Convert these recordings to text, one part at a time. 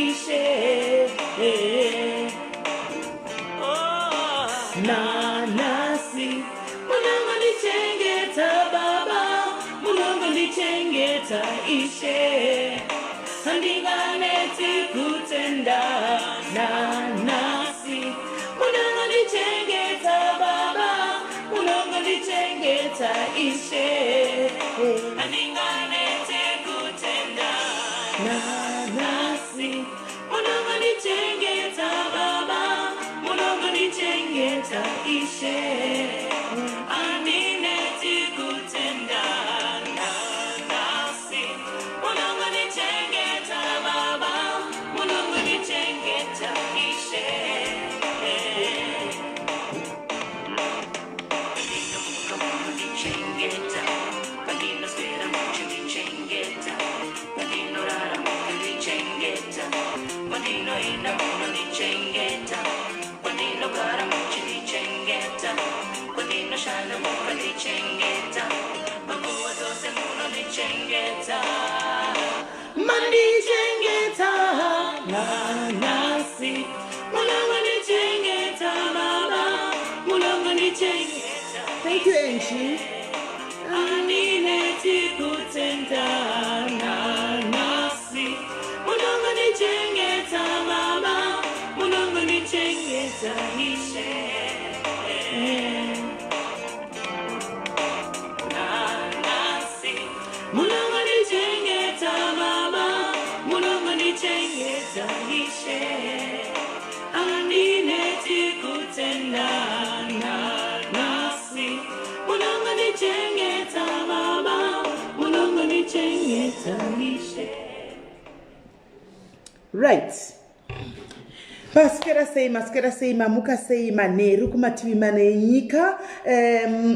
Ishe. Nanhasi munongondichengeta Baba, munongondichengeta Ishe. Handinganeti kutenda. Nanhasi munongondichengeta Baba, munongondichengeta Ishe. Handinganeti kutenda. Nanhasi munongondichengeta Baba, munongondichengeta Ishe. Handineti kutenda. Nanhasi munongondichengeta Baba, munongondichengeta Ishe. Pandinomuka munondichengeta, pandinoswera muchindichengeta, pandinorara munondichengeta, pandinoenda munondichengeta, pandinogara muchindichengeta, pandinoshanda munondichengeta, panguva dzose munondichengeta, mandichengeta. Nanhasi munongondichengeta Baba, munongondichengeta. Thank you, Angie. Handineti kutenda. Nanhasi munongondichengeta Baba, munongondichengeta Ishe. Nanhasi munongondichengeta Baba, munongondichengeta Ishe. Handineti kutenda. Nanhasi munongondichengeta Baba, munongondichengeta Ishe. Right. Maswera sei, maswera sei, mamuka sei manheru kumativi mana enyika?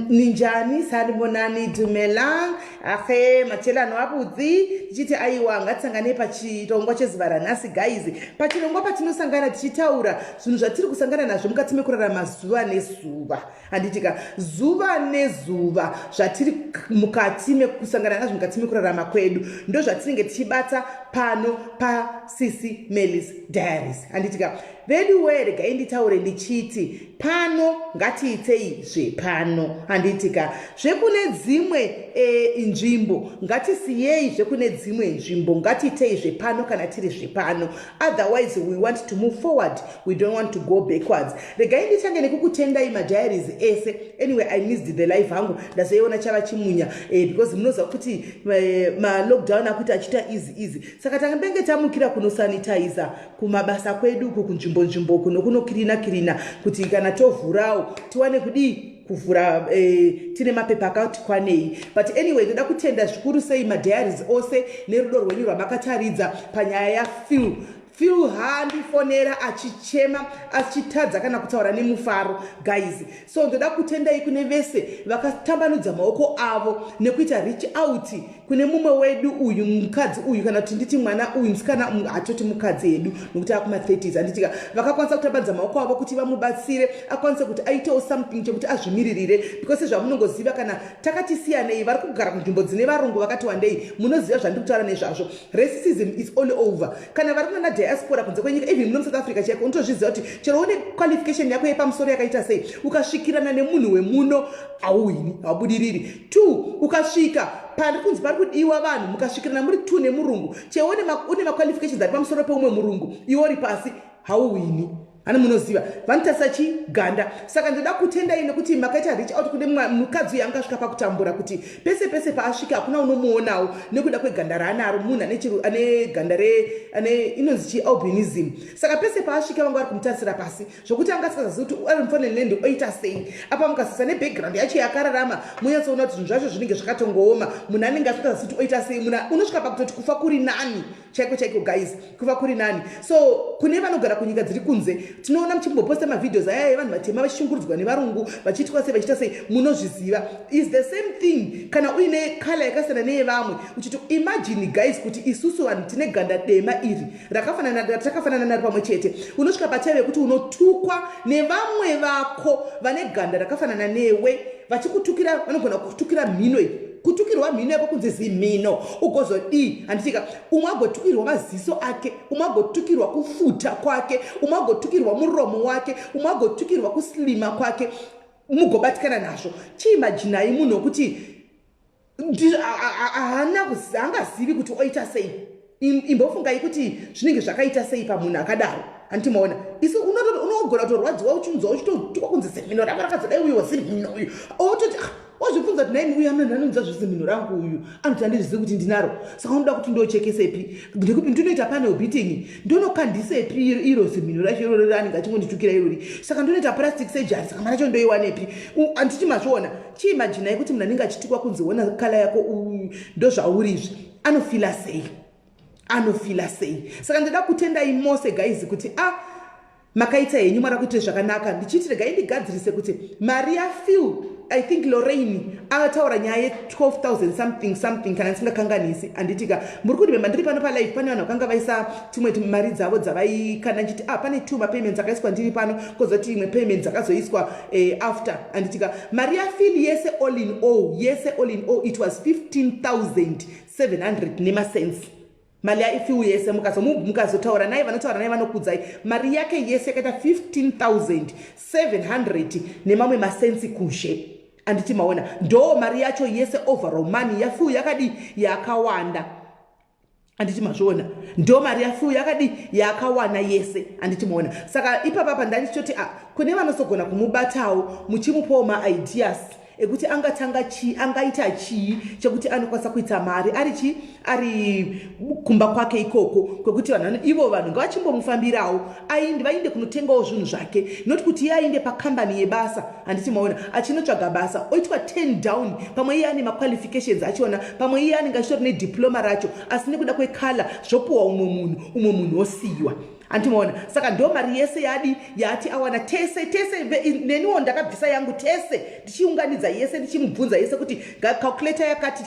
Ninjani? Sanibonani, dumelang, ahe, machelano abudzi. Tichiti aiwa, ngatisanganei pachirongwa chezuva ranhasi, guys, pachirongwa patinosangana tichitaura zvinhu zvatiri kusangana nazvo mukati mekurarama zuva nezuva, handitika? Zuva nezuva zvatiri mukati mekusangana nazvo mukati mekurarama kwedu ndo zvatinenge tichibata pano paSisi Melis Diaries, handitika? Vedu wee, regai nditaure ndichiti pano ngatiitei zvepano, handitika? Zvekune dzimwe nzvimbo ngatisiyei, zvekune dzimwe nzvimbo ngatiitei zvepano kana tiri zvepano. Otherwise we want to move forward, we don't want to go backwards. Regai ndichange nekukutendai, madiaries ese. Anyway, I missed the live hangu, ndazoiona chava chimunya because munoziva kuti malockdown akuita achiita easy easy, saka takambenge tamukira kunosanitiza kumabasa kwedu uku, kunzvimbo nzvimbo kuno kunokirina kirina, kuti kana tovhurawo tiwane kudii kuvhura tine mapepa akati kwanei. But anyway, ndoda kutenda zvikuru sei madiaries ose nerudo rwenyu rwamakataridza panyaya yaPhil. Phil haandifonera achichema, achitadza kana kutaura nemufaro, guys. So ndoda kutendai kune vese vakatambanudza maoko avo nekuita reach out kune mumwe wedu uyu, mukadzi uyu, kana kuti nditi mwana uyu, musikana, hatoti mukadzi hedu nokuti akuma30s, handitika? Vakakwanisa kutambanudza maoko avo kuti vamubatsire akwanise kuti aitewo something chekuti azvimiririre, because sezvamunongoziva, kana takati siyanei, vari kugara kunzvimbo dzine varungu vakati wandei, munoziva zvandiri kutaura nezvazvo. Racism is all over. Kana vari kunana diaspora kunze kwenyika, even muno muSouth Africa chaiko, unotozviziva kuti chero une qualification yako yepamusoro yakaita sei, ukasvikirana nemunhu wemuno hauwini, haubudiriri. Two, ukasvika pari kunzi pari kudiwa vanhu, mukasvikirana muri two nemurungu, chero une maqualifications ari pamusoro peumwe murungu, iwe uri pasi, hauwini. Hani munoziva vanotarisa chiganda. Saka ndoda kutendai nekuti makaita reach out kune mukadzi uyu angasvika pakutambura kuti pese pese paasvika hakuna unomuonawo nekuda kweganda raanaro. Munhu ane ganda ane inonzi chialbinism, saka pese paasvika vanga vari kumutarisira pasi zvokuti anga asingazazivi kuti ari mufanire oita sei. Apa mukasisa nebackground yacho yakararama, munyatsoona kuti zvinhu zvacho zvinenge zvakatongooma. Munhu anenge asingazazivi kuti oita sei. Munhu unosvika pakutoti kufa kuri nani chaiko chaiko, guys, kuva kuri nani. So kune vanogara kunyika dziri kunze, tinoona muchimboposta mavideos aya evanhu vatema vachishungurudzwa nevarungu, vachiitwa sei, vachiita sei, munozviziva. Is the same thing kana uine colour yakasiyana neyevamwe. Uchiti imagine, guys, kuti isusu vanhu tine ganda dema iri rakafanana, takafanana naro pamwe chete, unosvika pataive yekuti unotukwa nevamwe vako vane ganda rakafanana newe, vachikutukira, vanogona kutukira mhino iyi. Kutukirwa mhino yako kunzi zimhino, ugozodii? Handitika umwe agotukirwa maziso ake, umwe agotukirwa kufuta kwake, umwe agotukirwa muromo wake, umwe agotukirwa kuslima kwake, mugobatikana nazvo. Chiimajinai munhu wekuti haana, haangazivi kuti oita sei. Imbofungai kuti zvinenge zvakaita sei pamunhu akadaro. Handimaona isu unogona kutorwadziwa uchinzwa uchitotukwa kunzi zimhino rako rakazodai, uyo zimhino uyu, ototi, ah, wazvibvunza kuti, "Naimi, uyu anonzwa zvezimhino rangu uyu, anoti handizvizivi kuti ndinaro, saka unoda kuti ndochekesepi? Ndekupi ndinoita panel beating? Ndonokandisepi iro zimhino racho iroro raanenge achingonditukira irori? Saka ndonoita plastic surgery, saka mari yacho ndoiwanepi?" Handiti mazviona? Chiimajinai kuti munhu anenge achitukwa kunzi, "Ona colour yako, ndozvauri izvi," anofila sei? Anofila sei? Saka ndoda kutendai mose, guys, kuti a ah, makaita henyu. Mwari akuitire zvakanaka. Ndichiti regai ndigadzirise kuti mari yaPhil, I think Lorraine akataura nyaya ye12 000 something something, kana ndisingakanganisi. Handitika muri kurememba ndiri pano palive, pane vanhu vakanga vaisa tumwe mari dzavo dzavaikana nchiti, ah, pane two mapayments akaiswa ndiri pano, kozoti imwe payment dzakazoiswa after. Handitika mari yaPhil yese, all in all, yese, all in all, it was 15 700 nemasensi. Mari yaPhil yese, mukazotaura naye, vanotaura naye vanokudzai, mari yake yese yakaita 15 700 nemamwe masensi kuzhe. Anditi maona? Ndo mari yacho yese, overall money yaPhil yakadi yakawanda. Anditi mazviona? Ndo mari yaPhil yakadi yakawana yese. Anditi maona? Saka ipapapa ndandichitoti, ah, kune vanosogona kumubatawo, muchimupawo maideas ekuti angatanga chii, angaita chii chekuti anokwanisa kuita mari ari chi ari kumba kwake ikoko, kwekuti vanhu ivo, vanhu ngavachimbomufambirawo, ainde, vainde kunotengawo zvinhu zvake, not kuti iye ainde pakambani yebasa. Handiti maona? Achinotsvaga basa, oitwa 10 down. Pamwe iye ane maqualifications achiona, pamwe iye anenge achitori nediploma racho, asi nekuda kwecolour zvopuwa umwe munhu, umwe munhu osiyiwa. Handimaona? Saka ndo mari yese yadi yaati awana. Tese tese, neniwo ndakabvisa yangu, tese ndichiunganidza yese, ndichimubvunza yese kuti calculator yakati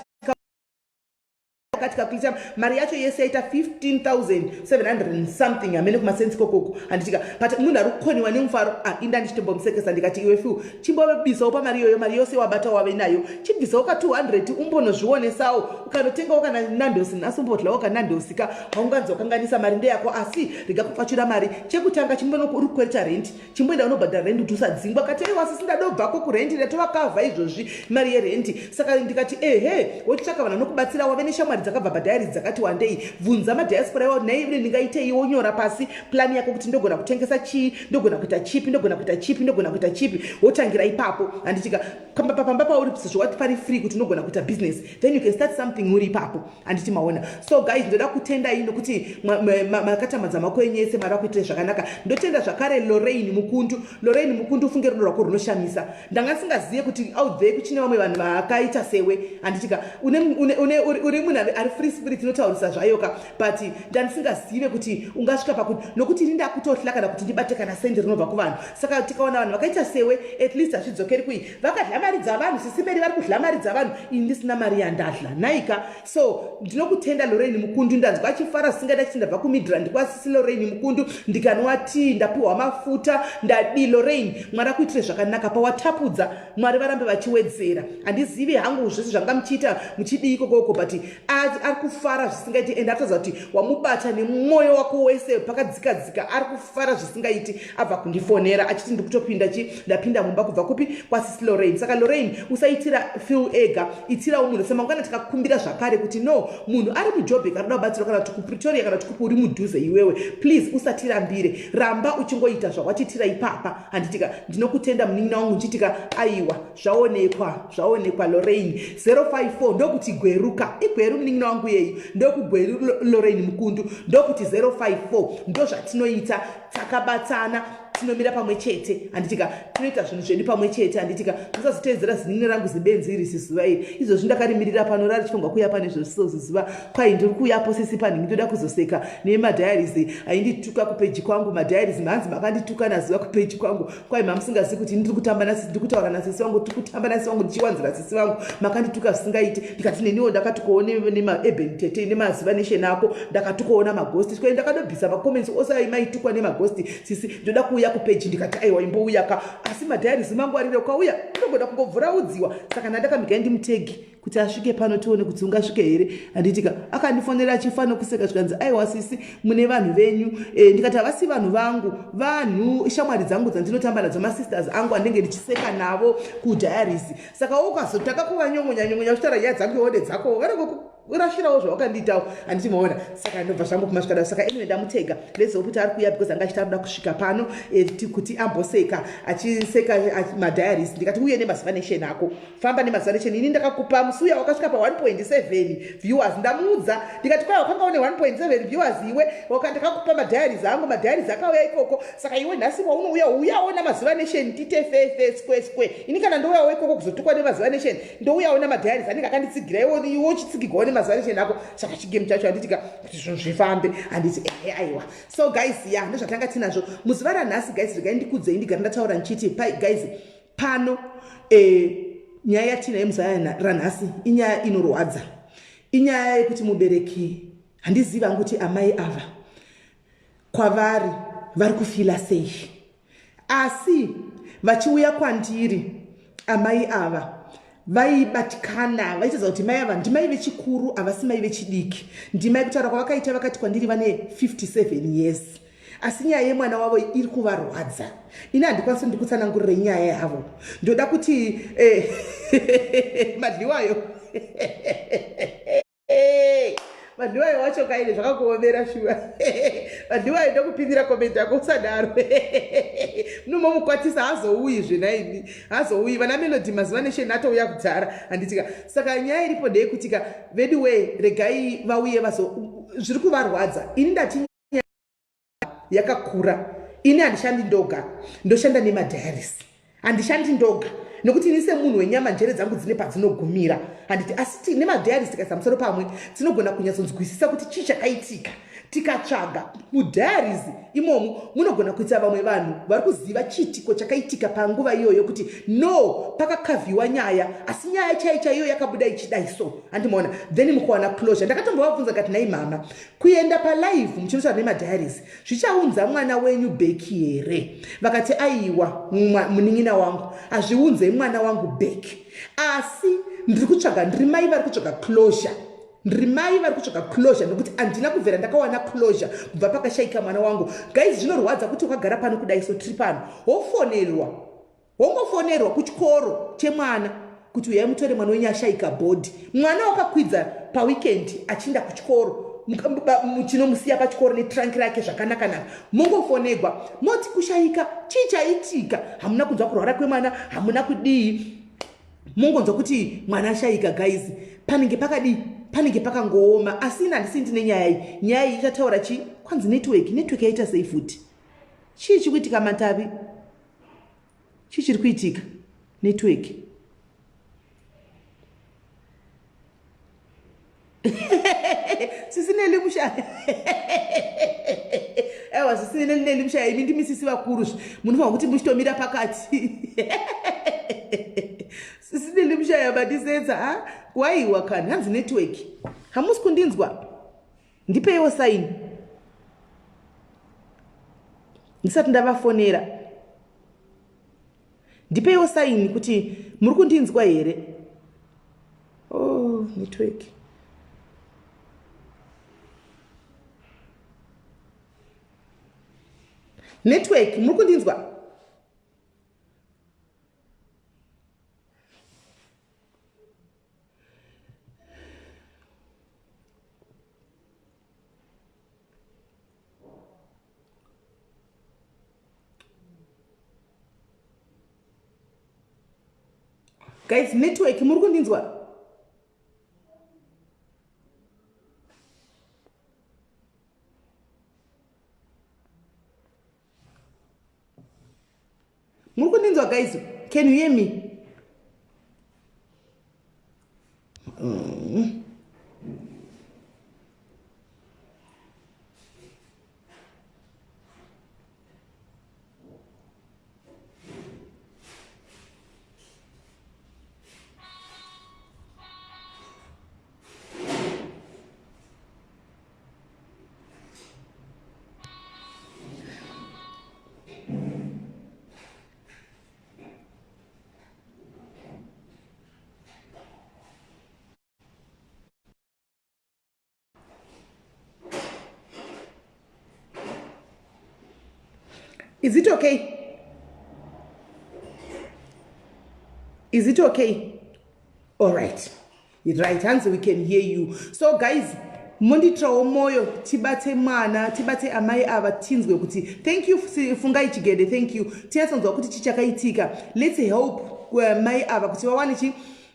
akati calculator, mari yacho yese yaita 15 700 something, hamene kumasensi kokoko. Handitika? But munhu ari kukoniwa nemufaro. Ah, inda ndichitombomusekesa, ndikati, "Iwe Phil, chimbobisawo pamari iyoyo, mari yose wabata wave nayo, chibvisawo ka200 umbonozvionesawo, ukanotengawo kana Nando's nhasi, umbodlawo kaNando's ka. Haunganzi wakanganisa, mari ndeyako, asi rega kupfachura mari. Chekutanga, chimbono uri kukwereta rent, chimboenda unobhadhara rent kuti usadzingwa." Kati, "Aiwa sisi, ndadobvako kurent, ndatovakavha izvozvi mari yerent." Saka ndikati, "Ehe, wochitsvaka vanhu vanokubatsira, wave neshamwari dzakabva padiaries dzakati wandei, bvunza madiaspora iwawo, nhai ndingaitei?" Wonyora pasi plan yako kuti ndogona kutengesa chii, ndogona kuita chipi, ndogona kuita chipi, ndogona kuita chipi, wotangira ipapo. Handitika pamba pauri sezvo wati pari free kuti unogona kuita business, then you can start something uri ipapo. Handiti maona? So guys, ndoda kutendai nokuti makatambadza maoko enyu ese. Mwari akuitire zvakanaka. Ndotenda zvakare Lorraine Mukundu. Lorraine Mukundu, ufunge rudo rwako runoshamisa. Ndanga ndisingazive kuti out there kuchine vamwe vanhu vakaita sewe. Handitika uri munhu ari free spirit, inotaurisa zvayoka, but ndandisingazive kuti ungasvika pakuti, nokuti ini ndakutohla kana kuti ndibate kana sendi rinobva kuvanhu. Saka tikaona vanhu vakaita sewe, at least hazvidzokeri kui vakadla mari dzavanhu. Sisimeri vari kudla mari dzavanhu, ini ndisina mari yandadla naika. So ndinokutenda, Lorraine Mukundu. Ndanzwa achifara zvisingaita, chiti ndabva kuMidrand kwasisi Lorraine Mukundu, ndikanwa tii, ndapiwa mafuta, ndadi. Lorraine, Mwari akuitire zvakanaka pawatapudza. Mwari varambe vachiwedzera. Handizivi hangu zvese zvanga muchiita muchidii ikokoko, but ari kufara zvisingaiti, ende arikuratidza kuti wamubata nemwoyo wako wese pakadzikadzika. Ari kufara zvisingaiti. Abva kundifonera achiti, "Ndikutopinda chi, ndapinda mumba kubva kupi? Kwasisi Lorraine." Saka Lorraine, usaitira Phil ega, itirawo munhu. Semangwana tikakumbira zvakare kuti no, munhu ari muJoburg arikuda kubatsirwa, kana kuti kuPretoria, kana kuti kupi uri mudhuze iwewe, please usatirambire, ramba uchingoita zvawatitira ipapa. Handitika? Ndinokutenda, munin'ina wangu. Nchitika, aiwa, zvaonekwa, zvaonekwa. Lorraine 054, ndokuti gweruka igweru, munin'ina wangu yeyu, ndokugweru. Lorraine Mukundu, ndokuti 054. Ndozvatinoita, takabatana, tinomira pamwe chete. Handitika? Tinoita zvinhu zvedu pamwe chete. Handitika? Musazoteedzera zinini rangu zibenzi iri zizuva iri. Izvozvi ndakarimirira pano, rari chifunga kuuya pane zvosiso zizuva. Kwai, ndiri kuuyapo sisi panhingi, ndoda kuzoseka nemadiaries aindituka kupage kwangu. Madiaries manzi makandituka nazuva kupage kwangu. Kwai, mamusingazivi kuti ndiri kutamba nasisi, ndiri kutaura nasisi vangu, tiri kutamba nasisi vangu, ndichiwanzira sisi vangu, makandituka zvisingaiti. Ndikati, neniwo ndakatukawo nemaeben tete nemazuva nation ako, ndakatukawo maghost. Kwai, ndakadobvisa macomments ose aimaitukwa nemaghost. Sisi, ndoda kuuya kupage. Ndikati, "Aiwa, imbouya ka." Asi madiaries mangwarire, ukauya unogona kungobvura udziwa. Saka ndandakamigai ndimutegi. kuti asvike pano tione kuti ungasvike here handitika akandifonera achifa nokuseka zvikanzi aiwa sisi mune vanhu venyu e, ndikati havasi vanhu vangu vanhu shamwari dzangu dzandinotamba nadzo masisters angu andenge ndichiseka navo kudiaries saka ukazotanga kuvanyongonya nyongonya uchitaura nyaya dzangu iwone dzako vanenge urashirawo zvawakandiitawo handiti maona saka ndobva zvangu kumasvikada saka anyway ndamutega let's hope kuti ari kuuya because anga achiti arikuda kusvika pano eh, kuti amboseka achiseka madiaries ndikati uye nemazuva nation ako famba nemazuva nation ini ndakakupa musi uya wakasvika pa 1.7 viewers ndamuudza ndikati kwai wakanga une 1.7 viewers iwe ndakakupa madiaries angu madiaries akauya ikoko saka iwe nhasi waunouya uyawo namazuva nation tite fefe square square ini kana ndouyawo ikoko kuzotukwa nemazuva nation ndouyawo namadiaries anenge akanditsigira iwe iwe uchitsigirwawo nemazuva nation ako saka chigame chacho handitika kuti zvinhu zvifambe handiti ehe aiwa so guys ya ndozvatanga tinazvo muzuva ranhasi guys regai ndikudzei ndigara ndataura ndichiti guys pano eh, nyaya yatinayo muzuva ranhasi inyaya inorwadza inyaya yekuti mubereki handizivi hangu kuti amai ava kwavari vari kufila sei asi vachiuya kwandiri amai ava vaibatikana vaitaridza kuti mai ava ndimai vechikuru havasi mai vechidiki ndimai kutaura kwavakaita vakati kwandiri vane 57 years asi nyaya yemwana wavo iri kuvarwadza ini handikwanisi ndikutsanangurire nyaya yavo ndoda kuti eh, madliwayo Madhiwayo wacho kaine zvakakuomera shuwa. Madhiwayo ndokupindira comment yako usadaro. Munomomukwatisa hazouyi zvenaimi. Hazouyi vana Melody mazuva nesheni atouya kudhara handitika. Saka nyaya iripo ndeyekutika veduwee regai vauye vazo zviri kuvarwadza. Ini ndati yakakura ini handishandi ndoga ndoshanda nemadiaries handishandi ndoga nekuti ini semunhu wenyama njere dzangu dzine padzinogumira handiti asi nemadiaries tikaisa musoro pamwe tinogona kunyatsonzwisisa kuti chii chakaitika tikatsvaga mudiaries imomo munogona kuita vamwe vanhu vari kuziva chiitiko chakaitika panguva iyoyo kuti no pakakavhiwa nyaya asi nyaya chaiyo chaiyo yakabuda ichidai so handimaona then mukuwana closure ndakatombovabvunza kati nhai mama Kuenda palive muchinotaura nemadiaries zvichaunza mwana wenyu back here? Vakati aiwa munin'ina wangu hazviunze mwana wangu back, asi ndiri kutsvaga, ndiri mai vari kutsvaga closure ndiri mai vari kutsvaga closure nekuti handina kubvira ndakawana closure kubva pakashaika mwana wangu. Guys, zvinorwadza kuti wakagara pano kudai so tiri pano wofonerwa Wongofonerwa kuchikoro chemwana kuti uyai mutore mwana wenyu ashaika body. Mwana wakakwidza paweekend achiinda kuchikoro muchinomusiya pachikoro netrunk rake zvakanakanaka mongofonegwa moti kushaika chii chaitika hamuna kunzwa kurwara kwemwana hamuna kudii mongonzwa kuti mwana ashaika guys panenge pakadii panenge pakangooma asi ini handisi ndine nyaya iyi nyaya iyi ichataura chii kwanzi network network yaita sei futi chii chikuitika matavi Chii chiri kuitika? Network. Sisi Nelly Mushaya. Ewa sisi Nelly Mushaya imi ndimi sisi vakuru zve. Munofanira kuti muchitomira pakati. Sisi Nelly Mushaya mandisetsa ha? Waiwa kani hanzi network. Hamusi kundinzwa? Ndipeiwo sign. Ndisati ndavafonera. Ndipeiwo sign kuti muri kundinzwa here? Oh, network. Network, muri kundinzwa? Guys, network muri kundinzwa? Muri kundinzwa guys? Can you hear me? Is it okay? Is it okay? All right. Right, hanzi we can hear you. So guys, monditrawo moyo tibate mwana, tibate amai ava tinzwe kuti thank you Fungai Chigede, thank you. Tinyatsonzwa kuti chichakaitika. Let's help mai ava kuti vawane chi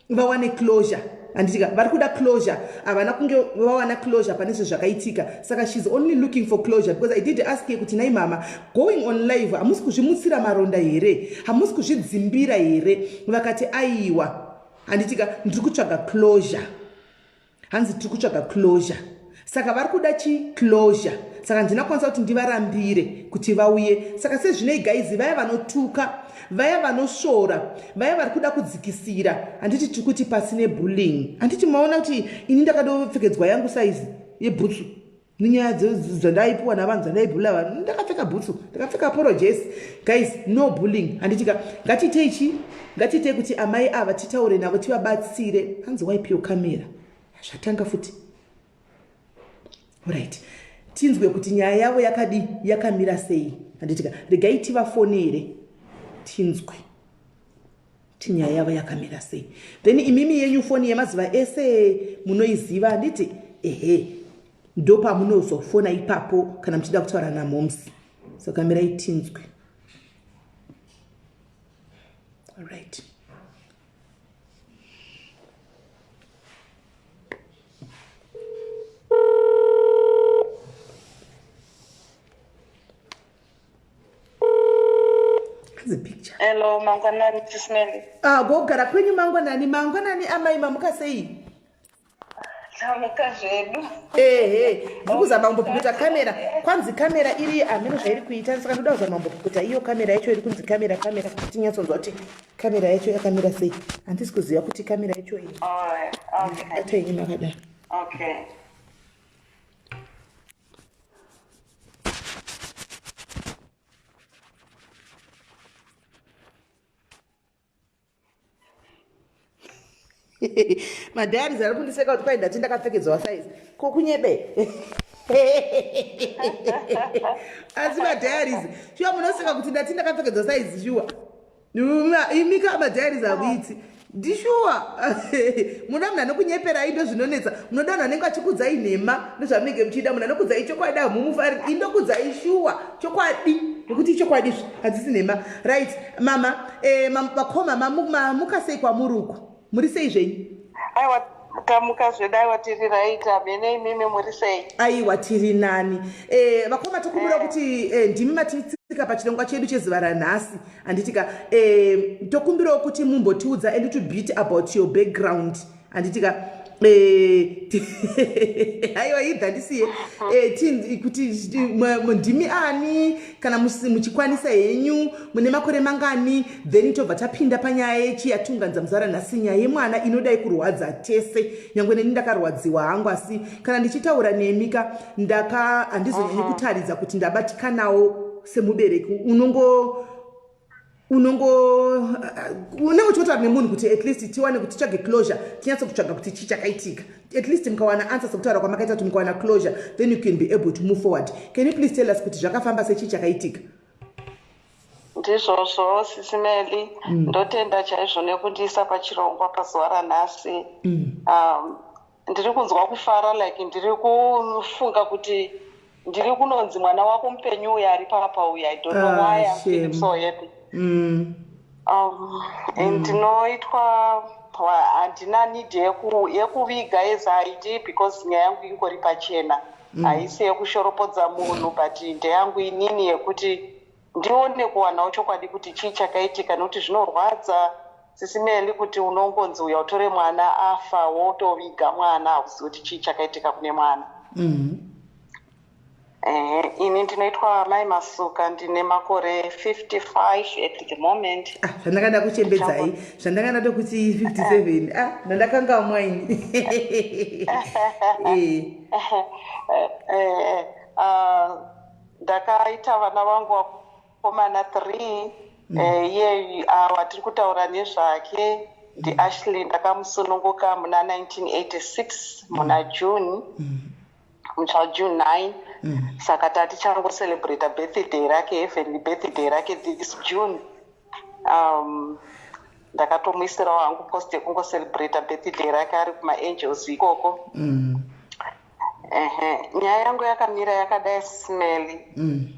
vawane closure. Handitika vari kuda closure, havana kunge vawana closure pane zve zvakaitika. Saka she's only looking for closure because I did ask her kuti nai mama, going on live hamusi kuzvimutsira maronda here, hamusi kuzvidzimbira here? Vakati aiwa, handitika ndiri kutsvaga closure. Hanzi tiri kutsvaga closure. Saka vari kuda chi closure. Saka ndina kwanisa kuti ndivarambire kuti vauye. Saka sezvinei guys, vaya vanotuka, vaya vanosvora, vaya vari kuda kudzikisira, handiti tiri kuti pasi nebullying. Handiti maona kuti ini ndakadopfekedzwa yangu size yebhutsu nenyaya dzandaipiwa navanhu dzandaibhula vanhu, ndakapfeka bhutsu, ndakapfeka poro jesi. Guys, no bullying. Handitika ngatiitei chi ngatiitei kuti amai ava titaure navo tivabatsire. Hanzi wipe your camera, zvatanga futi. Right, tinzwe kuti nyaya yavo yakadi yakamira sei. Handitika regai tivafonere tinzwe kuti nyaya yavo yakamira sei. Then imimi yenyu foni yemazuva ese munoiziva, handiti? Ehe, ndopamunozofona ipapo kana muchida kutaura namoms. Saka mirai tinzwe. Alright. Picture. Hello, mangwanani Tismeli. Ah, gogara kwenyu mangwanani, mangwanani amai, mamuka sei? Tamuka zvedu. Ehe, ndiri kuzama kumbopukuta kamera. Kwanzi kamera iri hameno zvairi kuita, saka ndoda kuzama kumbopukuta iyo kamera yacho iri kunzi kamera kamera kuti tinyatsonzwa kuti kamera yacho yakamira sei. Handisi kuziva kuti kamera yacho iyi. Alright, okay. Ato yenyu makadaro. Okay. Madiaries ari kundiseka kuti kwai ndati ndakapfekedzwa size ko kunyebe. Asi madiaries shuwa munoseka kuti ndati ndakapfekedzwa size shuwa. Imika madiaries hakuiti ndishuwa. Munoda munhu anokunyeperai, ndozvinonetsa. Munoda munhu anenge achikudzai nhema, ndozvamunenge muchida. Munhu anokudzai chokwadi hamumufari, indokudzai shuwa chokwadi, nekuti ichokwadi izvi hadzisi nhema. Right mama, vakoma mamuka sei kwamuri uku? Muri sei zvenyu? Aiwa, tamuka zvedu, aiwa tiri right, hamene imimi muri sei? Aiwa tiri nani. Vakoma, tokumbira kuti ndimi matitsika pachirongwa chedu chezuva ranhasi, handitika? Tokumbirawo kuti mumbotiudza a little bit about your background, handitika? Aiwa idha ndisiye kuti ndimi ani kana muchikwanisa henyu, mune makore mangani, then tobva tapinda panyaya yechi yatunganza muzuva ranhasi, nyaya yemwana inodai kurwadza tese. Nyangwe neni ndakarwadziwa hangu, asi kana ndichitaura nemi ka ndaka handizonyanyi kutaridza kuti ndabatikanawo semubereki. Unongo unenge uchitotaura nemunhu kuti at least tiwane kuti titsvage closure, tinyatso kutsvaga kuti chii chakaitika. At least mukawana answer sekutaura kwamakaita kuti mukawana closure, then you can be able to move forward. Can you please tell us kuti zvakafamba sechii chakaitika? Ndizvozvo Sisimeli, ndotenda chaizvo nekundiisa pachirongwa pazuva ranhasi. Ndiri kunzwa kufara, like ndiri kufunga kuti ndiri kunonzi mwana wako mupenyu uyu ari papa uyu. I don't know Ah, why I'm feeling shame. so happy. Ndinoitwa handina need yekuviga as I did because nyaya yangu ingori pachena, haisi yekushoropodza munhu, but ndeyangu inini yekuti ndione kuwanawo chokwadi kuti chii chakaitika, nekuti zvinorwadza Sisimeli kuti unongonzi uya utore mwana afa, wotoviga mwana, hauzivi kuti chii chakaitika kune mwana. Ini ndinoitwa Mai Masuka, ndine makore 55 at the moment. Ah, zvandakada kuchembedzai, zvandakada tokuti 57, ah, ndandakangamwa ini. Ndakaita vana vangu vakomana 3. Iye watiri kutaura nezvake ndiAshley, ndakamusununguka muna 1986 muna June. Musi waJune 9. Saka tatichangocelebrata birthday rake, heavenly birthday rake this June. Ndakatomuisirawo hangu post yekungocelebrata birthday rake ari kumaangels ikoko. Ehe, nyaya yangu yakamira yakadai, Simeli.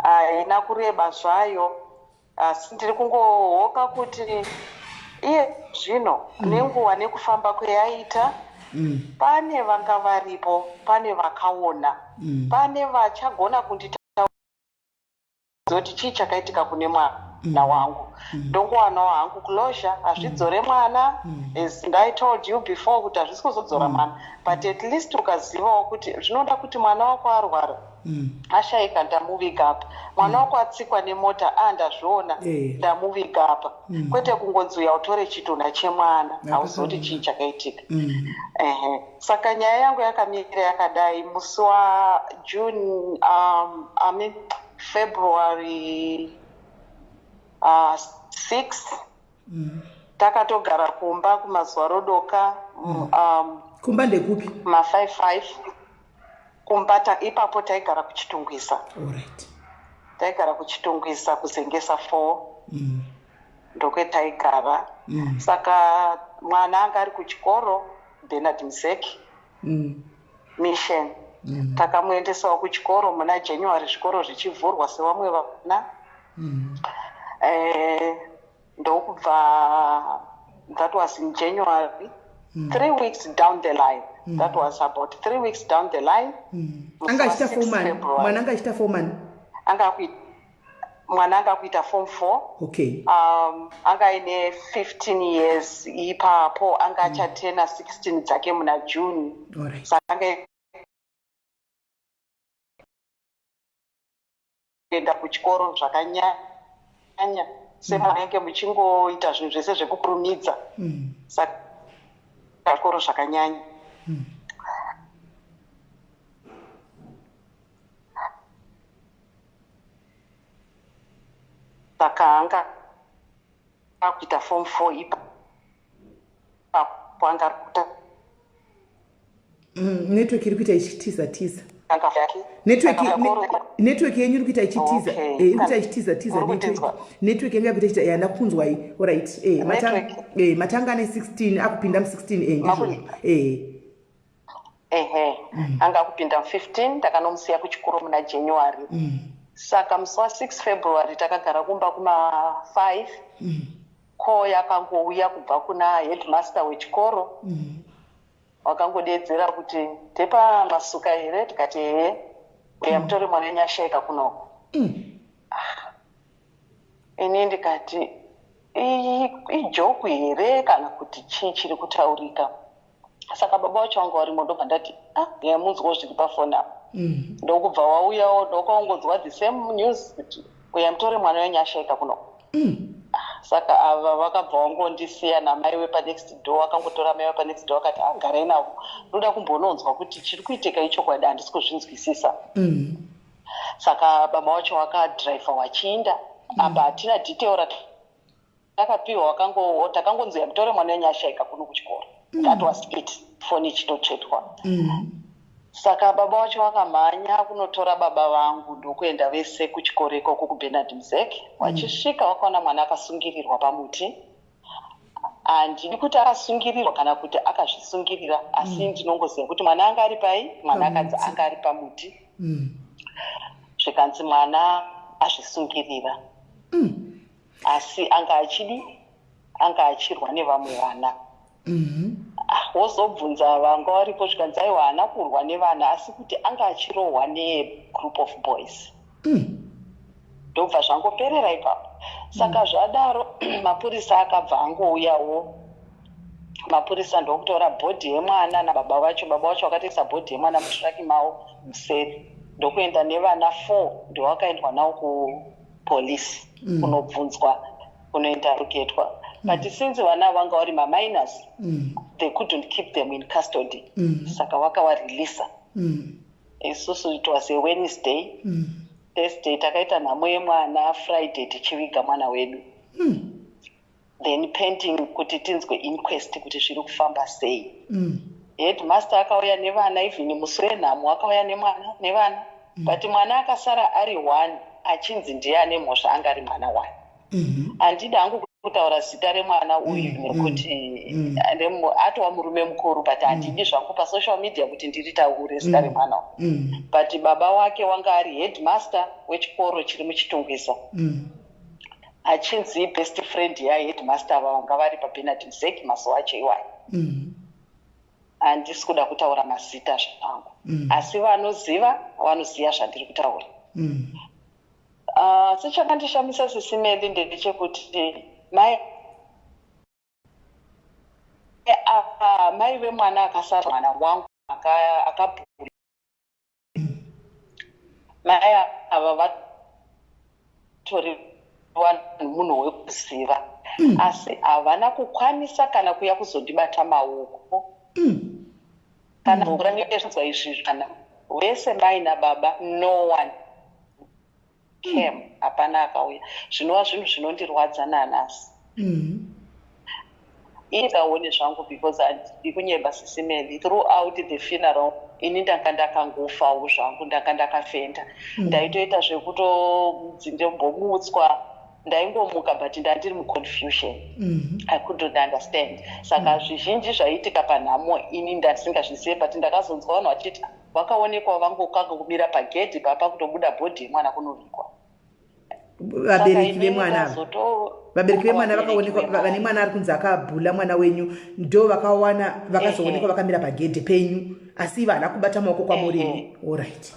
Haina kureba zvayo, asi ndiri kungohoka kuti iye zvino nenguva nekufamba kweyaita, pane vanga varipo, pane vakaona, pane vachagona kunditaura kuti chii chakaitika kune mwana wangu. Ndongowanawo hangu closure. Hazvidzore mwana, as I told you before kuti hazvisi kuzodzora mwana, but at least ukazivawo kuti zvinoda kuti mwana wako arwara, ashayika, ndamuviga apa. Mwana wako atsikwa nemota, a ndazviona, ndamuviga apa. Kwete kungonzi uya utore chitunha chemwana, hauzivi kuti chii chakaitika. Ehe, saka nyaya yangu yakamira yakadai. Musi waJune, I mean February 6, takatogara kumba kumazuva rodoka Kumba ndekupi? Ma55 kumba ipapo taigara kuChitungwiza. Alright. Taigara kuChitungwiza, kuZengesa 4, ndokwetaigara. Saka mwana anga ari kuchikoro, Bernard Mizeki Mission. Takamuendesawo kuchikoro muna January, zvikoro zvichivhurwa sevamwe vana. Ndokubva that was in January. 3 weeks down the line, that was about 3 weeks down the line, musi Anga wa achiita 6 form one? February. Mwana anga achiita form one? Mwana anga akuita form four. Anga aine 15 years ipapo, anga achatena 16 dzake muna June. Saka anga kuenda kuchikoro zvakanyanya, semunenge muchingoita zvinhu zvese zvekukurumidza. Saka chikoro zvakanyanya. Saka anga akuita form four ipapo, anga ari kuta Network iri kuita ichitiza tiza. Anga yake. Network. Saka Network yenyu iri kuita ichitiza. Iri kuita ichitiza tiza. Uri Network. kutinzwa? Network yanga yakuita ichita yandakunzwai. Alright, Network. Matanga ane 16, akupinda mu16, ndizvozvo. Ehe, anga akupinda mu15. Ndakanomusiya kuchikoro muna January. Saka musi wa6 February takagara kumba kuma5. Call yakangouya kubva kuna headmaster wechikoro. Wakangodedzera kuti, "Ndepamasuka here?" Tikati, "Ehe." "Uya mutore mwana wenyu, ashaika kunoko." Ini ndikati, "Ijoke here kana kuti chii chiri kutaurika?" Saka baba vacho vanga varimo. Ndobva ndati, "Ah, yamunzwawo zviri pafoni apa." Ndokubva wauyawo, ndokaungonzwa the same news kuti, "Uya mutore mwana wenyu, ashaika kunoko." Saka ava vakabva vangondisiya namai wepanext door. Akangotora mai wepanext door, akati, "Agarai navo, ndoda kumbononzwa kuti chiri kuitika ichokwadi, handisi kuzvinzwisisa." Saka baba vacho vakadhiraivha vachiinda. Apa hatina detail ratakapiwa, takangonzi mutore mwana wenyu, ashaika kuno kuchikoro. That was it, foni ichitotsvetwa. Saka baba vacho vakamhanya kunotora baba vangu, ndokuenda vese kuchikoro ikoko kuBernard Mizeki. Vachisvika vakaona mwana akasungirirwa pamuti. Handidi kuti akasungirirwa kana kuti akazvisungirira, asi ndinongoziva kuti mwana anga ari pai, mwana akanzi Pamuti. anga ari pamuti. Zvikanzi mwana azvisungirira, asi anga achidi, anga achirwa nevamwe vana. Ah, wozobvunza vanga varipo, zvikanzi aiwa, haana kurwa nevana, asi kuti anga achirohwa negroup of boys. Ndobva zvangoperera ipapo. Saka zvadaro mapurisa akabva angouyawo. Mapurisa ndokutora body yemwana nababa vacho. Baba vacho vakatoisa body yemwana mutruck mavo museri, ndokuenda nevana four, ndovakaendwa navo kupolisi kunobvunzwa, kunointerrogatwa. But since vana vanga vari maminors, they couldn't keep them in custody. Saka vakavareleasa. Isusu it was a Wednesday. Thursday takaita nhamo yemwana, Friday tichiviga mwana wedu. Then pending kuti tinzwe inquest kuti zviri kufamba sei. Headmaster akauya nevana, even musi wenhamo akauya nemwana nevana, but mwana akasara ari one achinzi ndiye ane mhosva, anga ari mwana one. Handidi hangu kutaura zita remwana uyu nekuti atova murume mukuru, but handidi zvangu pasocial media kuti ndiritaure zita remwana uyu. But baba wake wanga ari headmaster wechikoro chiri muChitungwiza, achinzi best friend yaheadmaster vanga vari paBernard Mzeki mazuva acho iwayo. Handisi kuda kutaura mazita zvangu, asi vanoziva vanoziva zvandiri kutaura. Sechakandishamisa, Sisi Melly, ndechekuti mai vemwana akasara, mwana wangu akabhura, mai ava vatori munhu wekuziva, asi havana kukwanisa kana kuya kuzondibata maoko kana kuranezwa izvi. Kana vese mai nababa, no one came, hapana akauya, zvinova zvinhu zvinondirwadza nanhasi. Ingaone zvangu, because handidi kunyeba, Sisi Melly, throughout the funeral ini ndanga ndakangofawo zvangu, ndanga ndakafenda. Ndaitoita zvekutonzi ndombomutswa, ndaingomuka, but ndandiri muconfusion. I couldn't understand. Saka zvizhinji zvaiitika panhamo ini ndasingazvizive, but ndakazonzwa vanhu vachiti vakaonekwa vangokanga kumira pagedhi papa kutobuda body yemwana kunovigwa. Vabereki vemwana ava, vabereki vemwana vakaonekwa, vane mwana ari kunzi akabhula mwana wenyu, ndo vakawana vakazoonekwa vakamira pagedhe penyu, asi havana kubata maoko kwamurimi. Allright.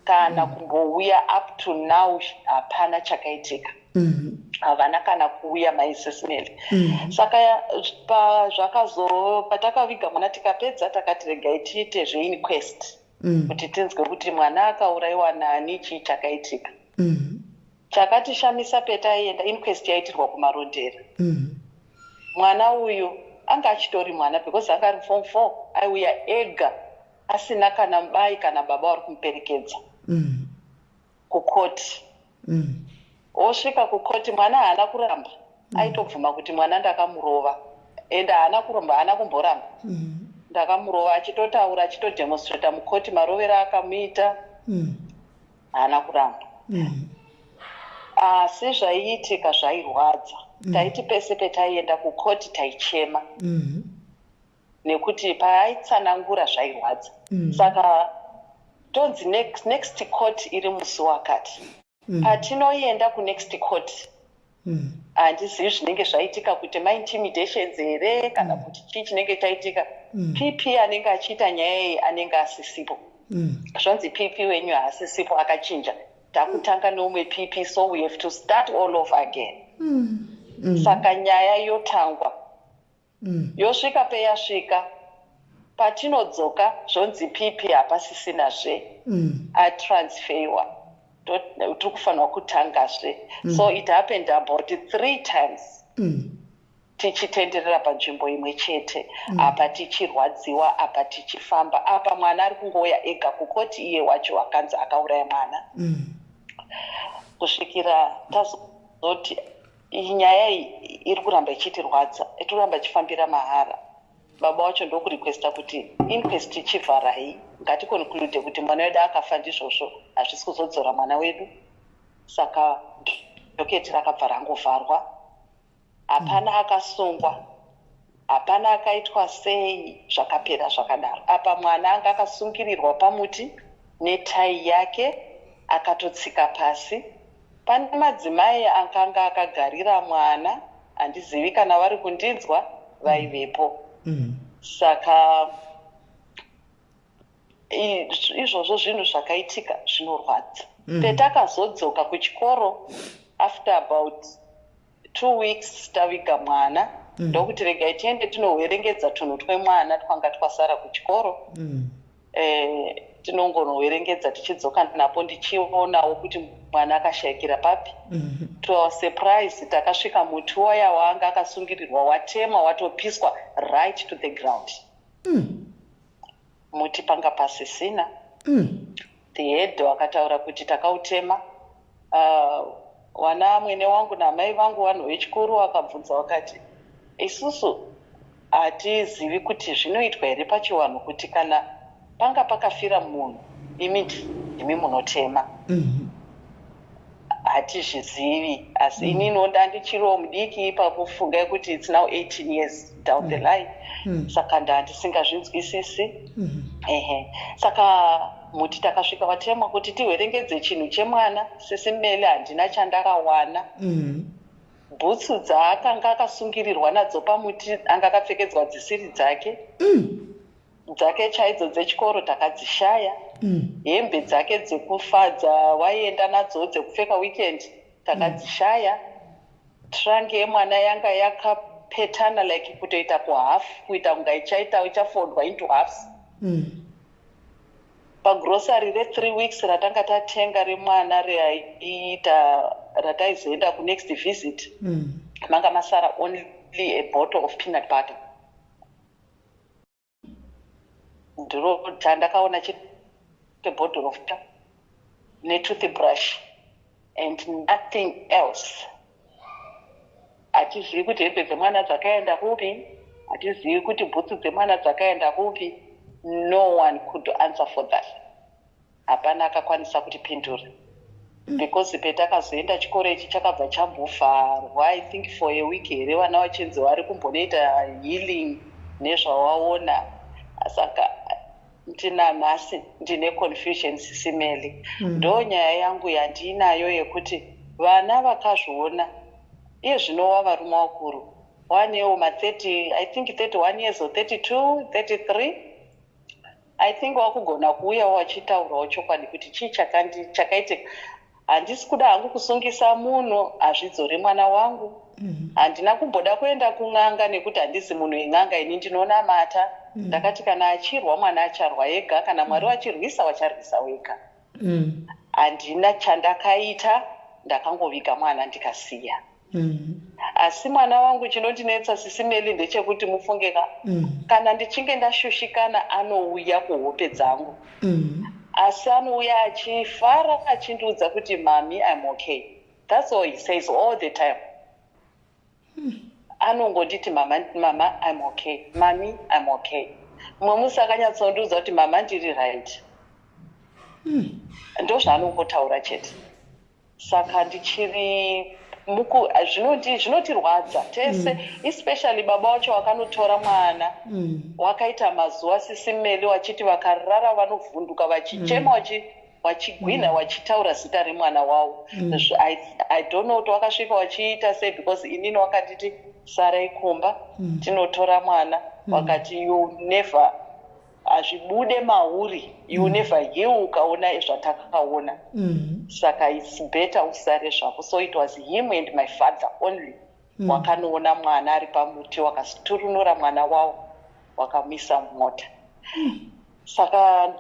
Kana kumbouya, up to now hapana chakaitika. Havana kana kuuya, maSisi Melly. Saka pazvakazo patakaviga mwana tikapedza, takati regai tiite zveinquest kuti tinzwe kuti mwana akaurayiwa nani, chii chakaitika. Chakatishamisa, petaienda inquest yaitirwa kuMarondera, mwana uyu anga achitori mwana because anga ari form 4, aiuya ega asina kana mubai kana baba vari kumuperekedza kukoti. Osvika kukoti, mwana haana kuramba, aitobvuma kuti mwana ndakamurova, ende haana kuramba, haana kumboramba, ndakamurova, achitotaura, achitodemonstrata mukoti marovero akamuita. Haana kuramba. Asi zvaiitika zvairwadza. Taiti pese petaienda kukoti taichema nekuti paaitsanangura zvairwadza. Saka tonzi next court iri musi wakati. Patinoenda kunext court, handizivi zvinenge zvaitika, kuti maintimidations here kana kuti chii chinenge chaitika. PP anenge achiita nyaya iyi anenge asisipo. Zvonzi PP wenyu haasisipo, akachinja, takutanga neumwe PP, so we have to start all over again. Saka nyaya yotangwa, yosvika peyasvika. Patinodzoka zvonzi PP hapasisinazve, atransferiwa, tiri kufanirwa kutangazve. So it happened about three times, tichitenderera panzvimbo imwe chete, apa tichirwadziwa, apa tichifamba, apa mwana ari kungouya ega kukoti, iye wacho akanzi akauraya mwana, kusvikira tazoti iyi nyaya iyi iri kuramba ichitirwadza, iri kuramba ichifambira mahara. Baba wacho ndokurequesta kuti inquest ichivharai, ngaticonclude kuti mwana wedu akafa ndizvozvo, hazvisi kuzodzora mwana wedu. Saka docket rakabva rangovharwa, hapana akasungwa, hapana akaitwa sei, zvakapera zvakadaro. Apa mwana anga akasungirirwa pamuti netai yake, akatotsika pasi. Pane madzimai akanga akagarira mwana, handizivi kana vari kundinzwa, vaivepo. Saka izvozvo zvinhu zvakaitika zvinorwadza. Petakazodzoka kuchikoro after about 2 weeks taviga mwana, ndokuti regai tiende tinohwerengedza tunhu twemwana twanga twasara kuchikoro. Tinongonohwerengedza tichidzoka napo, ndichionawo kuti mwana akashayikira papi. To our surprise, takasvika muti waya waanga akasungirirwa watemwa, watopiswa right to the ground. Muti panga pasisina. The head wakataura kuti takautema. Wana mwene wangu namai vangu, vanhu vechikuru, vakabvunza vakati, isusu Hatizivi kuti zvinoitwa here pachivanhu kuti kana panga pakafira munhu imi ndimi munotema. Hatizvizivi asi ininiwo ndandichiriwo mudiki ipapo. Fungai kuti it's now 18 years down the line, saka ndandisingazvinzwisisi. Ehe, saka muti takasvika watemwa kuti tiverengedze chinhu chemwana, Sisi Mele, handina chandakawana. Bhutsu dzaakanga akasungirirwa nadzo pamuti, anga akapfekedzwa dzisiri dzake, dzake chaidzo dzechikoro, takadzishaya. Hembe dzake dzekufadza waienda nadzo dzekupfeka weekend, takadzishaya. Trunk yemwana yanga yakapetana, like kutoita kuhalf, kuita kunga ichaita ichafodwa into halves. Pagrocery re3 weeks ratanga tatenga remwana reaiita rataizoenda kunext visit, manga masara only a bottle of peanut butter. Ndiro chandakaona chete, bottle of netoothbrush and nothing else. Hatizivi kuti hembe dzemwana dzakaenda kupi, hatizivi kuti bhutsu dzemwana dzakaenda kupi. No one could answer for that. Hapana akakwanisa kutipindura because petakazoenda, chikoro ichi chakabva chambovharwa, I think for a week here, vana vachinzi vari kumbonoita healing nezvawaona. Saka ndina nhasi ndine confusion, Sisi Meli. Ndo nyaya yangu yandiinayo yekuti vana vakazviona iye zvinova varume vakuru, wanewo ma30, I think 31 years or 32, 33, I think, wakugona kuuyawo wachitaurawo chokwadi kuti chii chakaitika. Handisi kuda hangu kusungisa munhu, hazvidzori mwana wangu. Handina kumboda kuenda kun'anga nekuti handisi munhu wen'anga ini, ndinonamata. Ndakati kana achirwa mwana acharwa ega, kana Mwari wachirwisa wacharwisa wega. Handina chandakaita, ndakangoviga mwana ndikasiya. Asi mwana wangu, chinondinetsa, Sisi Meli, ndechekuti mufungeka kana ndichinge ndashushikana, anouya kuhope dzangu. Asi anouya achifara, achindiudza kuti, "Mami, I'm okay." That's all he says all the time. Anongonditi, "Mama, mama, I'm okay. Mami, I'm okay." Mumwe musi akanyatsondiudza kuti, "Mama, ndiri right." Ndo zvaanongotaura chete. Saka ndichiri muku zvinotirwadza tese, especially baba wacho wakanotora mwana. Wakaita mazuva, Sisi Meli, wachiti vakarara vanovhunduka, vachichema, vachigwinha, vachitaura zita remwana wavo. I don't know kuti wakasvika wachiita sei, because inini wakanditi sarai kumba tinotora mwana. Wakati you never, hazvibude mauri, you never heal ukaona zvatakaona. Saka it's better usare zvako. So it was him and my father only wakanoona mwana ari pamuti, wakaturunura mwana wavo, wakamuisa mumota. Saka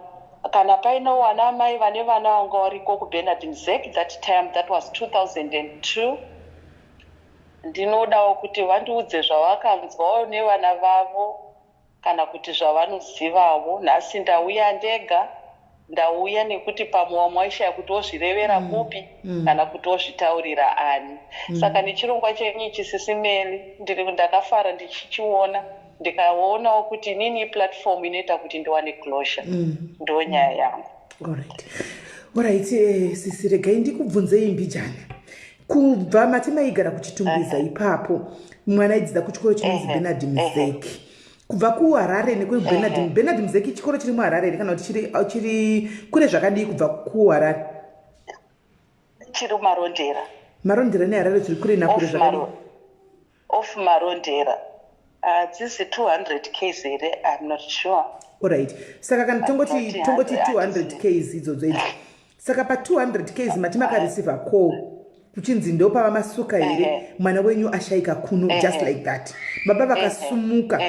kana paine wana mai vane vana vanga variko kuBernard Mizeki that time, that was 2002, ndinodawo kuti vandiudze zvavakanzwawo nevana vavo kana kuti zvavanozivawo. Nhasi ndauya ndega, ndauya nekuti pamwe wamwe waishaya kuti wozvirevera kupi kana kuti wozvitaurira ani. Saka nechirongwa chenyu ichi, Sisi Meli, ndiri ndakafara ndichichiona, ndikaonawo kuti inini platform inoita kuti ndiwane closure. Ndo nyaya yangu. Alright, sisi, regai ndikubvunzei mbijana. Kubva mati maigara kuChitungwiza ipapo, mwana aidzidza kuchikoro chinonzi Bernard Mizeki. Kubva kuHarare nekuBernard, Bernard Mizeki chikoro chiri muHarare here kana kuti chiri kure zvakadii kubva kuHarare? Chiri Marondera. Marondera neHarare zviri kure nakure Off zvakadii? Off Marondera, hadzisi 200 ks here? I'm not sure. Alright, saka kana tongoti Not tongoti 100, 200 ks idzodzo idzi. Saka pa200 ks mati makareceiva call kuchinzi ndopava masuka here, mwana wenyu ashayika kuno. Just like that baba vakasumuka,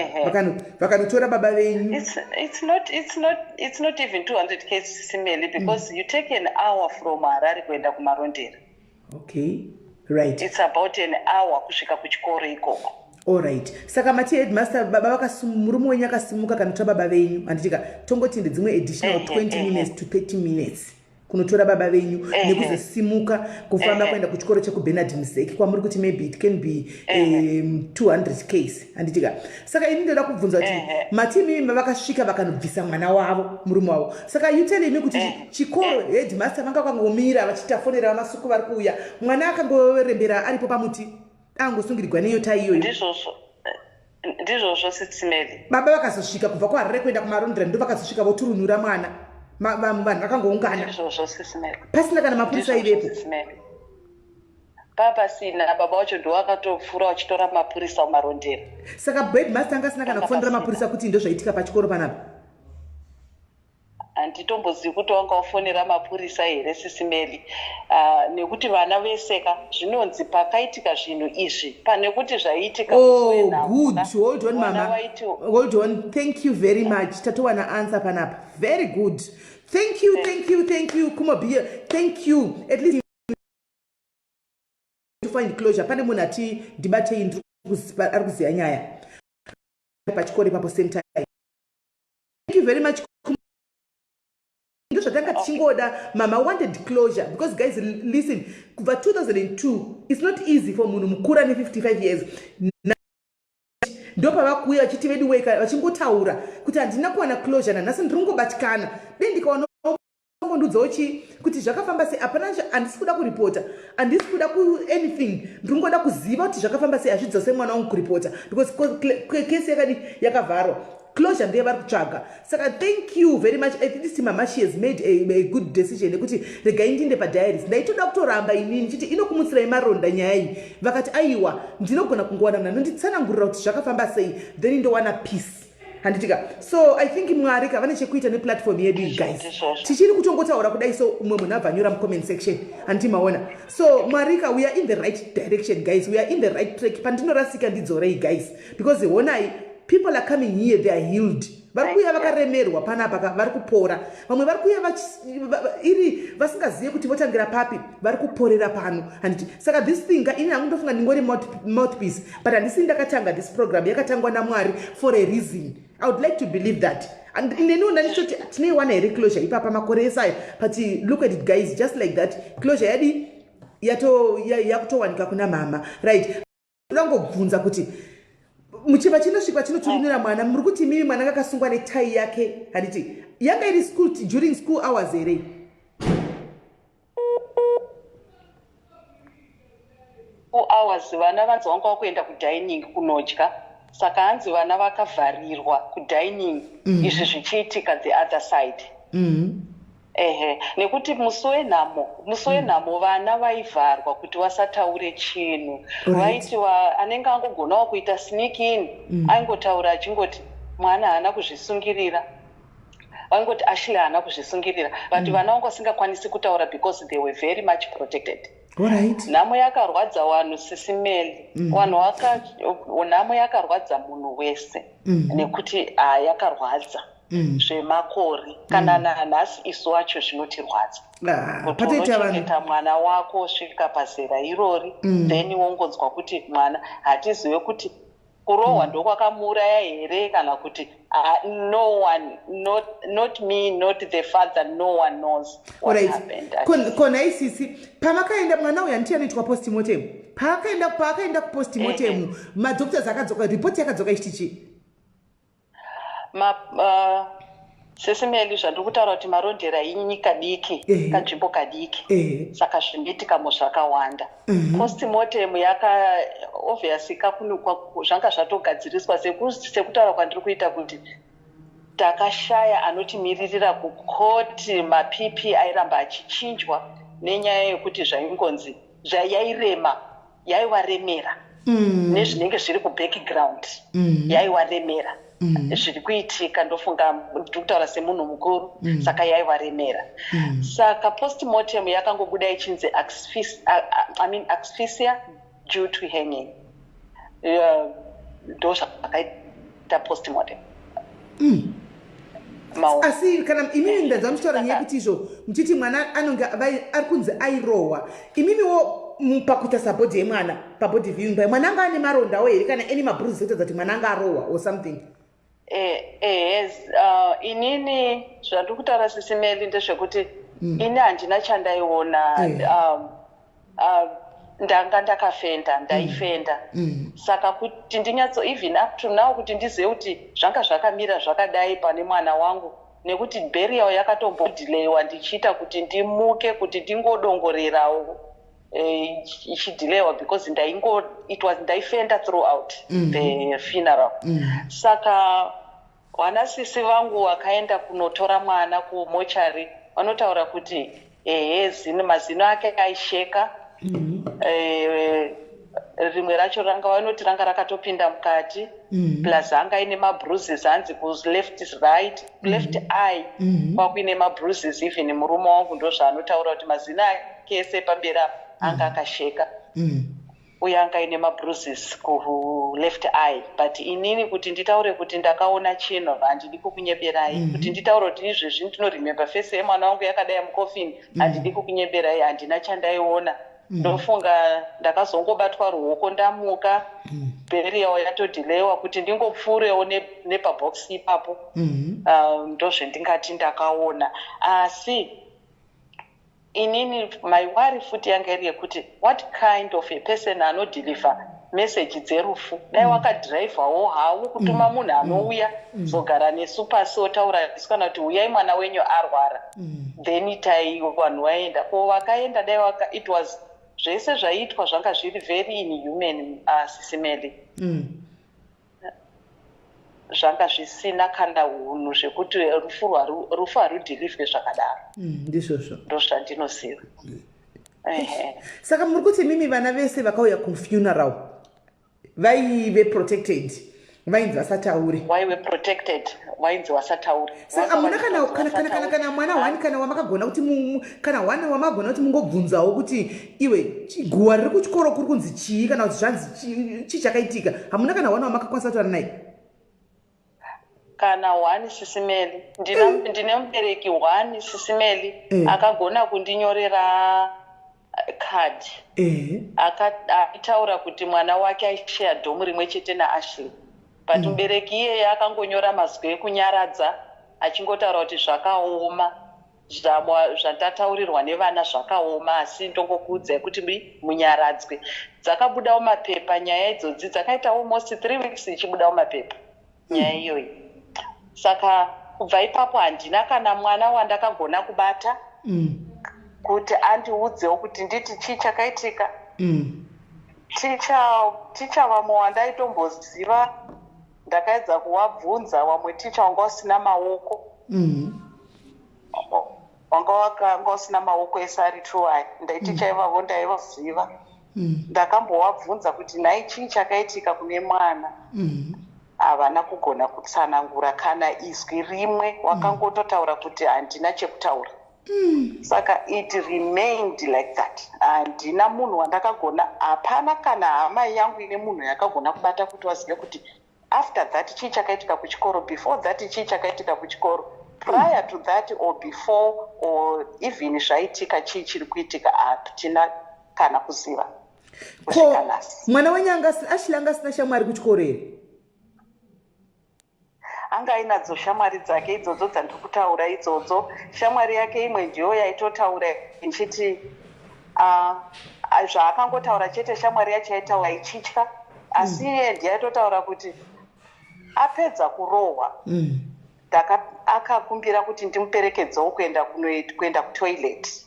vakanotora baba venyu. It's not even 200 ks, Sisi Meli, because you take an hour from Harare kuenda kuMarondera. Okay, right. It's about an hour kusvika kuchikoro ikoko. Alright, saka mati headmaster, baba murume wenyu akasimuka kanotora baba venyu, handitika? Tongoti ndedzimwe additional 20 minutes to 30 minutes. Kunotora baba venyu nekuzosimuka kufamba kuenda kuchikoro chekuBernard Mzeki kwamuri kuti maybe it can be 200 case, handitika? Saka ini ndoda kubvunza kuti mati imimi vakasvika vakanobvisa mwana wavo, murume wavo. Saka you telling me kuti chikoro, headmaster vanga vakangomira vachitafonera vaMasuku vari kuuya, mwana akangorembera aripo pamuti, angosungirirwa neyo tai iyoyo? Ndizvozvo, ndizvozvo, Sisi Meli. Baba vakazosvika kubva kuHarare kuenda kuMarondera, ndo vakazosvika voturunura mwana. Vanhu vakangoungana Ndizvozvo, Sisi Meli. pasina kana mapurisa ivepo. Sisi Meli, papasina. Baba wacho ndo akatopfuura vachitora mapurisa muMarondera. Saka headmaster anga asina kana kufonera mapurisa kuti ndo zvaitika pachikoro panapa? Handitombozivi kuti wanga wafonera mapurisa here, Sisi Meli, nekuti vana veseka zvinonzi pakaitika zvinhu izvi, pane kuti zvaiitika Oh, good. Hold on, mama, hold on. Thank you very much. Tatowana answer panapa. Very good. Thank you, thank you, thank you, Kumabia. Thank you. At least to find closure. Pane munhu ati ndibatei, ari kuziva nyaya pachikoro ipapo same time. Thank you very much. Ndozvatanga tichingoda. Mama wanted closure because, guys, listen, kubva 2002, it's not easy for munhu mukuru ane 55 years. Ndopavakuuya vachiti vedu weka, vachingotaura kuti handina kuwana closure nanhasi, ndiri kungobatikana. Dei ndikawana ngondudzawo chi kuti zvakafamba sei. Hapana, handisi kuda kuripota, handisi kuda ku anything, ndiri kungoda kuziva kuti zvakafamba sei. Hazvidzose mwana wangu kuripota because kesi yakadi yakavharwa. Closure ndiye vari kutsvaga. Saka thank you very much. At least mama, she has made a good decision yekuti regai ndinde padiaries. Ndaitoda kutoramba inini chiti inokumutsirai maronda nyaya iyi. Vakati aiwa, ndinogona kungowana munhu anonditsanangurira kuti zvakafamba sei, then ndowana peace, handitika? So I think Mwari ka vane chekuita neplatform yedu iyi, guys. Tichiri kutongotaura kudai, so umwe munhu abva anyora mucomment section, handiti maona? So Mwari ka, we are in the right direction, guys. We are in the right track. Pandinorasika ndidzorei, guys, because honai, people are coming here, they are healed. Vari kuuya vakaremerwa panapa ka, vari kupora. Vamwe vari kuuya iri vasingazive kuti votangira papi, vari kuporera pano, handiti? Saka this thing ka, ini hangu ndofunga ndingori mouthpiece, but handisi ndakatanga this program. Yakatangwa naMwari for a reason. I would like to believe that. And neniwo ndandichoti tinoiwana here closure ipapa makore esaya? But look at it, guys, just like that, closure yadi yakutowanika kuna mama, right? Ndangobvunza kuti muchiva chinosvika chinoturunira mwana, muri kuti imimi mwana akasungwa netai yake, handiti? Yanga iri school, during school hours here? 2 hours vana vanzi vanga vakuenda kudining kunodya, saka hanzi vana vakavharirwa kudining, izvi zvichiitika the other side. Ehe, nekuti musi wenhamo vana vaivharwa kuti vasataure chinhu. Vaiti anenge angogonawo kuita sneak in, aingotaura achingoti mwana haana kuzvisungirira, vaingoti Ashley haana kuzvisungirira, but vana vanga vasingakwanisi kutaura because they were very much protected. Nhamo yakarwadza vanhu, Sisi Meli. Vanhu vaka nhamo yakarwadza munhu wese, nekuti ha, yakarwadza zvemakore. Kana nanhasi isu wacho zvinotirwadza Ah, kuti patoita vanhu unochengeta mwana wako svika pazera irori, then wongonzwa kuti mwana, hatizive kuti kurohwa ndokwakamuuraya here kana kuti no one, not me, not the father, no one knows what happened. Kona isisi pamakaenda, mwana uyu handiti anoitwa postmortem? Paakaenda kupostmortem, madoctors akadzoka, ripoti yakadzoka ichiti chii? Sisi Meli, zvandiri kutaura kuti Marondera inyika diki, kanzvimbo kadiki, saka zvinoitikamo zvakawanda. Postmortem yaka obviously kakunukwa zvanga zvatogadziriswa, sekutaura kwandiri kuita kuti takashaya anotimiririra kukoti. MaPP airamba achichinjwa nenyaya yekuti zvaingonzi yairema, yaivaremera nezvinenge zviri kubackground, yaivaremera zviri kuitika. Ndofunga ndiri kutaura semunhu mukuru, saka yaivaremera. Saka postmortem yakangobuda ichinzi I mean, asphyxia due to hanging. Ndo zvakaita postmortem. Asi kana imimi ndanzwa muchitaura nyaya yekuti izvo muchiti mwana anonge ari kunzi airohwa, imimiwo pakuita sabody yemwana, pabody viewing pai, mwana anga ane marondawo here kana any mabruises ekuratidza kuti mwana anga arohwa or something? Inini zvandiri kutaura, Sisi Meli, ndezvekuti ini handina chandaiona. Ndanga ndakafenda, ndaifenda. Saka kuti ndinyatso, even up to now, kuti ndizive kuti zvanga zvakamira zvakadai pane mwana wangu, nekuti burial yakatombodhileyiwa ndichiita kuti ndimuke, kuti ndingodongorerawo, ichidhileyiwa because ndaingo it was ndaifenda throughout the funeral. Saka vanasisi vangu vakaenda kunotora mwana kumochari vanotaura kuti ehe, zino mazino ake aisheka. Rimwe racho ranga, vanoti ranga rakatopinda mukati, plus anga aine mabruises, hanzi kuleft, right, left eye kwakuine mabruises. Even murume wangu ndozvaanotaura kuti mazino ake ese pamberi apa anga akasheka, uye anga aine mabruises kuleft eye. But inini kuti nditaure kuti ndakaona chinhu, handidi kukunyeberai. Kuti nditaure kuti izvezvi ndinoremember face yemwana wangu yakadai mucoffin, handidi kukunyeberai, handina chandaiona. Ndofunga ndakazongobatwa ruoko ndamuka, burial yatodhileyiwa, kuti ndingopfuurewo nepabox ipapo. Ndozvendingati ndakaona. Asi inini my worry futi yanga iri yekuti what kind of a person anodhilivha meseji dzerufu? Dai wakadhiraivhawo hawo kutuma munhu anouya zogara nesu pasi, otaura nesu, kana kuti uyai, mwana wenyu arwara, then itai vanhu vaenda ko vakaenda. Dai waka, it was zvese zvaiitwa zvanga zviri very inhuman, Sisi Meli. Zvanga zvisina kana unhu, zvekuti rufu harudhilivhwe zvakadaro. Ndizvozvo. Ndozvandinoziva, ehe. Saka muri kuti mimi vana vese vakauya kufuneral vaive protected, vainzi vasataure? Waive protected, wainzi wasataure. Saka hamuna kana mwana one kana wamakagona kuti kana one wamakagona kuti mungobvunzawo kuti iwe, guwa riri kuchikoro kuri kunzi chii, kana kuti zvanzi chii chakaitika? Hamuna kana one wamakakwanisa kutaura naye? Kana one, Sisi Meli. Ndine mubereki one, Sisi Meli, akagona kundinyorera card. Aitaura kuti mwana wake aisheya dorm rimwe chete naAshley, but mubereki iyeye akangonyora mazwi ekunyaradza, achingotaura kuti zvakaoma, zvandataurirwa nevana zvakaoma, asi ndongokuudzai kuti munyaradzwe. Dzakabudawo mapepa nyaya idzodzi, dzakaita almost 3 weeks ichibudawo mapepa nyaya iyoyi. Saka kubva ipapo handina kana mwana wandakagona kubata kuti andiudzewo kuti nditi chii chakaitika. Ticha vamwe wandaitomboziva, ndakaedza kuvabvunza. Vamwe ticha wanga usina maoko, wanga wakanga usina maoko ese ari two aya. Ndaiticha ivavo ndaivaziva. Ndakambovabvunza kuti nhai, chii chakaitika kune mwana? Havana kugona kutsanangura kana izwi rimwe. Wakangototaura kuti handina chekutaura. Saka it remained like that. Handina munhu wandakagona, hapana kana hama yangu ine munhu yakagona kubata kuti wazive kuti after that chii chakaitika kuchikoro, before that chii chakaitika kuchikoro, prior to that or before or even zvaitika, chii chiri kuitika. Hatina kana kuziva Ko kusvika nhasi. Mwana wenyu Ashley anga asina shamwari kuchikoro here? Anga ainadzo shamwari dzake idzodzo dzandiri kutaura idzodzo. Shamwari yake imwe ndiyo yaitotaura ichiti, zvaakangotaura chete, shamwari yacho yaitaura ichitya, asi iye ndiye aitotaura kuti apedza kurohwa, akakumbira kuti ndimuperekedzewo kuenda kutoilet.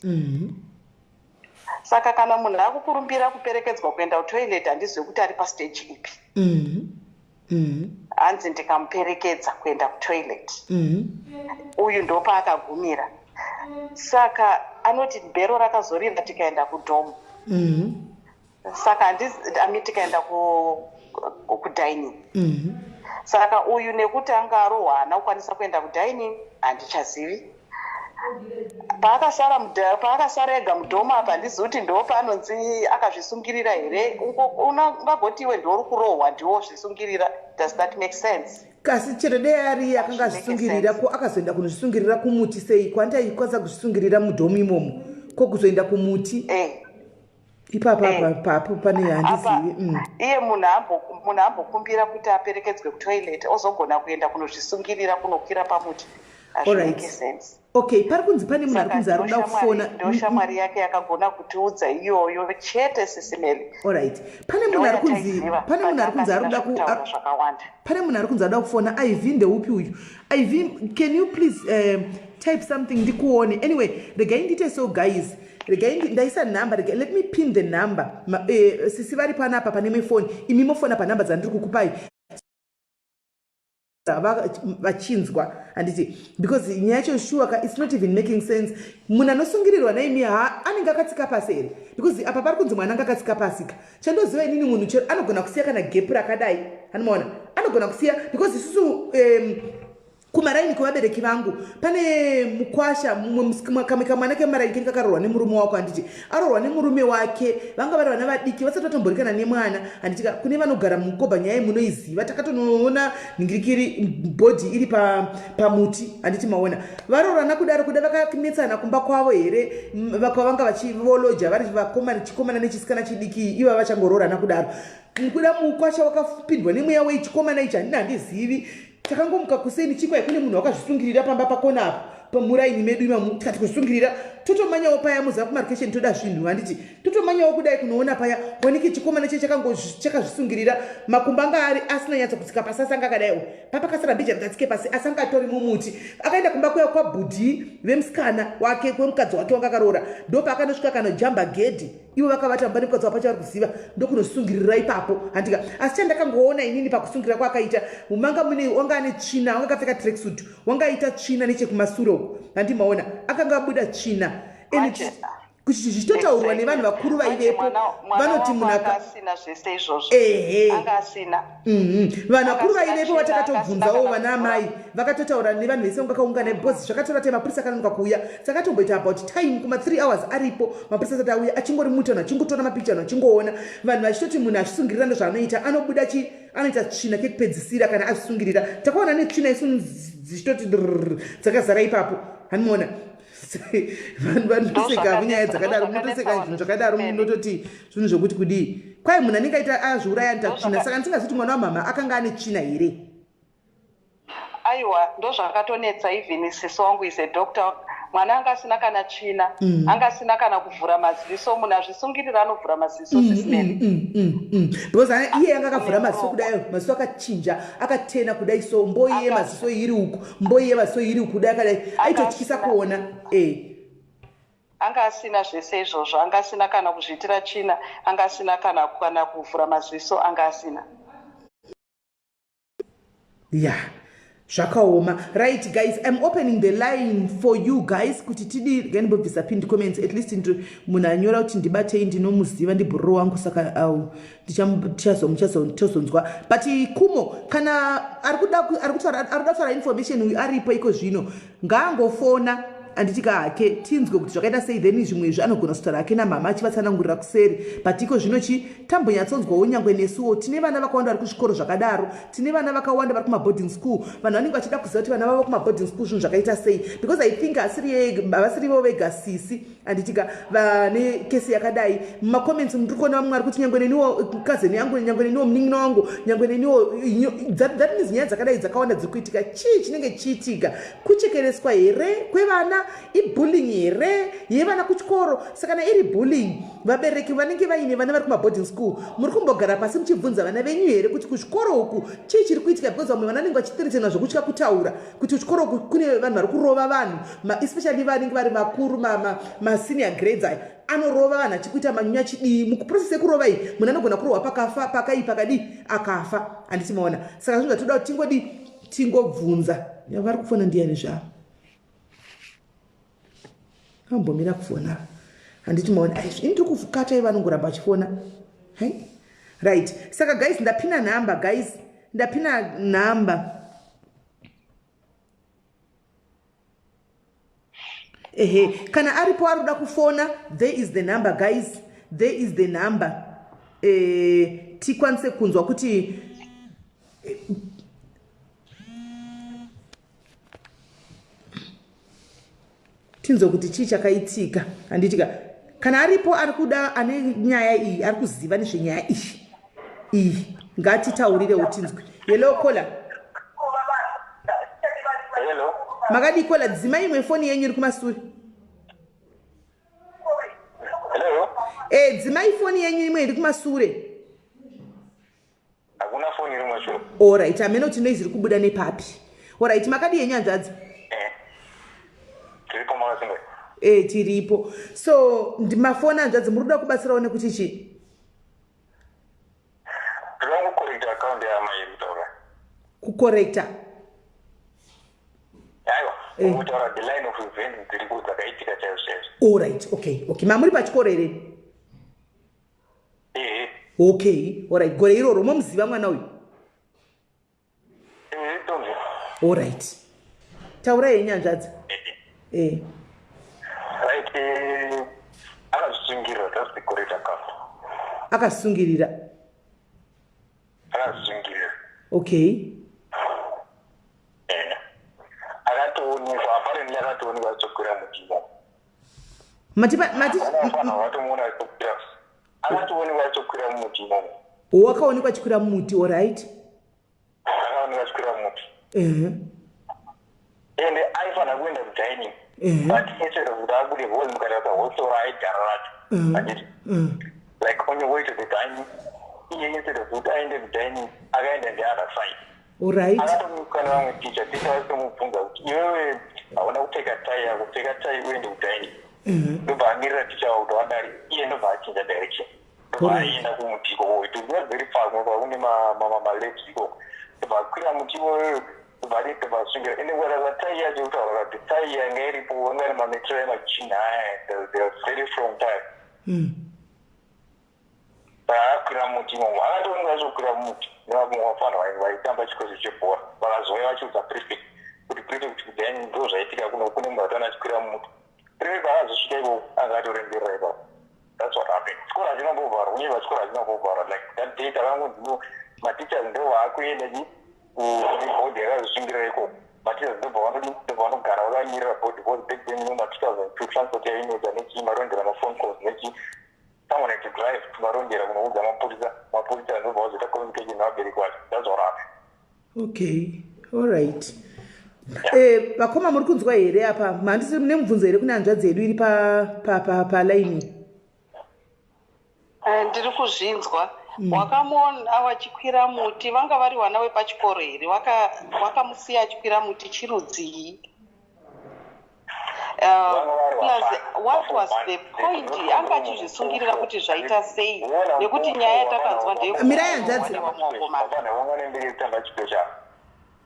Saka kana munhu akukurumbira kuperekedzwa kuenda kutoilet, handizivi kuti ari pastage ipi. Hanzi ndikamuperekedza kuenda kutoilet. Uyu ndopaakagumira. Saka anoti bhero rakazorira, tikaenda kudorm. Saka ami tikaenda kudining. Saka uyu nekuti anga arohwa, haana kukwanisa kuenda kudining. Handichazivi paakasara ega mudorm apa. Handizivi kuti ndo paanonzi akazvisungirira here. Ungagoti iwe ndouri kurohwa, ndiwo zvisungirira? Does that make sense? Kasi chero dei ari akanga azvisungirira, ko akazoenda kunozvisungirira kumuti sei? Kwandi aikwanisa kuzvisungirira mudorm imomo, ko kuzoenda kumuti? Eh. Ipapa Eh. apa papo pane Apa handizivi. iye munhu munhu ambokumbira kuti aperekedzwe kutoilet, ozogona kuenda kunozvisungirira, kunokwira pamuti. Alright. Hazvimake sense. Okay, pari kunzi pane munhu ari Saka kunzi ari kuda kufona. ndo shamwari yake yakagona kutiudza iyoyo chete, Sis Melly. Alright, pane munhu ari kunzi, pane munhu ari kunzi ari kuda ku kutaura zvakawanda. Pane munhu ari kunzi ada kufona. Iv ndeupi uyu? Iv, can you please type something ndikuone? Anyway, regai ndiite so, guys. Regai ndaisa nhamba. Regai, let me pin the number. Sisi vari panapa pane imwe foni, imi mofona panhamba dzandiri kukupai vachinzwa, handiti? Because nyaya yacho sure ka, it's not even making sense. Munhu anosungirirwa naimi, ha, anenge akatsika pasi here? Because apa pari kunzi mwana anga akatsika pasi ka. Chandoziva inini, munhu chero anogona kusiya kana gap rakadai, anomaona, anogona kusiya, because isusu kumaraini kwevabereki vangu pane mukwasha mumwe kamwe kamwana kemaraini kenge kakaroorwa nemurume wako, handiti? Aroorwa nemurume wake, vanga vari vana vadiki, vasati vatomborikana nemwana, handiti ka? Kune vanogara mukobha, nyaya munoiziva. Takatonoona nhingirikiri body iri pamuti, handiti? Maona varoorana kudaro, kuda vakanetsana kumba kwavo here? Vakavanga vachivoloja vari vakomana, chikomana nechisikana chidiki, iva vachangoroorana kudaro. Kuda mukwasha wakapindwa nemweya wechikomana ichi, handina, handizivi. Takangomuka kuseni, chikwai kune munhu wakazvisungirira pamba pakona apo pamuraini medu imamu. Tikati kuzvisungirira, totomanyawo paya muziva kumarikesheni, toda zvinhu, handiti? Totomanyawo kudai kunoona paya, wanike chikomana che chakazvisungirira. Makumbo anga ari asina nyatso kutsika pasi, asi anga akadaiwo papakasara mbijana katsike pasi, asi anga atori mumuti. Akaenda kumba kuya kwabhudhi vemusikana wake, kwemukadzi wake wanga akaroora, ndopaakanosvika kanojamba gedhi. Ivo vakavata mumba nemukadzi wapacho, vari kuziva, ndokunosungirira ipapo, handika? Asi chandakangoona inini pakusungirira kwaakaita, manga mune wanga ane tsvina, wanga akapfeka tracksuit, wanga aita tsvina nechekumasure uko, handimaona akanga abuda tsvina. And kuti zvichitotaurwa nevanhu vakuru Manje vaivepo, mwana vanoti wangu munhu anga aka asina zvese izvozvo. Ehe. Anga asina. Vanhu vakuru Akasina vaivepo tsvina, vatakatobvunzawo, akasina vana kana amai vakatotaura nevanhu vese vangakaungana, because zvakatora time. Mapurisa akanonoka kuuya, sakatomboita about time kuma 3 hours aripo mapurisa asati auya, achingori mutano, achingotora mapicha, vanhu achingoona, vanhu vachitoti munhu azvisungirira ndozvaanoita, anobuda chi anoita tsvina kekupedzisira kana azvisungirira. Takaona netsvina isu dzichitoti drrr, dzakazara ipapo, hanimaona? Vanhu vanoseka munyaya dzakadaro, munotoseka zvinhu zvakadaro, munototi zvinhu zvokuti kudii. Kwai munhu anenge aita azviuraya anoita tsvina, saka ndisingazoti mwana wamama akanga ane tsvina here? Aiwa, ndo zvakatonetsa. Even sisi wangu is a doctor. Mwana anga asina kana tsvina, anga asina kana kuvhura maziso. Munhu azvisungirira anovhura maziso, Sis Melly. Because iye anga akavhura maziso kudai, maziso akachinja, akatena kudai, so mboi yemaziso iri uku, mboi yemaziso iri uku kudai, akadai, aitotyisa kuona e. Anga asina zvese izvozvo, anga asina kana kuzviitira tsvina, anga asina kana kuvhura maziso, anga asina. Ya, zvakaoma. Right guys, I'm opening the line for you guys kuti tidi gandimbobvisa pinned comments. At least munhu anyora kuti ndibatei, ndinomuziva, ndibhururu wangu, saka au tichazonzwa. But kumo kana ari kuda ari kuda kutaura information, uyu aripo iko zvino, ngaangofona, handiti ka? Hake tinzwe kuti zvakaita sei, then zvimwe izvi anogona kutaura hake namama achivatsanangurira kuseri. But iko zvino chi tambonyatsonzwawo, nyangwe nesuwo tine vana vakawanda vari kuzvikoro zvakadaro, tine vana vakawanda vari kumaboarding school. Vanhu vanenge vachida kuziva kuti vana vavo kumaboarding school zvinhu zvakaita sei, because I think havasirivo vega, sisi, handitika, vane kesi yakadai. Mumacomments ndiri kuona vamwe vari kuti nyangwe neniwo cousin yangu, nyangwe neniwo munin'ina wangu, nyangwe neniwo. That means nyaya dzakadai dzakawanda dziri kuitika. Chii chinenge chiitika? Kuchekereswa here kwevana? Ibullying here yevana kuchikoro? Saka kana iri bullying, vabereki vanenge vaine vana vari kumaboarding school, muri kumbogara pasi muchibvunza vana venyu here kuti kuzvikoro uku chii chiri kuitika? Because vamwe vana vanenge vachithreatenwa zvokutya kutaura kuti kuchikoro uku kune vanhu vari kurova vanhu, especially vanenge vari vakuru, masenior grades aya anorova vanhu achikuita manyunya chidii. Mukuprocess yekurova iyi, munhu anogona kurohwa pakafa, pakai, pakadii, akafa, handiti maona? Saka zvinhu zvatoda kuti tingodi tingobvunza. Vari kufona ndiani zvavo? Ambomira kufona, handiti maona? Ini ndiri kukata, ivo vanongoramba vachifona. Hai, right. Saka guys, ndapina nhamba, guys, ndapina nhamba. Ehe, kana aripo ari kuda kufona, there is the number, guys, there is the number. Tikwanise kunzwa kuti tinzwe kuti chii chakaitika, handitika? Kana aripo ari kuda, ane nyaya iyi, ari kuziva nezvenyaya iyi, ngatitaurirewo tinzwe. Hello, caller. Hello. Makadii, caller? Dzima imwe foni yenyu iri kumasure. Hello. Dzimai foni yenyu imwe iri kumasure. Hakuna foni iri kumashure. Alright, hamene kuti noise iri kubuda nepapi. Alright, makadii henyu, hanzvadzi? Tiripo, makasimba. Tiripo. So mafoni, hanzvadzi, muri kuda kubatsirawo nekuti chii? Ndinoda kucorrecta account yaamai iri kutaura. Kucorrecta? Aiwa, kutaura the line of events dziriko dzakaitika chaizvo chaizvo. Alright, okay. Mamuri pachikoro here? Ehe. Okay, alright. Gore iroro momuziva mwana uyu? Ehe, tonzi. Alright, taurai henyu, hanzvadzi. Right, akazvisungirira, that's the correct account. Akasungirira? Akazvisungirira. Akatoonekwa, apparently akatoonekwa achitokwira mutimo. Mati mati? Vanhu vatomuona achitokwira, akatoonekwa achitokwira mumuti imomo. Wakaonekwa achikwira mumuti, alright. Akaonekwa achikwira mumuti. Ende aifanira kuenda kudining, but instead of kuti abude, because mukatarisa hostel raaigara racho, handiti, like on your way to the dining, iye instead of kuti aende kudining, akaenda the other side. Akatomuka nevamwe teacher. Teacher vachitomubvunza kuti, "Iwewe hauna kupfeka tai yako, pfeka tai uende kudining." Ndobva amirira teacher wavo kuti wadari, iye ndobva achinja direction, ndobva aenda kumuti ikoko. It was not very far, kunobva kune malabs ikoko. Ndobva akwira muti iwoyo, ndobva adi, ndobva asungira. Ende kukatarisa tai yacho, kutaura kuti tai yanga iripo anga ine mametero emajini aya, they are very strong tie. Akwira muti imomo, akatooneka achokwira muti nevamwe vafana vaitamba chikosi chebhora. Vakazouya vachiudza prefect kuti, "Prefect, kudhani ndo zvaitika kuno, kune munhu atona achikwira mumuti." Prefect akazosvika ikoko, anga atoremberera ipapo. That's what happened. Chikoro hachina kumbovharwa, kunyeva, chikoro hachina kumbovharwa. Like that day takangonzi no, mateachers ndo vaakuenda chi body yakazosungirira ikoko. Mateachers ndobva vanodi, ndobva vanogara vakamirira body, because back then, ma 2002, transport yainetsa nechii, marondera, maphone calls nechii, someone had to drive to Marondera kunoudza mapurisa. Mapurisa ndobva vazoita communication nevabereki vacho. That's what happened. Okay, alright. Vakoma, muri kunzwa here apa? Mandisi mune mubvunzo here kune hanzvadzi yedu iri palaini? Ndiri kuzvinzwa. Wakamuona wachikwira muti, vanga vari vana vepachikoro here? Wakamusiya achikwira muti chirudzii? Plus, what was the point? Anga achizvisungirira kuti zvaita sei? Nekuti nyaya yatakanzwa Mirai, hanzvadzi. ndeyekuwakomana. Vana mberi kutamba chipo chavo,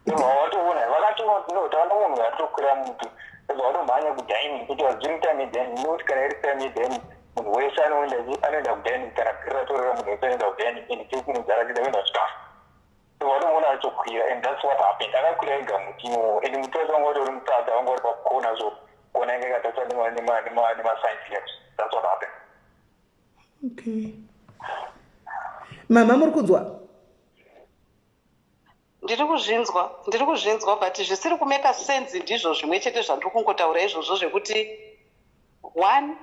vatoona, vakatoona munhu atokwira muti, vatomhanya kudining kuti during time yedining, nokuti kana iri time yedining, munhu wese anoenda kudining. Kana bhiri ratorera, munhu wese anoenda kudining, and tekunzara chida kuenda chikafu. Vatomuona achitokwira, and that's what happened. Akakwira ega muti imomo, and muti wacho wanga utori mutata, wanga uri pakona, so kona inge yakatatwa nemascience labs. That's what happened. Okay, mama, muri kunzwa? Ndiri kuzvinzwa, ndiri kuzvinzwa, but zvisiri kumake sense ndizvo zvimwe chete zvandiri kungotaura izvozvo, zvekuti one,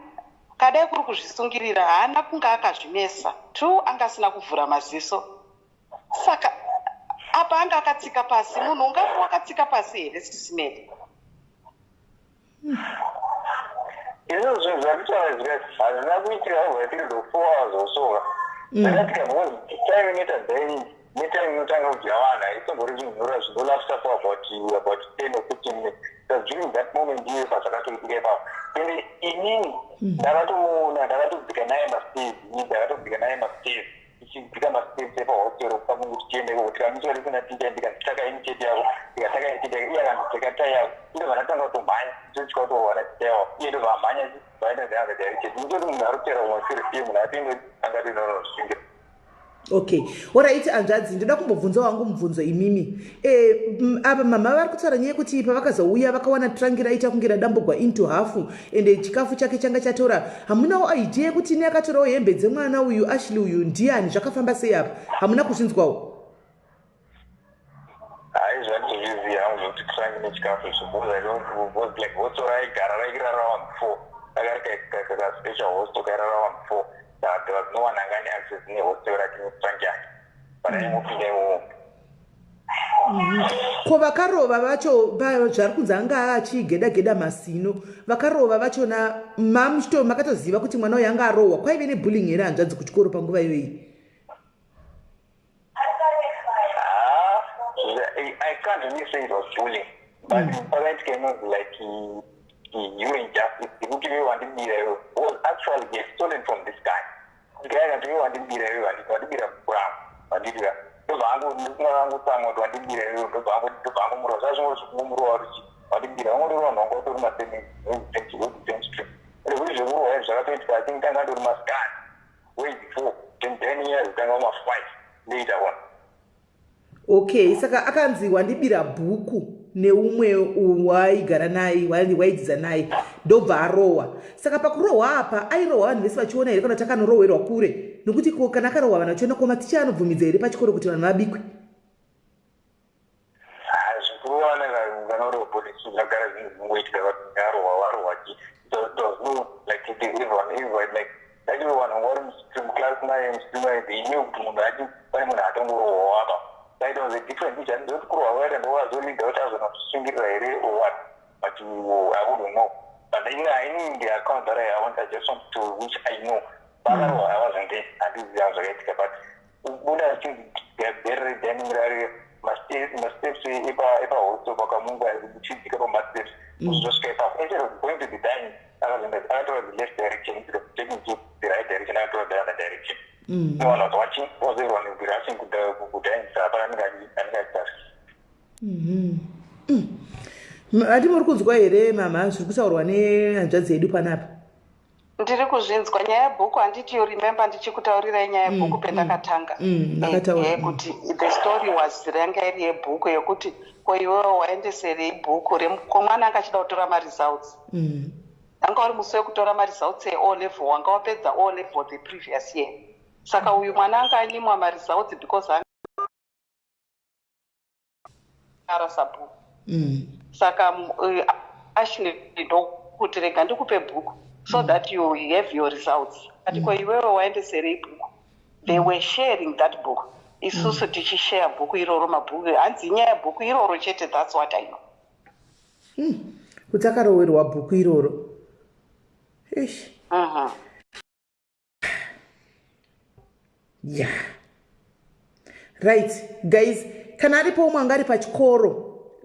kadai kuri kuzvisungirira, haana kunge akazvimesa. Two, anga asina kuvhura maziso, saka apa anga akatsika pasi. Munhu ungafi wakatsika pasi here, sisimeli? Izvo zvinhu zvanditaura zvikati hazvina kuitika over a period of 4 hours or so. Zvakaitika because time inoita dining netime inotanga kudya vanhu haisimbori zvinhu zvinolasta for about 10 or 15 minutes. So during that moment iye pazvakatoitika ipapo, ende inini ndakatomuona, ndakatodzika naye mastairs, ini ndakatodzika naye mastairs, tichidzika mastairs epahostero pamwe kuti tiende ikoko. Tikamiswa tisina ticha, ndikati, "Taka ini chete yako." Ndikataka ini chete yako, iye akandipfeka tai yako, ndobva ndatanga kutomhanya, tosvika kutorwana ticha yavo, iye ndobva amhanya, vaenda the other direction. Nditoti munhu ari kutera kumashure, iye munhu atenge angati nonosungira. Okay, alright, hanzvadzi, ndoda kumbobvunza wangu mubvunzo imimi. Apa mama vari kutaura nyaya yekuti pavakazouya vakawana trunk raita kunge radambugwa into half, ende chikafu chake changa chatora. Hamunawo idea yekuti neakatorawo hembe dzemwana uyu, Ashley uyu, ndiani? Zvakafamba sei apa? Hamuna kuzvinzwawo? Hai, zvatozviziva hangu zvekuti trunk nechikafu izvo, because I don't, because like hostel raigara rairara vanhu four. Akari kaspecial hostel kairara vanhu four, saka there was no one anga ane access nehostel rake netrunk yake, but aingopinda imomo. Ko vakarova vacho, zvari kunzi anga achigeda geda masino, vakarova vachona mamuchito makatoziva kuti mwana uyu anga arohwa? Kwaive nebullying here, hanzvadzi, kuchikoro panguva iyoyi? Ah, I can't really say it was bullying, but pakaitika inonzi like human justice, yekuti iwe wandibira iwe, was actually get stolen from this guy. This guy akati, "Iwe wandibira, iwe wandibira bhuku wandibira." Ndobva angotsamwa kuti, "Wandibira iwe." Ndobva angomurova. Zvazvingori zvekungomurova kuti wandibira, vangorova vanhu vanga vatori masame stream. Ende kuti zvekurohwa izvi zvakatoitika, I think tanga andori masikati, way before 10 years, tanga ma5 later on. Okay, saka akanzi wandibira bhuku neumwe waigara naye, waidzidza naye, ndobva arohwa. Saka pakurohwa apa, airohwa vanhu vese vachiona here, kana kuti akanorohwerwa kure? Nokuti ko kana akarohwa vanhu vachiona, ko maticha anobvumidza here pachikoro kuti vanhu vabikwe? Zvikurovana kana uri polisi zvagara zvinhu zvinongoitika. Varohwa, varohwa chi there was no like everyone like actually vanhu vanga vari mustream class naye, mustream naye, they knew kuti munhu achi pane munhu atongorohwa apa. It was a different issue. Handizoti kurohwa kwaita ndowazolida kuti azonozvisungirira here or what, but I wouldn't know. But ini the account that I want, I just want to which I know, vakarohwa, I wasn't there, handiziva zvakaitika, but buda achinzi bere dining rari masteps epahostel, pakamunga uchidzika pamasteps uzosvika ipapo, instead of going to the dining, akazoenda akatora the left direction instead of taking to the right direction, akatora the other direction. No one was watching because everyone will be rushing kudining, saka hapana anenge achitarisa. Handi muri kunzwa here, mama, zviri kutaurwa nehanzvadzi yedu panapa? Ndiri kuzvinzwa. Nyaya yebhuku, handiti you remember ndichikutaurirai nyaya yebhuku pendakatanga? Makataura. Kuti the story was ranga iri yebhuku, yekuti ko iwewo waendeserei bhuku, ko mwana anga achida kutora maresults. Anga uri musi wekutora maresults eO level, wanga wapedza O level the previous year. Saka uyu mwana anga anyimwa maresults because anga arasa bhuku. Saka Ashley ndokuti, "Rega ndikupe bhuku so that you have your results." Ati, "Ko iwewe waendeserei bhuku?" They were sharing that book, isusu tichishare bhuku iroro, mabhuku. Hanzi inyaya yebhuku iroro chete. That's what I know. Kuti akarowerwa bhuku iroro. Eish. Yeah, right guys, kana aripo umwe anga ari pachikoro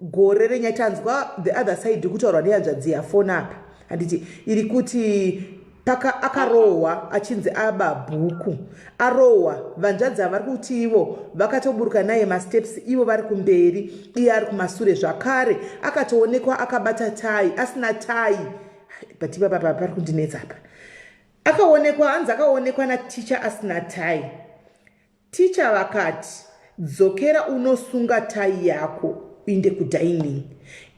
gore renyatanzwa the other side kutaurwa nehanzvadzi yafona apa, handiti, iri kuti paka akarohwa achinzi aba bhuku, arohwa. Vanzvadzi ava vari kuti ivo vakatoburuka naye masteps, ivo vari kumberi, iye ari kumasure. Zvakare akatoonekwa akabata tai, asina tai. But ipapa pari kundinetsa apa. Akaonekwa, hanzi akaonekwa naticha asina tai. Ticha vakati, "Dzokera unosunga tai yako uinde kudining."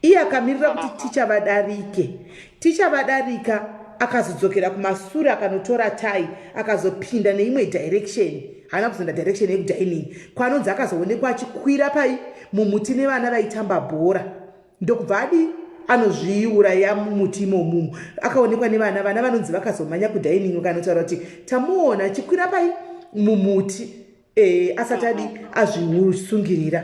Iye akamirira kuti ticha vadarike. Ticha vadarika, akazodzokera kumasure, akanotora tai, akazopinda neimwe direction, haana kuzoenda direction yekudining. Kwanonzi akazoonekwa achikwira pai mumuti nevana vaitamba bhora, ndokubva adi anozviuraya mumuti imomumo. Akaonekwa nevana. Vana vanonzi vakazomhanya kudining, vakanotaura kuti tamuona achikwira pai mumuti asati adi azvisungirira.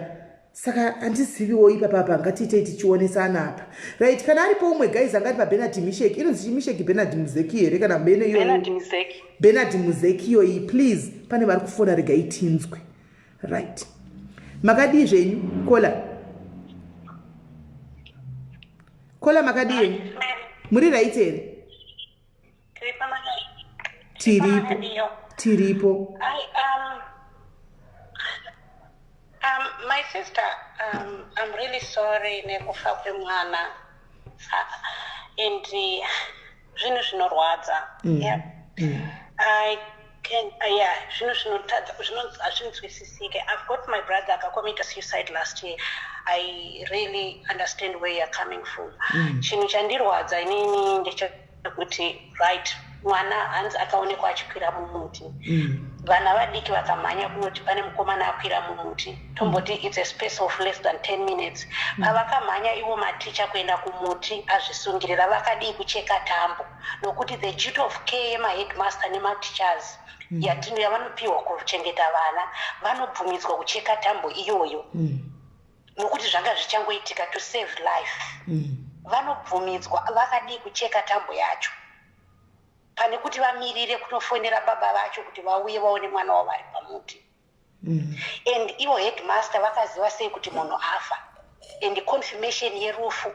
Saka handiziviwo ipapapa. Ngatiitei tichionesana apa. Right, kana aripo umwe guys angati paBernard Mishek, inonzi chimisheki, Bernard Muzeki here, kana bene iyoyo? Bernard Mizeki. Bernard Muzeki iyoyi, please. Pane vari kufona, regai tinzwe. Right, makadii zvenyu, caller? Caller, makadii henyu? Muri right here? Tiripo, tiripo. I, um, um, my sister, I'm really sorry nekufa kwemwana, and zvinhu zvinorwadza. Yeah. I can, yeah, zvinhu zvinotadza, hazvinzwisisike. I've got my brother akacommita suicide last year. I really understand where you're coming from. Chinhu chandirwadza inini ndechekuti, right, mwana hanzi akaonekwa achikwira mumuti. Vana vadiki vakamhanya kunoti pane mukomana akwira mumuti, tomboti it's a space of less than 10 minutes. Pavakamhanya ivo maticha kuenda kumuti azvisungirira, vakadii kucheka tambo? Nokuti the duty of care yemaheadmaster nemateachers yatino yavanopiwa kuchengeta vana, vanobvumidzwa kucheka tambo iyoyo nokuti zvanga zvichangoitika, to save life. Vanobvumidzwa. Vakadii kucheka tambo yacho pane kuti vamirire kunofonera baba vacho kuti vauye vaone mwana wavo ari pamuti? And ivo headmaster vakaziva sei kuti munhu afa? And confirmation yerufu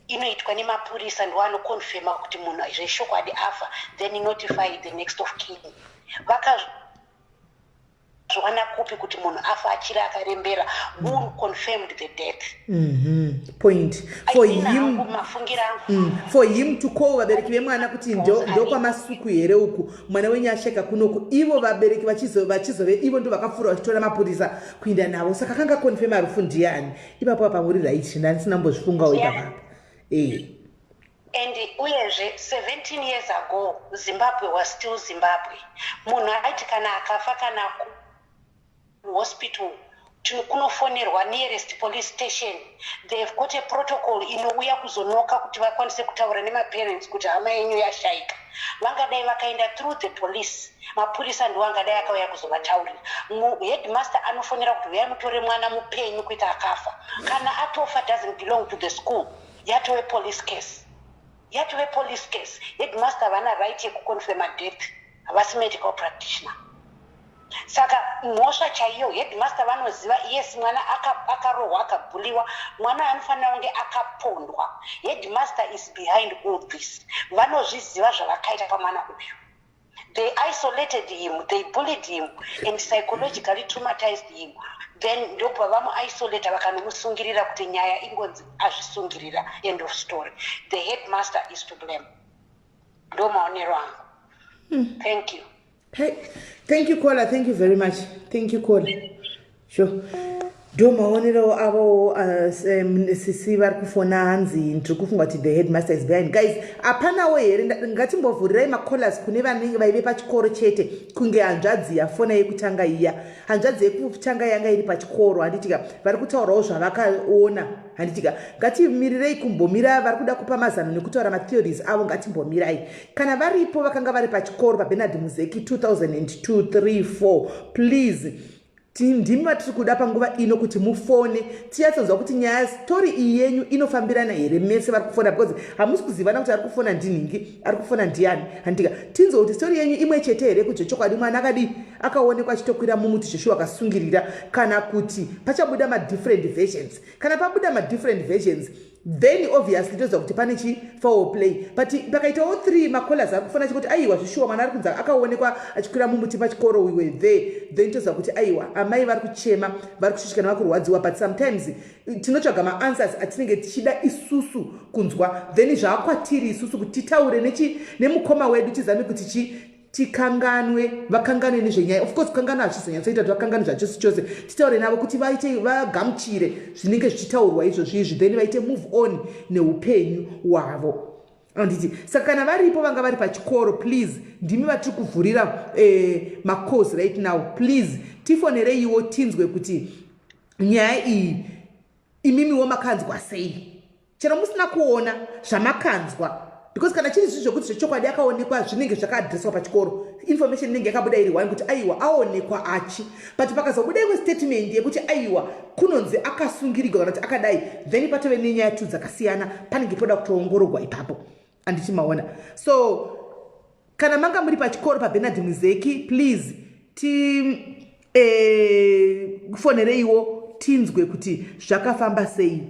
inoitwa nemapurisa, ndo anoconfirma kuti munhu zveshokwadi afa, then notify the next of kin. Vakazviwana kupi kuti munhu afa achiri akarembera? Who confirmed the death? Point for Inini him hangu, mafungiro angu, For him to call vabereki vemwana kuti ndokwamasuku here uku, mwana wenyu asheka kunoku, ivo vabereki vachizove ivo ndo vakapfuura vachitora mapurisa kuinda navo, saka kanga confirma rufu ndiani ipapo? Apa muri right, ndandisina mbozvifungawo ipapapa e. And uyezve 17 years ago Zimbabwe was still Zimbabwe. Munhu aiti kana akafa kana kuhospital, kunofonerwa nearest police station. They've got a protocol inouya kuzonoka kuti vakwanise kutaura nemaparents kuti hama yenyu yashaika. Vangadai vakaenda through the police, mapurisa ndiwo angadai akauya kuzovataurira. Headmaster anofonera kuti uyai mutore mwana mupenyu kuita akafa. Kana atofa, doesn't belong to the school, yatove police case, yatove police case. Headmaster havana right yekuconfirma death, havasi medical practitioner. Saka mhosva chaiyo, headmaster vanoziva. Yes, mwana akarohwa, akabulliwa, mwana anofanira kunge akapondwa. Headmaster is behind all this. Vanozviziva zvavakaita pamwana uyu. They isolated him, they bullied him and psychologically traumatized him, then ndobva vamuisolata, vakanomusungirira kuti nyaya ingonzi azvisungirira, end of story. The headmaster is to blame. Ndo maonero angu. Thank you. Hey, thank you, caller. Thank you very much. Thank you, caller. Sure, ndo maonero avo. Sisi vari kufona, hanzi ndiri kufunga kuti the headmaster is behind. Guys, hapanawo here? Ngatimbovhurirai macallers kune vanenge vaive pachikoro chete, kunge hanzvadzi yafona yekutanga iya. Hanzvadzi yekutanga yanga iri pachikoro, handitika? Vari kutaurawo zvavakaona, handitika? Ngatimirirei kumbomira vari kuda kupa mazano nekutaura matheories avo. Ngatimbomirai kana varipo vakanga vari pachikoro paBernard Muzeki 2002 3 4. Please, ndimi vatiri kuda panguva ino kuti mufone tinyatsonzwa kuti nyaya, story iyi yenyu inofambirana here mese vari kufona, because hamusi kuzivana kuti ari kufona ndinhingi, ari kufona ndiani, handika? Tinzwe kuti story yenyu imwe chete here, kuti zvechokwadi mwana akadii, akaonekwa achitokwira mumuti zveshuwa akasungirira, kana kuti pachabuda madifferent versions. Kana pabuda madifferent versions, then obviously toziva kuti pane chi foul play. But pakaitawo three macallers ari kufona chikuti aiwa, zvishuwa mwana ari kunzi akaonekwa achikwira mumuti pachikoro, we were there, then toziva kuti aiwa, amai vari kuchema, vari kushushikana, vari kurwadziwa. But sometimes tinotsvaga maanswers atinenge tichida isusu kunzwa, then zvaakwatiri isusu kuti titaure nemukoma wedu, tizame kuti chi tikanganwe, vakanganwe nezvenyaya. Of course kukanganwa hazvizonyatsoita kuti vakanganwe zvachose chose. Titaure navo kuti vaite vagamuchire zvinenge zvichitaurwa izvozvo izvi, then vaite move on neupenyu hwavo, handiti? Saka kana varipo vanga vari pachikoro, please, ndimi vatiri kuvhurira macalls right now. Please tifonereiwo tinzwe kuti nyaya iyi imimiwo makanzwa sei, chero musina kuona zvamakanzwa, because kana chiri zvinhu zvokuti zvechokwadi akaonekwa, zvinenge zvakaadhireswa pachikoro, information inenge yakabuda iri one kuti aiwa, aonekwa achi. But pakazobuda imwe statement yekuti aiwa, kunonzi akasungirigwa kana kuti akadai, then patove nenyaya tu dzakasiyana, panenge poda kutoongororwa ipapo, handiti maona? So kana manga muri pachikoro paBernard Muzeki, please ti fonereiwo tinzwe kuti zvakafamba sei.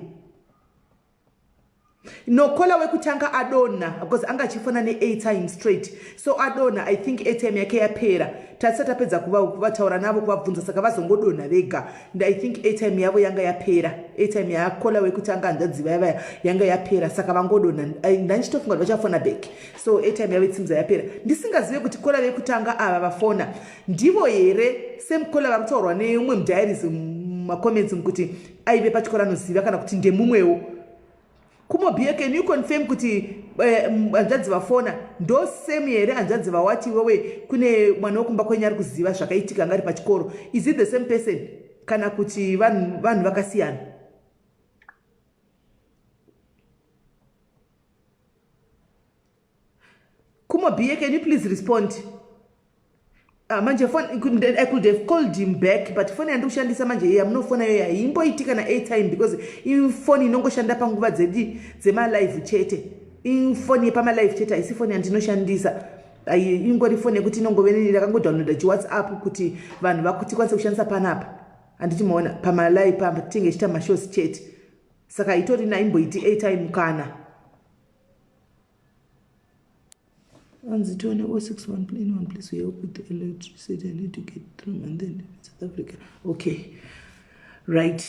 No, caller wekutanga adonha because anga achifona neairtime straight, so adonha. I think airtime yake yapera. Tasati tapedza kuvataura navo, kuvabvunza, saka vazongodonha vega. And I think airtime yavo yanga yapera, airtime yacaller wekutanga, hanzvadzi vaya vaya, yanga yapera, saka vangodonha. Ndandichitofunga kuti vachafona back, so airtime yavo itsimza yapera. Ndisingazive kuti caller vekutanga ava vafona ndivo here same caller vari kutaurwa neumwe mudiaries mumacomments kuti aive pachikoro anoziva, kana kuti ndemumwewo. Kumobhiye, can you confirm kuti hanzvadzi vafona ndo same here, hanzvadzi vawati iwewe kune mwana wekumba kwenyu ari kuziva zvakaitika, anga ari pachikoro? Is it the same person kana kuti vanhu vakasiyana? Kumobhiye, can you please respond? Manje phone, I could have called him back, but foni yandiri kushandisa manje yamunofona iyoyo haimboiti kana airtime, because ifoni inongoshanda panguva dzedi dzemalive chete. Ifoni yepamalive chete, haisi foni yandinoshandisa. Ingori foni yekuti inongove ndakangodownloada chiWhatsApp kuti vanhu vatikwanise kushandisa panapa, handiti maona, pamalive pamba tinenge ichiita mashows chete, saka itori naimboiti airtime kana. Anzi tione 061. Anyone, please help with the electricity. I need to get through and then South Africa. Okay, right.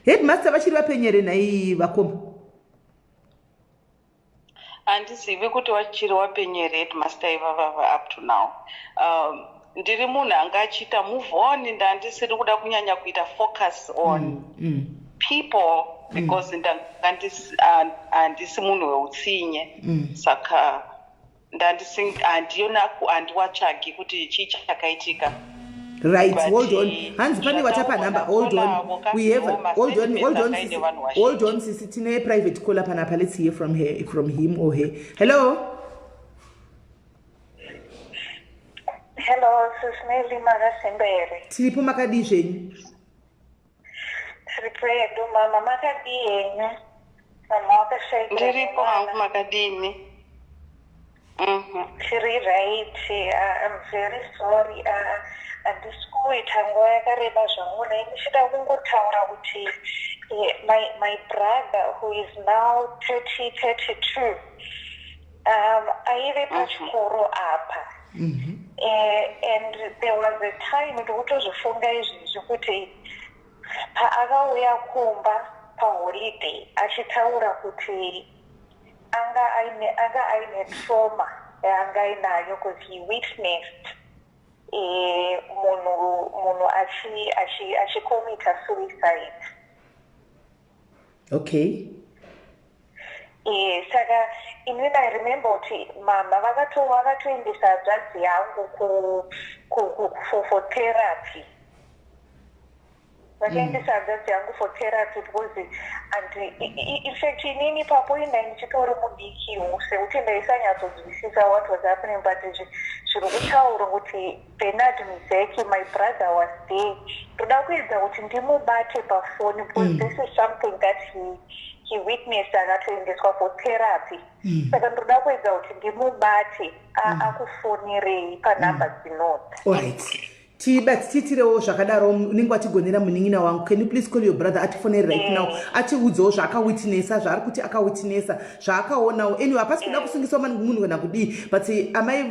Headmaster vachiri vapenyere nhai, vakoma? Handizivi kuti vachiri wapenyere headmaster ivavava up to now. Ndiri munhu anga achiita move on, ndandisiri kuda kunyanya kuita focus on people because ndanga handisi munhu weutsinye, saka handina, handiwatsvagi kuti chii chakaitika. Right. But, hold on. Hanzi pane watapa number. Hold on, we have, hold on, hold on, sisi. Hold on, sisi, tine private caller panapa. Let's hear from her, from him or her. Hello. Hello, Sisi Meli, makasimbere? Tiripo, makadii zvenyu? Tiri pedu mama, makadii henyu mama wakashaikira? Ndiripo hangu, makadini? Tiri right. I'm very sorry, handisi kuita nguva yakareba zvangu nei, ndichida kungotaura kuti my brother who is now 30 32 aive pachikoro apa. And there was a time, ndikutozvifunga izvezvi, kuti paakauya kumba paholiday achitaura kuti anga aine trauma yaanga ainayo because he witnessed munhu achicommita suicide. Saka inini I remember kuti mama vakatoendesa hanzvadzi yangu for therapy. Vakaendesa hanzvadzi yangu for therapy because and in fact inini ipapo inai ndichitori mudikiwo sekuti ndaisanyatsonzwisisa what was happening, but zviri kutaura kuti Bernard Mzeki, my brother, was there. Ndoda kuedza kuti ndimubate pafoni because this is something that he witnessed, akatoendeswa for therapy. Saka ndoda kuedza kuti ndimubate akufonerei panhamba dzinodza. Alright, tiitirewo zvakadaro, unenge watigonera, munin'ina wangu. Can you please call your brother atifonere right now, atiudzewo zvaakawitnessa, zvaari kuti akawitnessa, zvaakaonawo? Anyway, hapasi kuda kusungiswa munhu kana kudii, but amai,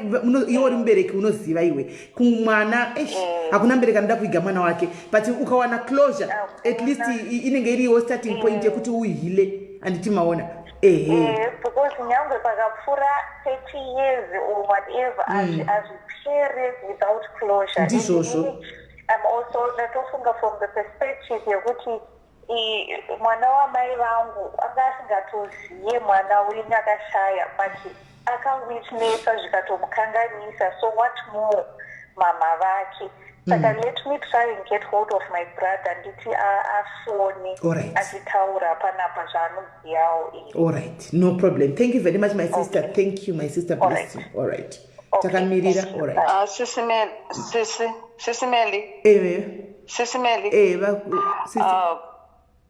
iwe uri mubereki, unoziva iwe kumwana, eish, hakuna mubereki anoda kuiga mwana wake, but ukawana closure, at least inenge iriwo starting point yekuti uheale, handiti maona? Ehe. Because nyangwe pakapfuura 30 years or whatever, hazviperi without closure. Ndizvozvo. And inini, I'm also ndatofunga from the perspective yekuti mwana wamai vangu anga asingatoziye mwana wenyu akashaya, but akawitnessa zvikatomukanganisa, so what more mama vake? Saka let me try and get hold of my brother, nditi afone achitaura panapa zvaanoziyawo iye. All right, no problem. Thank you very much, my sister. Thank you, my sister. All Bless right. you. All right. Okay, Takamirira. thank you. All right. Sisi Meli, sisi Meli, sisi Meli. Sisi.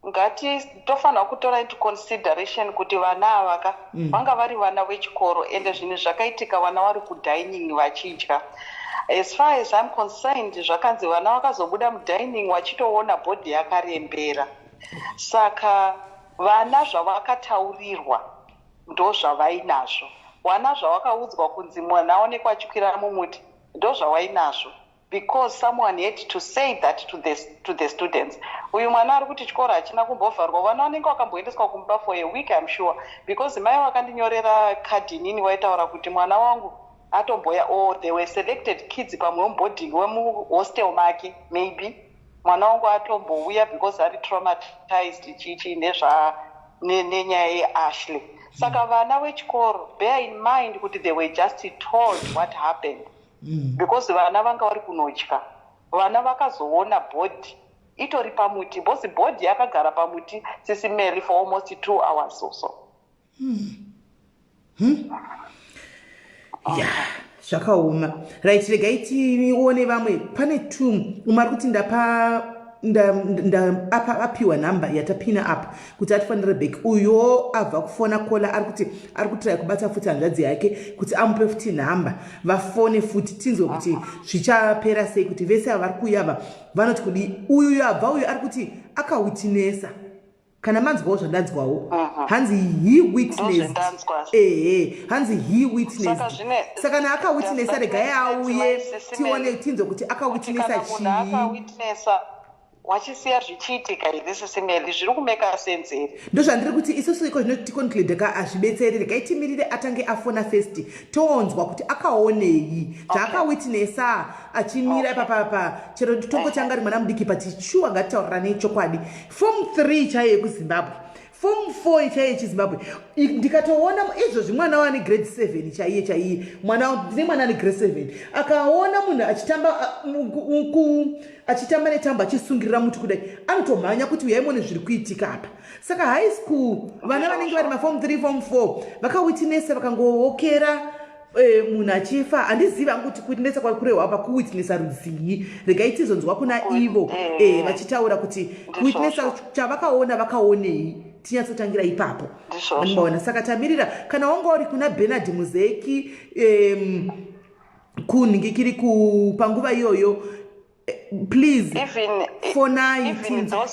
Ngati tofanira kutora into consideration kuti vana ava ka vanga vari vana vechikoro, ende zvinhu zvakaitika vana vari kudining vachidya. As far as I'm concerned, zvakanzi vana vakazobuda mudining vachitoona body yakarembera, saka vana zvavakataurirwa ndo zvavainazvo. Vana zvavakaudzwa kunzi mwana aonekwa achikwira mumuti, ndo zvavainazvo, because someone had to say that to the students. Uyu mwana ari kuti chikoro hachina kumbovharwa, vana vanenge vakamboendeswa kumba for a week, I'm sure, because mai vakandinyorera kadhi inini waitaura kuti mwana wangu atomboya, or there were selected kids pamwe wemuboarding, wemuhostel make maybe. Mwana wangu atombouya because ari traumatized chichi nezva nenyaya yeAshley. Saka vana vechikoro, bear in mind kuti they were just told what happened because vana vanga vari kunotya. Vana vakazoona body itori pamuti, because body yakagara pamuti, Sisi Mary, for almost 2 hours or so. Ya, zvakaoma. Right, regai tione vamwe. Pane two umwe ari kuti ndapa apiwa nhamba yatapina apa kuti atifanire back. Uyo abva kufona, caller ari kuti ari kutry kubata futi hanzvadzi yake kuti amupe futi nhamba, vafone futi, tinzwe kuti zvichapera sei, kuti vese ava vari kuuya ava vanoti kudi. Uyu abva uyu ari kuti akawitnessa. Kana manzwawo zvandanzwawo, hanzi he witnessed. Ndozvendanzwa. Ehe, hanzi he witnessed. Saka Saka kana akawitnessa, regai auye tione, tinzwe kuti akawitnessa Kana munhu chii. Akawitnessa wachisiya zvichiitika here, Sisi Mary? Zviri kumake sense here? Ndozvandiri kuti isusu iko zvino ticonclude ka, hazvibetseri. Regai timirire atange afona first, toonzwa kuti akaonei zvaakawitnessa achimira ipapapa. Chero tongoti anga ari mwana mudiki, but shuwa, ngatitaurirane chokwadi, form 3 chaiyo yekuZimbabwe, form 4 chaiyo yechiZimbabwe, ndikatoona izvozvi mwana wane grade 7 chaiye chaiye, mwana, ndine mwana ane grade 7, akaona munhu achitamba achitamba netambo, achisungirira muti kudai, anotomhanya kuti uyai muone zviri kuitika apa. Saka high school vana vanenge vari maform 3, form 4, vakawitnessa, vakangookera munhu achifa, handizivi hangu kuti kuwitnessa kwari kurehwa apa kuwitnessa rudzii. Regai tizonzwa kuna ivo vachitaura kuti kuwitnessa chavakaona vakaonei, tinyatsotangira ipapo. Ndizvozvo. Maona, saka tamirira. Kana wanga uri kuna Bernard Muzeki kunhingikiri panguva iyoyo, please Even fonai even tinzwe.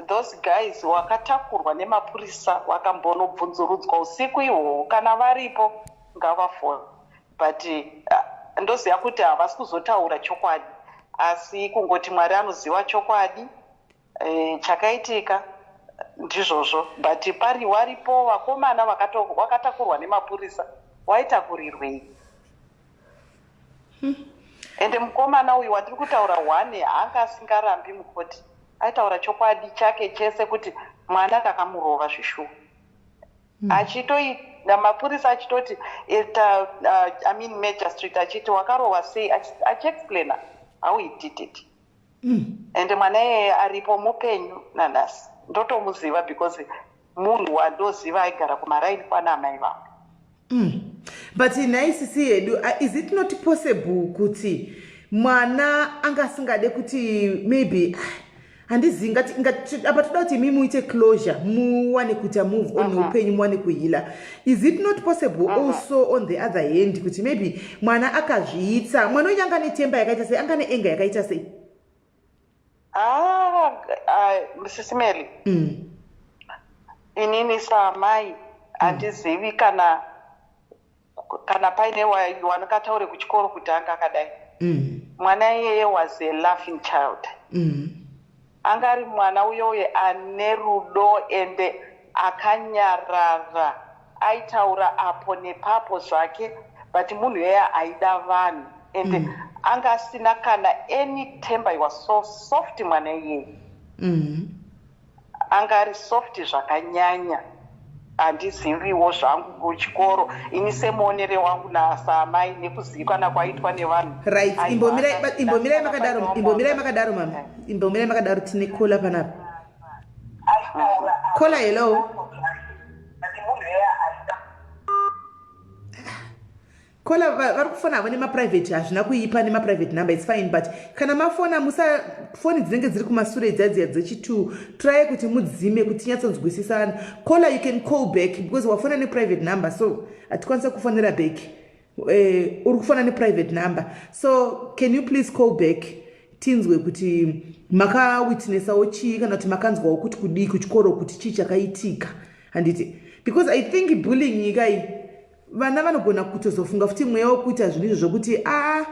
Those guys wakatakurwa nemapurisa, wakambonobvunzurudzwa usiku ihwohwo, kana varipo ngavafone. But ndoziva kuti havasi kuzotaura chokwadi, asi kungoti Mwari anoziva chokwadi chakaitika. Ndizvozvo, but pari waripo vakomana wakatakurwa nemapurisa, waitakurirwei? Ende mukomana uyu wandiri kutaura one haanga asingarambi mukoti, aitaura chokwadi chake chese kuti mwana ndakamurova zvishuwa. Achitoi mapurisa achitoti ita, I mean, magistrate achiti wakarova sei, achiexplaina how he did it. Ende mwana iyeye aripo mupenyu nanhasi, ndotomuziva because munhu wandoziva aigara kumaraini kwana amai vangu. But nhai sisi yedu, is it not possible kuti mwana anga asingade kuti maybe, handizivi, apa toda kuti imi muite closure, muwane kuita move on neupenyu, muwane kuheala. Is it not possible also on the other hand kuti maybe mwana akazviitsa? Mwana wenyu anga netemba yakaita sei? Anga neanger yakaita sei? Ah, ah, Sisi Mary, inini saamai handizivi kana paine wanongataure kuchikoro kuti anga akadai. Mwana iyeye was a laughing child. Anga ari mwana uyoyo ane rudo ende akanyarara, aitaura apo nepapo zvake, but munhu iyeye aida vanhu ende anga asina kana any temper. He was so soft mwana iyeye. Anga ari soft zvakanyanya. Handiziviwo zvangu kuchikoro, ini semuonere wangu nasaamai nekuzivikana kwaitwa nevanhu. Right. Aiwa, Imbomirai. Imbomirai makadaro. Imbomirai makadaro, mama, imbomirai makadaro. Tine caller panapa. Caller, hello. Caller vari kufona havo nemaprivate, hazvina kuipa nemaprivate number, it's fine, but kana mafona musa foni dzinenge dziri kumasure dziya dzechi2, try kuti mudzime kuti tinyatsonzwisisana. Caller, you can call back because wafona neprivate number, so hatikwanisa kufonera back. Uri kufona neprivate number, so can you please call back, tinzwe kuti makawitnessawo chii, kana kuti makanzwawo kuti kudii kuchikoro, kuti chii chakaitika, handiti? Because I think bullying nyika iyi, vana vanogona kutozofunga futi mweya wekuita zvinhu izvo zvokuti a.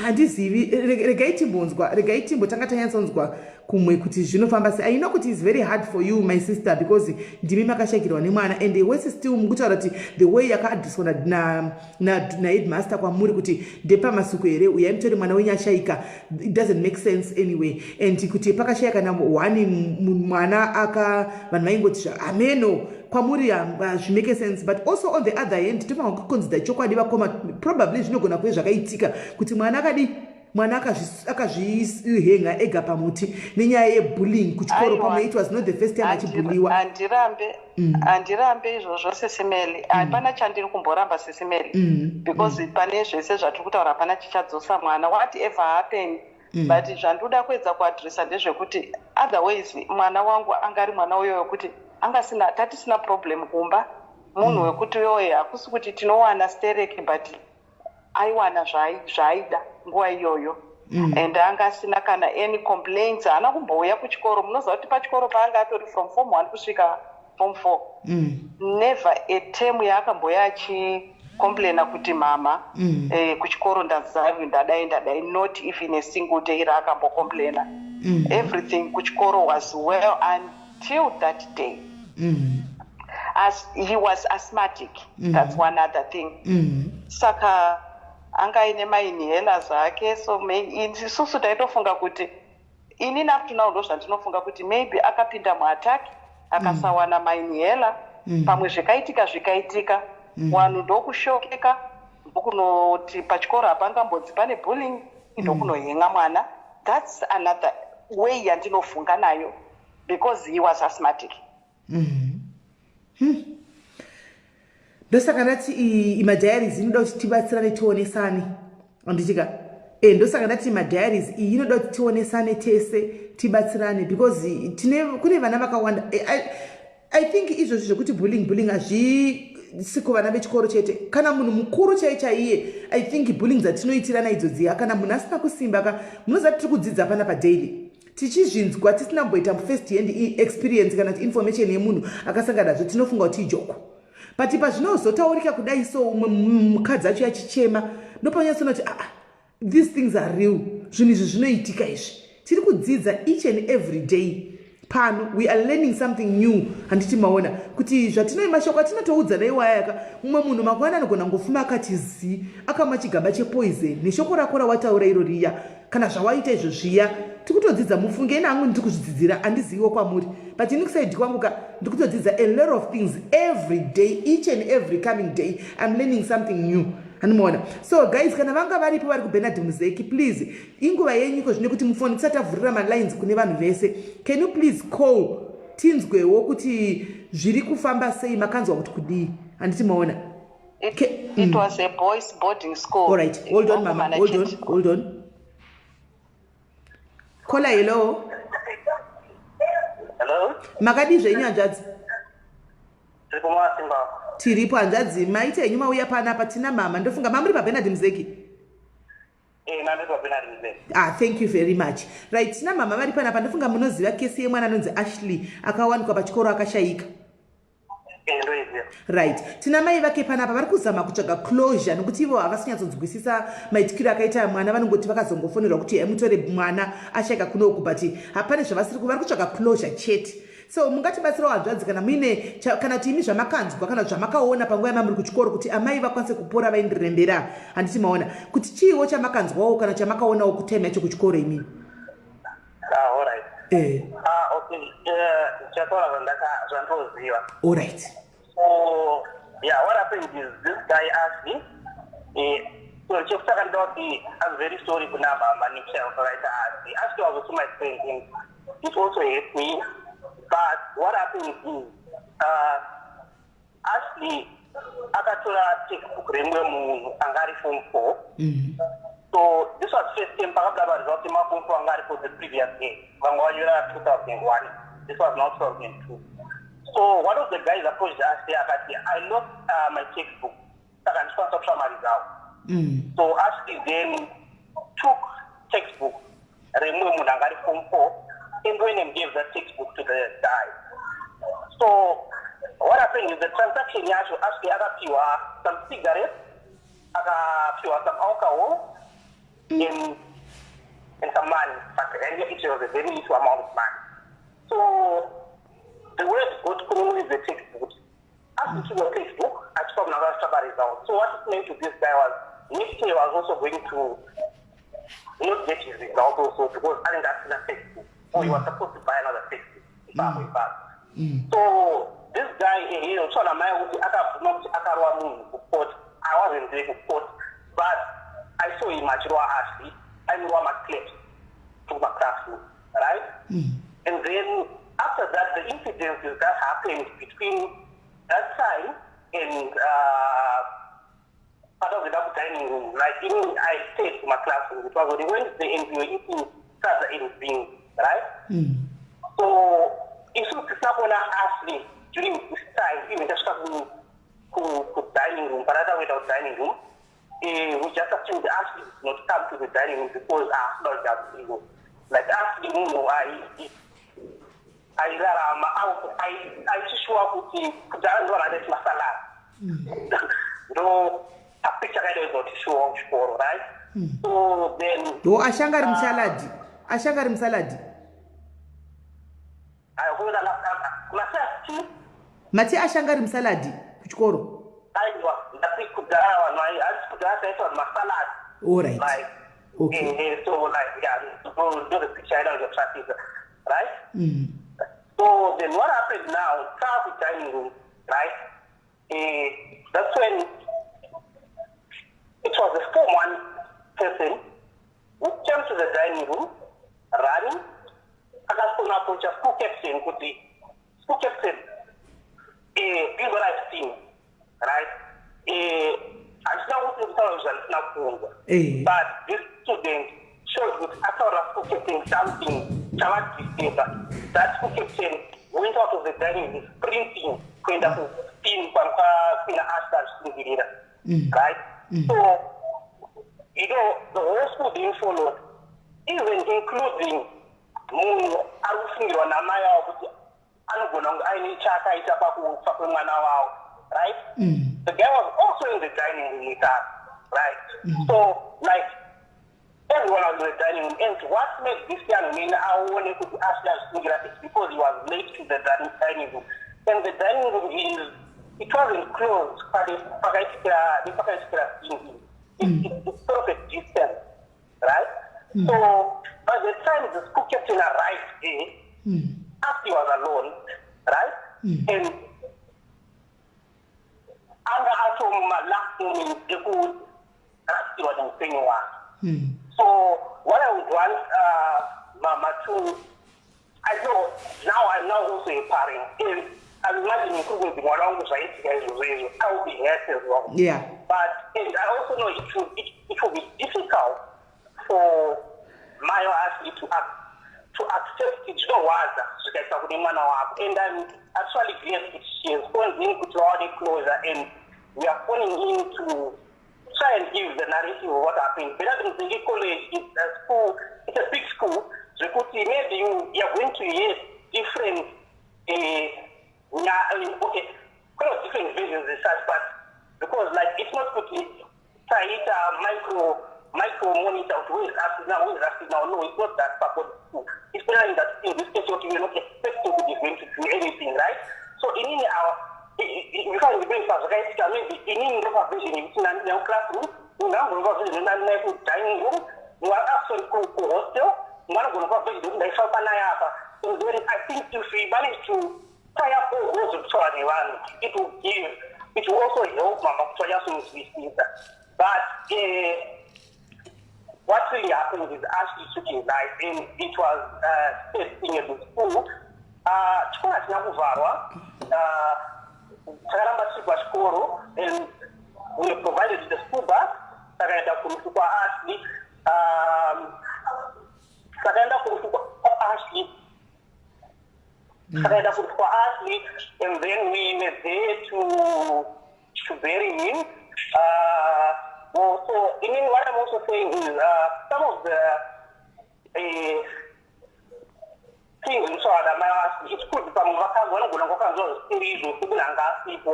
Handizivi, regai timbonzwa, regai timbotanga tanyatsonzwa kumwe kuti zvinofamba sei. I know kuti is very hard for you, my sister, because ndimi makashayikirwa nemwana, and wese still mukutaura kuti the way yakaadreswa naheadmaster kwamuri kuti ndepamasuku here, uyai mutore mwana wenyu ashayika, it doesn't make sense anyway. And kuti pakashayika na one mwana aka vanhu vaingoti ameno kwamuri hazvimake sense. But also, on the other hand, tofanira kuconsider chokwadi, vakoma. Probably zvinogona kuve zvakaitika kuti mwana akadi, mwana akazvihenga ega pamuti nenyaya yebullying kuchikoro. Pamwe it was not the first time achibulliwa. Handirambe izvozvo, Sis Melly. Hapana chandiri kumboramba, Sis Melly, because pane zvese zvatiri kutaura hapana chichadzosa mwana, whatever happened. But zvandoda kuedza kuadresa ndezvekuti otherwise mwana wangu anga ari mwana uyo wekuti angasina, tatisina problem kumba, munhu wekuti yoye hakusi kuti tinowana stereki, but aiwana zvaaida nguva iyoyo and anga asina kana any complaints. Haana kumbouya kuchikoro. Munoziva kuti pachikoro paanga atori from form one kusvika form four, never a term yaakambouya achicomplaina kuti mama, kuchikoro ndazarwi, ndadai, ndadai. Not even a single day raakambocomplaina. Everything kuchikoro was well until that day. As he was asthmatic, that's one other thing. Saka anga aine mainhalers ake, so isusu taitofunga kuti, inini up to now ndo zvandinofunga kuti maybe akapinda muattack, akasawana mainhaler. Pamwe zvikaitika zvikaitika, vanhu ndokushokeka, ndokunoti pachikoro hapangambonzi pane bullying, ndokunohenga mwana. That's another way yandinofunga nayo, because he was asthmatic. Ndosaka ndati madiaries inoda kuti tibatsirane, tionesane, anditika? Ndosaka ndati madiaries iyi inoda kuti tionesane tese, tibatsirane, because tine kune vana vakawanda. I think izvozvi zvekuti bullying, bullying hazvisi kuvana vechikoro chete. Kana munhu mukuru chai chaiye, I think bullying dzatinoitirana idzo dziya, kana munhu asina kusimba ka. Munoziva tiri kudzidza pana padaily, tichizvinzwa tisina kumboita first hand experience kana kuti information yemunhu akasangana nazvo, tinofunga kuti ijoke. But pazvinozotaurika kudai so, umwe mukadzi acho achichema, ndopanyatsoona kuti ah, these things are real. Zvinhu izvi zvinoitika izvi. Tiri kudzidza each and every day pano. We are learning something new, handiti? Maona kuti zvatinoi mashoko atinotoudza naiwayaka, mumwe munhu mangwana anogona ngofuma akati zi akamwa chigaba chepoison neshoko rako rawataura iro riya, kana zvawaita izvo zviya. Tikutodzidza, mufunge. Ini hangu ndiri kuzvidzidzira, handiziviwo kwamuri, but ini kuside kwangu ka ndiri kutodzidza a lot of things every day. Each and every coming day I'm learning something new, handimaona? So guys, kana vanga varipo vari kuBernard Muzeki, please, inguva yenyu iko zvine kuti mufoni tisati tavhurira malines kune vanhu vese. Can you please call, tinzwewo kuti zviri kufamba sei, makanzwa kuti kudii, handiti maona? It was a boys' boarding school. All right, hold on, mama, hold on, hold on. Caller, hello. Hello. Makadii zvenyu, hanzvadzi? Tiri kumasimba. Tiripo, hanzvadzi. Maita henyu mauya panapa. Tina mama, ndofunga mamuri paBernard Muzeki. Eh, nandiri paBernard Muzeki. Ah, thank you very much. Right, tina mama vari panapa. Ndofunga munoziva kesi yemwana anonzi Ashley, akawanikwa pachikoro akashayika. Eh, ndoiziva. Right, tina mai vake panapa, vari kuzama kutsvaga closure nokuti ivo havasi kunyatsonzwisisa maitikiro akaita mwana. Vanongoti vakazongofonerwa kuti mutore mwana ashayika kunoku, but hapane zvavasiri, vari kutsvaga closure chete. So mungatibatsirawo, hanzvadzi, kana muine kana kuti imi zvamakanzwa kana zvamakaona panguva yamamuri kuchikoro, kuti amai vakwanise kupora vaindirembera, handiti maona kuti chiiwo chamakanzwawo kana chamakaonawo kutime yacho kuchikoro imini? Ah, all right. Eh. Ah, okay. Chataura zvandoziva. All right. So, yeah, what happened is this guy asked me, so chekutanga ndoda kuti I'm very sorry kuna mama nekushaya kwakaita Ashley. Ashley was also my friend and it also hurt me. But what happened is, Ashley akatora textbook remumwe munhu anga ari form four. So this was first time pakabuda vanhu vakuti maform four anga aripo the previous year. Vamwe vanyora 2001. This was now 2002. So one of the guys approached Ashley akati, "I lost my textbook. Saka ndikwanisa kutsva mari dzawo." So Ashley then took textbook remumwe munhu anga ari form four and went and gave that textbook to the guy. So what happened is the transaction yacho, Ashley akapiwa some cigarettes, akapiwa some alcohol. And some money, but and it was a very little amount of money. So the word got kune the textbook. After to the textbook, achipa munhu akasvika result. So what it meant to this guy was next year was also going to not get his result also because anenge asina textbook. Or he was supposed to buy another textbook. Ipapo ipapo. So this guy here, utswana mai kuti akabvuma kuti akarova munhu kucourt. I wasn't there kucourt, but I saw him achirova Ashley, aimurova maclaps to maclassroom, right? And then after that, the incidences that happened between that time and part of the double dining room, like in I stayed in my classroom. It was on a Wednesday and we were eating sadza and beans, right? So isu tisina kuona Ashley during this time, even tasvika ku dining room, parada kuenda ku-dining room, we just assumed Ashley did not come to the dining room because haasida kudya muriwo. Like Ashley munhu airarama aichishuwa kuti kudhara ndo vanhu adaiti masalad, ndo papicture kaida kuti shuwa kuchikoro, right? So then Do ashanga ri musaladi, ashanga ri musaladi. Masati. Mati ashanga ri musaladi kuchikoro? Aiwa, ndati kudhara vanhu handisi kudhara taita vanhu masalad. All right. Like so like, yeah, so ndo the picture aida kuzotrafika, right? So then what happened now, taaku dining room, right? That's when it was a form one person who came to the dining room running, akasona approacha school captain kuti, "School captain, this is what I've seen," right? Handina kuti ndikutaura zvandisina kunzwa, but this student showed kuti ataura school captain something chavadisturba. That school captain went out of the dining room sprinting kuenda kuspin kuina Ashley azvisungirira, right? So the whole school then followed, even including munhu ari kufungirwa namai avo kuti anogona kunge aine chaakaita pakufa kwemwana wavo, right? The guy was also in the dining room with us, right? So like everyone was in the dining room, and what made this young man aone kuti Ashley azvisungira is because he was late to the dining room, and the dining room is it wasn't closed pakaitikira nepakaitikira thing. It's sort of a distance, right? So by the time the school captain arrived there, Ashley was alone, right? And anga atomuma-last moment ekurasikirwa neupenyu hwake. So what I would want Mama to, I know now I'm now also a parent, and I'm imagining kuri kunzi mwana wangu zvaitika izvozvo izvo, I will be hurt as well. But and I also know it will be difficult for mai Ashley to accept it. Zvinorwadza zvikaitwa kune mwana wako, and I'm actually glad kuti she has phoned in kuti vawane closure, and we are phoning in to try and give the narrative of what happened. Bernard Mzinge College is a school, it's a big school, zvekuti maybe you are going to hear different okay, kind of different versions and such, but because like it's not kuti taita micro monitor kuti who is asking now, who is asking now. No, it's not that far for the school. It's better in that in this case what we are not expecting to be going to do anything, right? So inini our you can't zvakaitika, maybe inini ndopa version yekuti nandinayo classroom, munhu angonopa version nandinayo kudining room, mumwe absent kuhostel, mumwe anogona kupa version yekuti ndaifamba naye apa. And then I think if we manage to tie up all those kutaura nevanhu, it will also help mama kuti vanyatsonzwisisa. But what really happened is Ashley took his life, and it was said thing at the school. Chikoro hachina kuvharwa, takaramba tiri pachikoro, and we were provided with the school bus. Takaenda kurufu kwaAshley, takaenda kurufu kwaAshley, takaenda kurufu kwaAshley, and then we were there to bury him. Well, so I mean, what I'm also saying is some of the things zvinotaura mai, it could pamwe vanogona kwakanzwa zvisiri izvo sekuti anga asipo,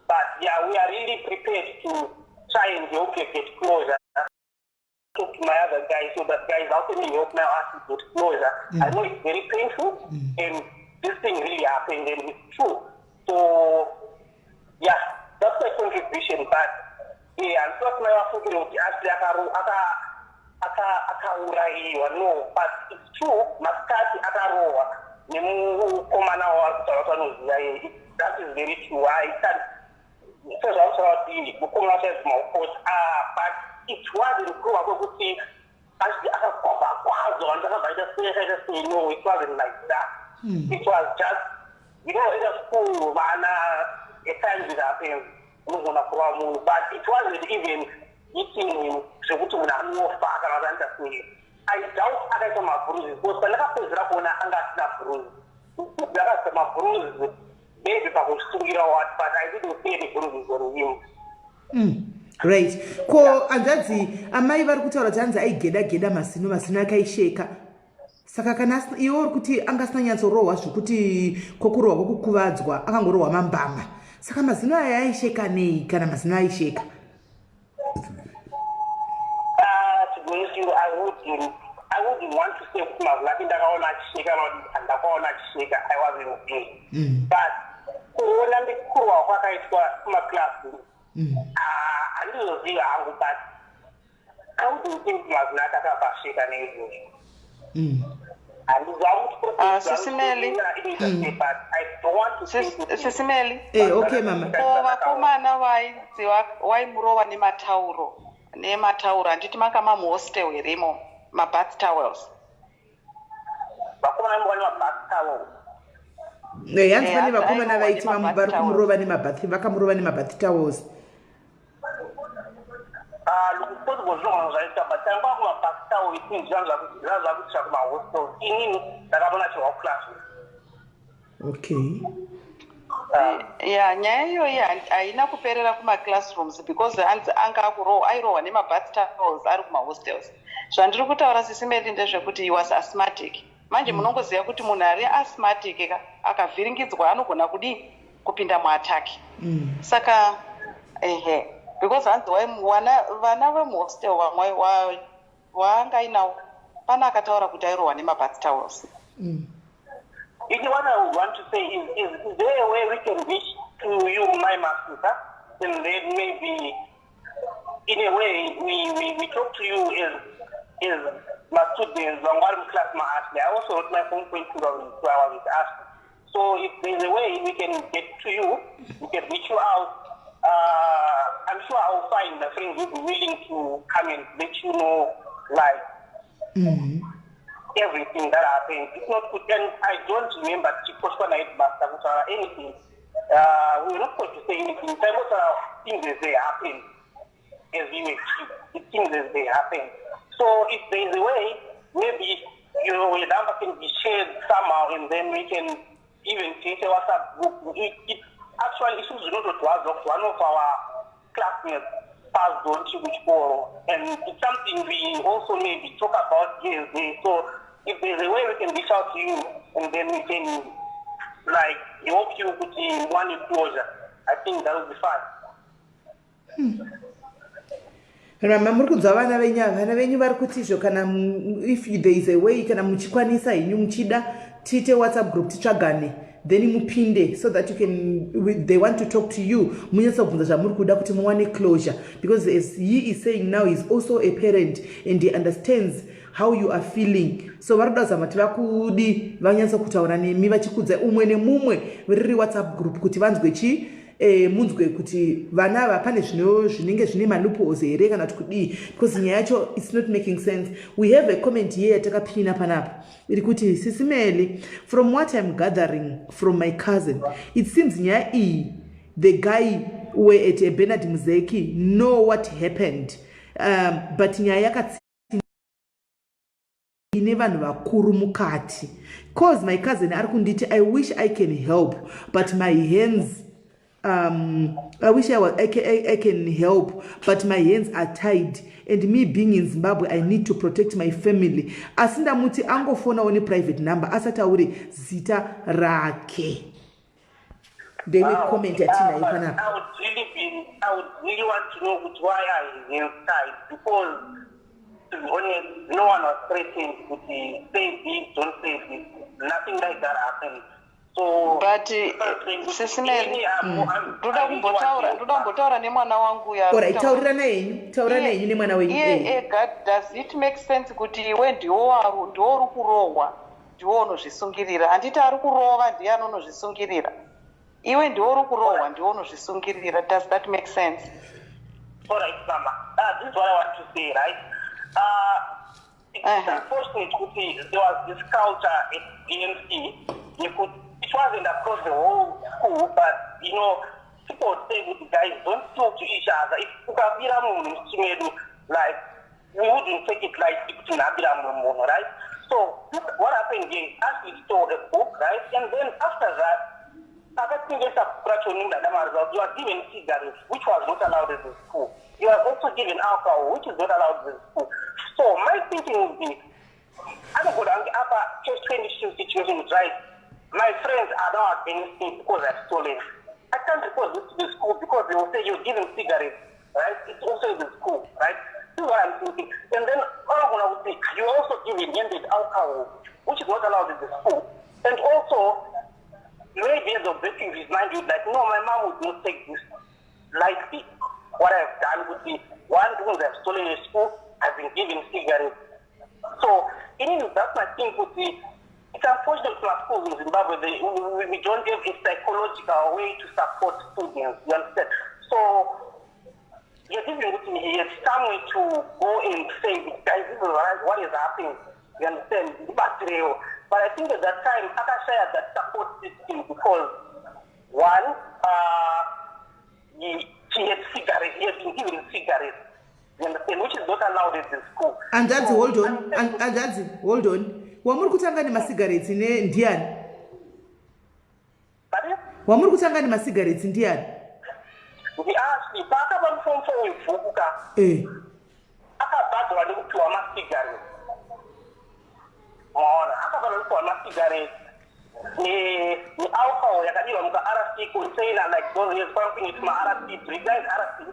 but yeah, we are really prepared to try and help you get closure. Talk to my other guys so that, guys, how can you help now us to get closure? I know it's very painful and this thing really happened and it's true. So yeah, that's my contribution, but yeah, handisati mai vafungire kuti Ashley akaurayiwa, no, but it's true, masikati akarohwa nemukomana wavari kutaura kuti anoziva iye. That is very true. I can't, sezvautaura kuti mukomana wacho aizi maukoti, but it wasn't kurohwa kwekuti Ashley akagwabva kwazo, vanhu takabva aita sei, akaita sei. No, it wasn't like that. It was just, in a school, vana, at times it happens, unogona kurova munhu, but it wasn't even hitting him zvekuti munhu anofa kana kuti anoita sei. I doubt akaita mabruises, because pandakapedzera kuona anga asina bruise. Akaita mabruises maybe pakusungira what, but I didn't see any bruises on him. Right. Ko hanzvadzi, amai vari kutaura kuti hanzi aigeda geda mazino, mazino akaisheka. Saka kana iwe uri kuti anga asina nyatsorohwa zvokuti kwokurohwa kwokukuvadzwa, akangorohwa mambama, saka mazino aya aisheka nei kana mazino aisheka? To be honest with you, I wouldn't want to say kuti mazino ake ndakaona achisheka kana kuti handakaona achisheka. I wasn't there. But kuona ndikurohwa kwakaitwa kumaklasi, handizozivi hangu, but I wouldn't think mazino ake akabva asheka neizvozvo. Handiziva kuti Sisi Melly. Inoita sei, but I don't want to say kuti Sisi Melly. Okay, mama. Ko vakomana vainzi waimurova nematauro, handiti manga mamuhostel here imo, mabath towels? Vakomana vaimbova nemabath towel? Hanzi pane Hanzi vakomana airohwa vaiti nemabath vari towels. kumurova nemabath, vakamurova nemabath towels. Look, possible zvinogona zvaita, but tangwa kumabath towel, it means zvinhu zvakuitira kumahostels. Inini ndakavona chirwa class. Ya, nyaya iyoyi haina kuperera kumaclassrooms, because hanzi anga akurohwa, airohwa nemabath towels ari kumahostels. Zvandiri kutaura, Sisi Melly, ndezvekuti he was asthmatic. Manje munongoziva kuti munhu ari asthmatic ka, akavhiringidzwa anogona kudii, kupinda muattack. Saka ehe, because hanzi vana vemuhostel vamwe waanga ainawo, pane akataura kuti airohwa nemabath towels. Ini what I would want to say is there a way we can reach to you, my master, and then maybe in a way we talk to you as my students, vanga vari muclass maAshley. I also wrote my form 2002, I was with Ashley. So if there's a way we can get to you, we can reach you out. I'm sure I'll find my friends who will be willing to come and let you know, like, everything that happened. It's not good. And I don't remember tichikoshwa naheadmaster kutaura anything. We were not supposed to say anything. Taingotaura things as they happen as we were kids. The things as they happen. So if there is a way, maybe your number can be shared somehow and then we can even create a WhatsApp group. It actually, isusu zvinotodwadza kuti one of our classmates passed on to kuchikoro, and it's something we also maybe talk about here and there. So if there's a way we can reach out to you and then we can, like, help you kuti muwane closure, I think that would be fine. Mama, muri kunzwa vana venyu ava? Vana venyu vari kuti izvo kana if there is a way, kana muchikwanisa henyu, muchida tiite WhatsApp group, titsvagane, then mupinde so that you can, they want to talk to you, munyatsokubvunza zvamuri kuda kuti muwane closure, because as he is saying now, he is also a parent and he understands how you are feeling. So vari kuda kuzama kuti vakudi vanyatsokutaura nemi, vachikudza umwe nemumwe, riri WhatsApp group, kuti vanzwe chi munzwe kuti vana ava pane zvinenge zvine maloopholes here kana kuti kudii, because nyaya yacho, it's not making sense. We have a comment here yatakapina panapa iri kuti, "Sisi Melly, from what I'm gathering from my cousin, it seems nyaya iyi, the guy were at a Bernard Muzeki know what happened, but nyaya yakatsi ine vanhu vakuru mukati, cause my cousin ari kunditi, 'I wish I can help, but my hands I wish I, was, I, can, I can help, but my hands are tied, and me being in Zimbabwe, I need to protect my family.' Asi ndamuti angofonawo neprivate number, asataure zita rake." Ndeimwe comment yatinayo panapa. I would really want to know kuti why are his hands tied, because To be honest, no one was threatened kuti say this, don't say this. Nothing like that happened. So But Sisi Mary, ndoda kumbotaura, ndoda kumbotaura nemwana wangu uyo ari Alright, kutaura. taurirana henyu, taurirana henyu nemwana wenyu. Iye ega, does it make sense kuti iwe ndiwo ndiwo uri kurohwa, ndiwo unozvisungirira? Handiti ari kurova ndiye anonozvisungirira? Iwe ndiwo uri kurohwa, ndiwo unozvisungirira. Does that make sense? All right, Mama. This is what I want to say, right? It's unfortunate kuti there was this culture at DMC. It wasn't across the whole school, but people would say, "Guys, don't talk to each other." If ukabira munhu muchimedu, like, we wouldn't take it lightly kuti ndabira munhu, right? So what happened here is Ashley stole a book, right? And then after that, akatengesa bhuku racho nemudada maresult. You are given cigarettes, which was not allowed at the school. You are also given alcohol, which is not allowed at the school. So my thinking would be, anogona kunge apa catch 22 situation, right? My friends are now against me because I've stolen. I can't report this to the school because they will say you're given cigarettes, right? It's also in the school, right? This is what I'm thinking. And then anogona kuti you are also given handed alcohol, which is not allowed in the school. And also maybe the objective is mind you, like, no, my mom would not take this lightly. What I've done would be, one, because I've stolen a school, I've been given cigarettes. So, in that's my thing would be, it's unfortunate for our schools in Zimbabwe, we don't have a psychological way to support students, you understand? So, you're giving with me here somewhere to go and say, "Guys, this is what is happening." You understand? But I think at that time, akashaya that support system because, one, he had cigarettes, he had been given cigarettes, you understand, which is not allowed at the school. Hanzvadzi, So, hold on. Hanzvadzi, hold on. Wamuri kutanga nemasigaretsi ndiani? Pardon? Wamuri kutanga nemasigaretsi ndiani? NdiAshley, paakaba muForm 4 webhuku ka, akabhadharwa nekupiwa masigaretsi. Maona, akabhadharwa nekupiwa masigaretsi nealcohol yakadirwa muka-RC container, like those years kwanga kuine tuma-RC drink, guys, RC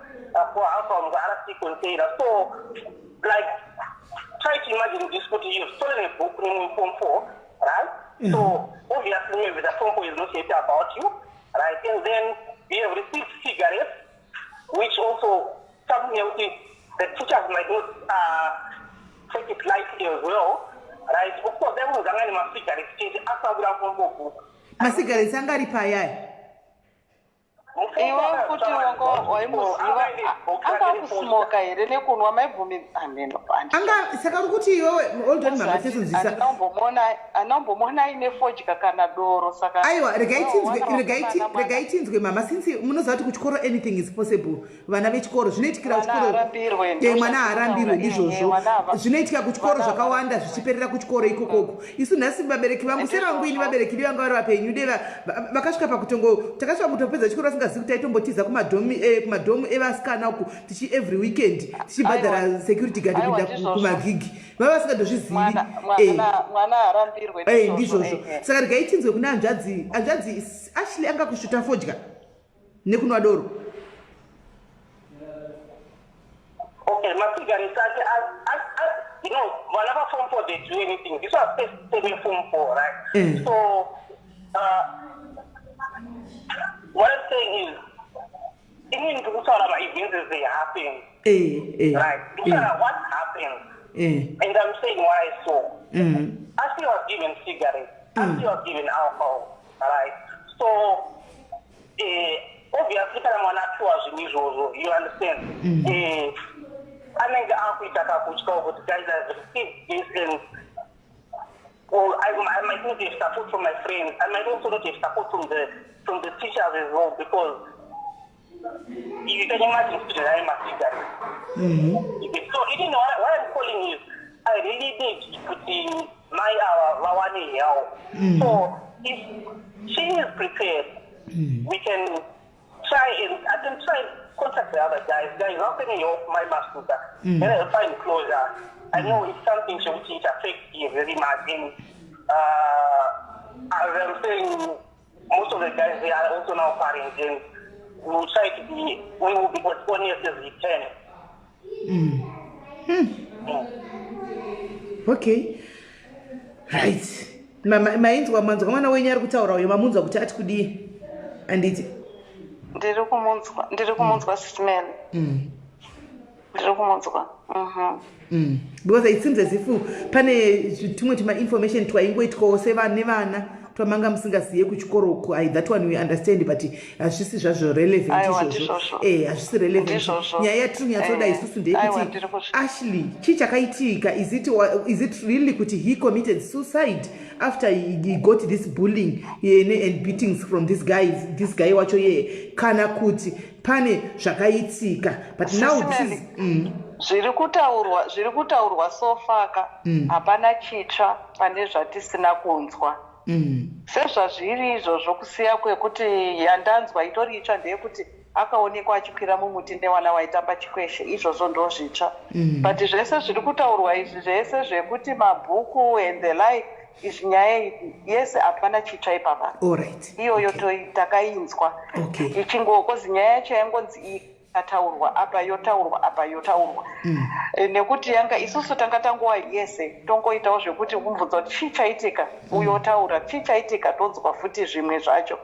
for alcohol muka-RC container. So like, try to imagine this, kuti you've stolen a book in Form 4, right? So obviously maybe the Form 4 is not happy about you, right? And then you have received cigarettes, which also something else the teachers might not take it lightly as well, right? Of course, everyone's angani masigarettes chete asabura Form 4 book. Masigaretsi anga ari payaya? Iwe futi wanga waimuziva, anga kusmoka here nekunwa maibvumi ameno. Anga, saka uri kuti iwewe, hold on, mama, tesonzwisa. Anambomona aine fodya kana doro, saka Aiwa, regai tinzwe. Wana mwana. Regai tinzwe, mama, since munoziva kuti kuchikoro anything is possible. Vana vechikoro, zvinoitikira Mwana kuchikoro. haarambirwe, Mwana haarambirwe, ndizvozvo. Mwana Zvinoitika kuchikoro mwana zvakawanda zvichiperera kuchikoro ikokoko. Isu nhasi vabereki vangu, sevangu ini, vabereki vanga vari vapenyu de vakasvika pakutongo, takasvika kutopedza chikoro vasingazivi kuti taitombotiza kumadhomu evasikana uku tichi every weekend tichibhadhara Aiwa. security guard Aiwa, kuenda ndizvozvo. kumagigi, vava vasingatozvizivi. Mwana mwana haarambirwe. Ndizvozvo. Ehe. Saka regai tinzwe kuna hanzvadzi. Hanzvadzi, Ashley anga kusvuta fodya nekunwa doro? Okay, masigarettes ake, vana vaForm 4, they do anything. This was first term Form 4, right? Mm. So, what I'm saying is, inini ndiri kutaura maevents as they happen, right? Ndiri kutaura what happened, and I'm saying what I saw. Ashley was given cigarettes. Ashley was given alcohol, right? So, obviously, kana mwana apiwa zvinhu izvozvo, you understand? Anenge akuita kakutya kuti, "Guys, I've received this and well, I might not have support from my friends. I might also not have support from the teachers as well," because you can imagine student having cigarettes. So even what I'm calling is, I really need kuti mai ava vawane help. So if she is prepared, we can try and I can try and contact the other guys. "Guys, how can you help my master?" Then I'll find closure. I know it's something which it affects you very much. And as I'm saying, most of the guys, they are also now parents, and we will try to be we will be as honest as we can. Okay, right. Mainzwa, manzwa mwana wenyu ari kutaura uyo, mamunzwa kuti ati kudii, handiti? Ndiri kumunzwa, ndiri kumunzwa, Sis Melly. Ndiri kumunzwa. Because it seems as if pane tumwe tumainformation twaingoitwawo nevana twamanga musingaziye kuchikoro uku. That one we understand, but hazvisi zvazvo relevant. Aiwa, izvozvo. Ndizvozvo. Hazvisi relevant. Ndizvozvo. Nyaya yatiri kunyatsoda isusu Aiwa, ndeyekuti ndiri Ashley, chii chakaitika? Is it really kuti he committed suicide after he got this bullying and beatings from this guy, this guy wacho yeye, kana kuti pane zvakaitika? But now this is Sis Melly, zviri kutaurwa so far ka, hapana chitsva pane zvatisina kunzwa. Sezvazviri izvozvo, kusiya kwekuti yandanzwa itori itsva ndeyekuti akaonekwa achikwira mumuti newana waitamba chikweshe. Izvozvo ndo zvitsva, but zvese zviri kutaurwa izvi, zvese zvekuti mabhuku and the like, izvi, nyaya iyi yese, hapana chitsva ipapa. All right. Iyoyo takainzwa. Ichingokozi nyaya yacho yangonzi ikataurwa apa, yotaurwa apa, yotaurwa. Nekuti yanga isusu tanga tanguva yese tongoitawo zvekuti kumubvunza kuti chii chaitika, uyotaura chii chaitika, tonzwa futi zvimwe zvacho.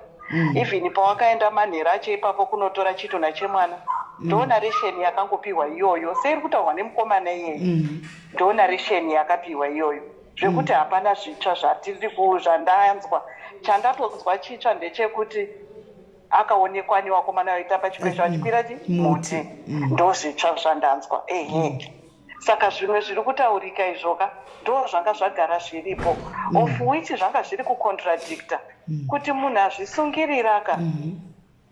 Even pawakaenda manhero acho ipapo kunotora chitunha chemwana, ndo narration yakangopiwa iyoyo seiri kutaurwa nemukomana iyeye. Ndo narration yakapiwa iyoyo, zvekuti hapana zvitsva zvatiri zvandanzwa. Chandatonzwa chitsva ndechekuti akaonekwa nevakomana vaitamba chikwesha vachikwira chi Muti. Muti. Ndo zvitsva zvandanzwa, ehe. Saka zvimwe zviri kutaurika izvoka ndo zvanga zvagara zviripo, of which zvanga zviri kucontradicta kuti munhu azvisungirira ka,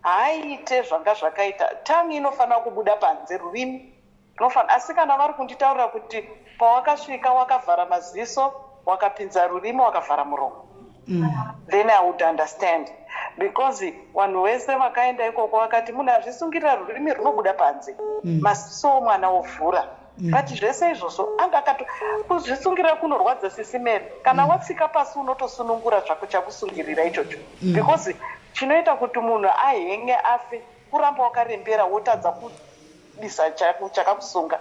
haaite zvanga zvakaita. Tongue inofanira kubuda panze, rurimi rinofana, asi kana vari kunditaurira kuti pawakasvika wakavhara maziso, wakapinza rurimi, wakavhara muromo, then I would understand, because vanhu vese vakaenda ikoko vakati munhu azvisungirira, rurimi runobuda panze, maziso omwana ovhura. But zvese izvozvo anga akato kuzvisungirira kunorwadza, Sis Melly. Kana watsika pasi, unotosunungura zvako chakusungirira ichocho, because chinoita kuti munhu ahenge afe kuramba wakarembera, wotadza kubisa chakakusunga.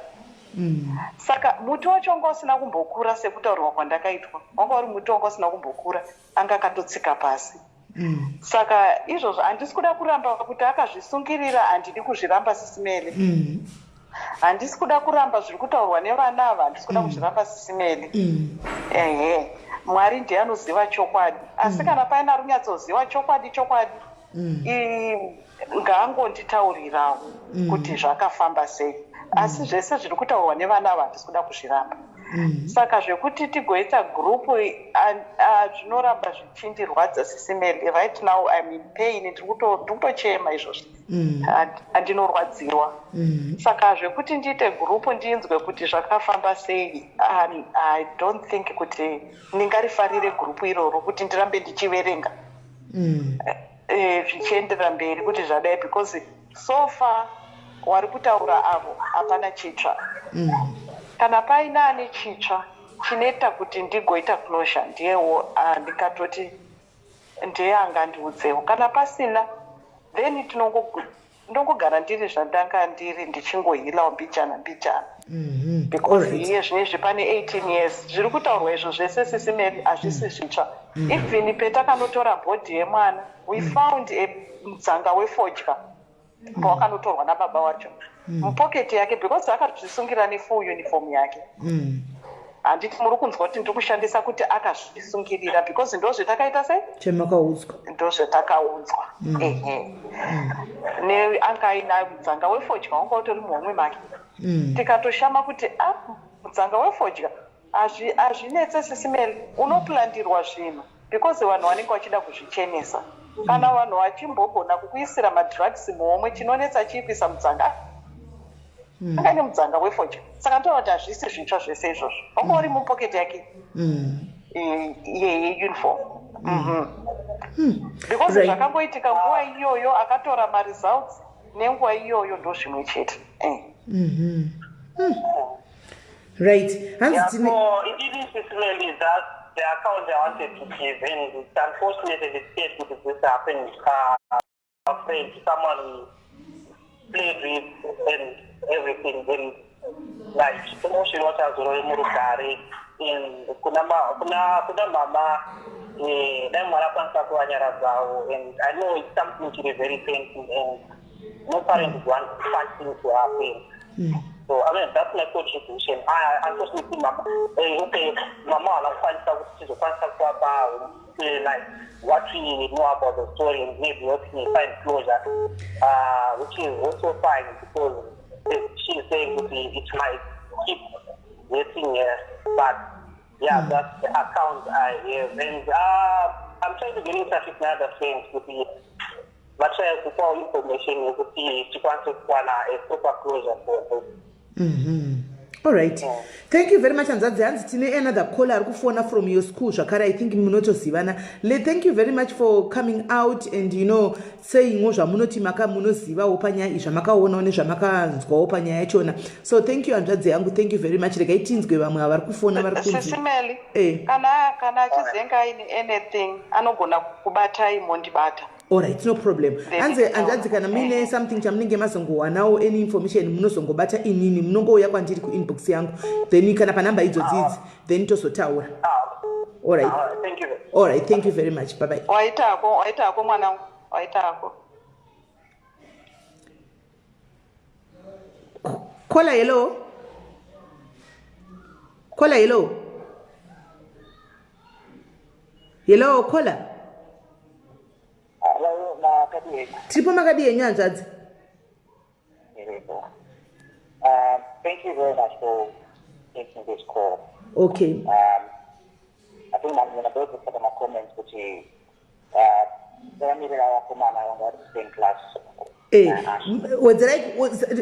Saka muti wacho wanga usina kumbokura sekutaurwa kwandakaitwa, wanga uri muti wanga usina kumbokura, anga akatotsika pasi. Saka izvozvo handisi kuda kuramba kuti akazvisungirira, handidi kuzviramba, Sis Melly. Handisi kuda kuramba zviri kutaurwa nevana ava, handisi kuda kuzviramba, Sis Melly. Ehe, Mwari ndiye anoziva chokwadi, asi kana paine ari kunyatsoziva chokwadi chokwadi, ngaangonditaurirawo kuti zvakafamba sei. Asi zvese zviri kutaurwa nevana ava handisi kuda kuzviramba. Saka zvekuti tigoita gurupu zvinoramba zvichindirwadza, Sis Melly. Right now I'm in pain, ndiri kutochema izvozvo. Handinorwadziwa. Saka zvekuti ndiite gurupu ndinzwe kuti zvakafamba sei, I don't think kuti ndingarifarire gurupu iroro kuti ndirambe ndichiverenga zvichienderera mberi kuti zvadai, because so far wari kutaura avo hapana chitsva. Kana paine ane chitsva chinoita kuti ndigoita closure, ndiyewo ndingatoti ndiye angandiudzewo. Kana pasina, then ndongogara ndiri zvandanga ndiri, ndichingohealawo mbijana mbijana, because iye zvinezvi pane 18 years zviri kutaurwa izvo zvese, Sis Melly, hazvisi zvitsva. Even petakanotora body yemwana, we found a mudzanga wefodya pawakanotorwa nababa wacho mupoketi yake, because akazvisungira nefull uniform yake. Handiti muri kunzwa kuti ndiri kushandisa kuti akazvisungirira, because ndo zvetakaita sei? Chemakaudzwa. Ndo zvetakaudzwa, ehe. Neanga aina mudzanga wefodya wanga utori muhomwe make. Tikatoshama kuti a mudzanga wefodya hazvinetse, Sis Melly. Unoplandirwa zvinhu because vanhu vanenge vachida kuzvichenesa. Kana vanhu vachimbogona kukuisira madrugs muhomwe, chinonetsa chii kuisa mudzanga? Anga ine mudzanga wefodya. Saka ndoona kuti hazvisi zvitsva zvese izvozvo, wanga uri mupoketi yake yeuniform, because zvakangoitika nguva iyoyo akatora maresults nenguva iyoyo ndo zvimwe chete. Right, hanzi Yeah, tine so it is, Sis Melly, that's the account I wanted to give, and it's unfortunate and it's sad that this happened. A friend, someone we played with and everything, and like emotion what has murugare. And kuna kuna mama, dai Mwari akwanisa kuvanyaradzawo. And I know it's something chiri very painful and no parent want such thing to happen. So I mean, that's my contribution. Unfortunately, mama, okay, mama haana kukwanisa kuti tizokwanisa kuvapa like what we know about the story and maybe helping find closure, which is also fine because she's saying kuti it might keep getting here, but yeah, that's the account I have. And I'm trying to get in touch with my other friends kuti vatry kupawo information yekuti tikwanise kuwana a proper closure for this. All right, thank you very much, hanzvadzi. Hanzi tine another caller ari kufona from your school zvakare. I think munotozivana. Thank you very much for coming out and sayingwo zvamunoti maka munozivawo panyaya iyi, zvamakaonawo nezvamakanzwawo panyaya yachona. So thank you, hanzvadzi yangu, thank you very much. Regai tinzwe vamwe vari kufona vari kunzi. Sisi Melly, kana achizenga aine anything, anogona kukubatai mondibata. Alright, no problem. Then Hanzi, hanzvadzi, kana muine something chamunenge mazongowanawo, any information, munozongobata inini, munongouya kwandiri kuinbox yangu, then kana panhamba idzodzidzi, then tozotaura. Alright. All right, thank you. Alright, thank you very much. Bye bye. Waitako, waitako mwanangu, waitako. Caller, hello. Caller, hello. Hello, caller. Hello, makadii? Tiripo, makadii henyu, hanzvadzi? Iripo. Thank you very much for taking this call. I think ndinabva kupata macomments kuti vakamirira vakomana vanga vari same class. Wedzerai,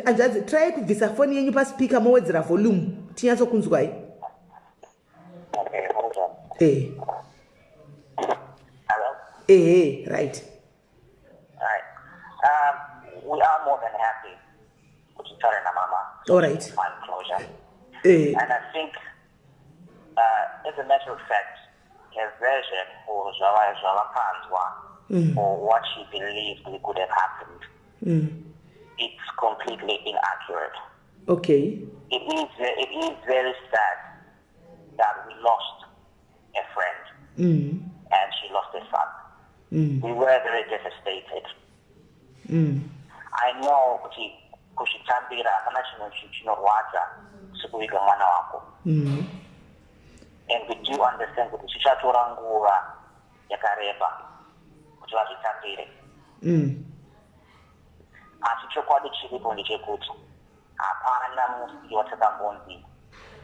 hanzvadzi, try kubvisa foni yenyu paspeaker, mowedzera volume, tinyatsokunzwai. Okay, hold on. Hello? Ehe, right. Right. We are more than happy kuti taure namama. All right. Find closure. And I think, as a matter of fact, her version or zvavakanzwa or what she believed could have happened, it's completely inaccurate. It is very sad that we lost a friend and she lost a son. We were very devastated. I know kuti kuzvitambira hapana chinhu chinorwadza sekuviga mwana wako. And we do understand kuti zvichatora nguva yakareba kuti vazvitambire. Asi chokwadi chiripo ndechekuti hapana musi watakambonzi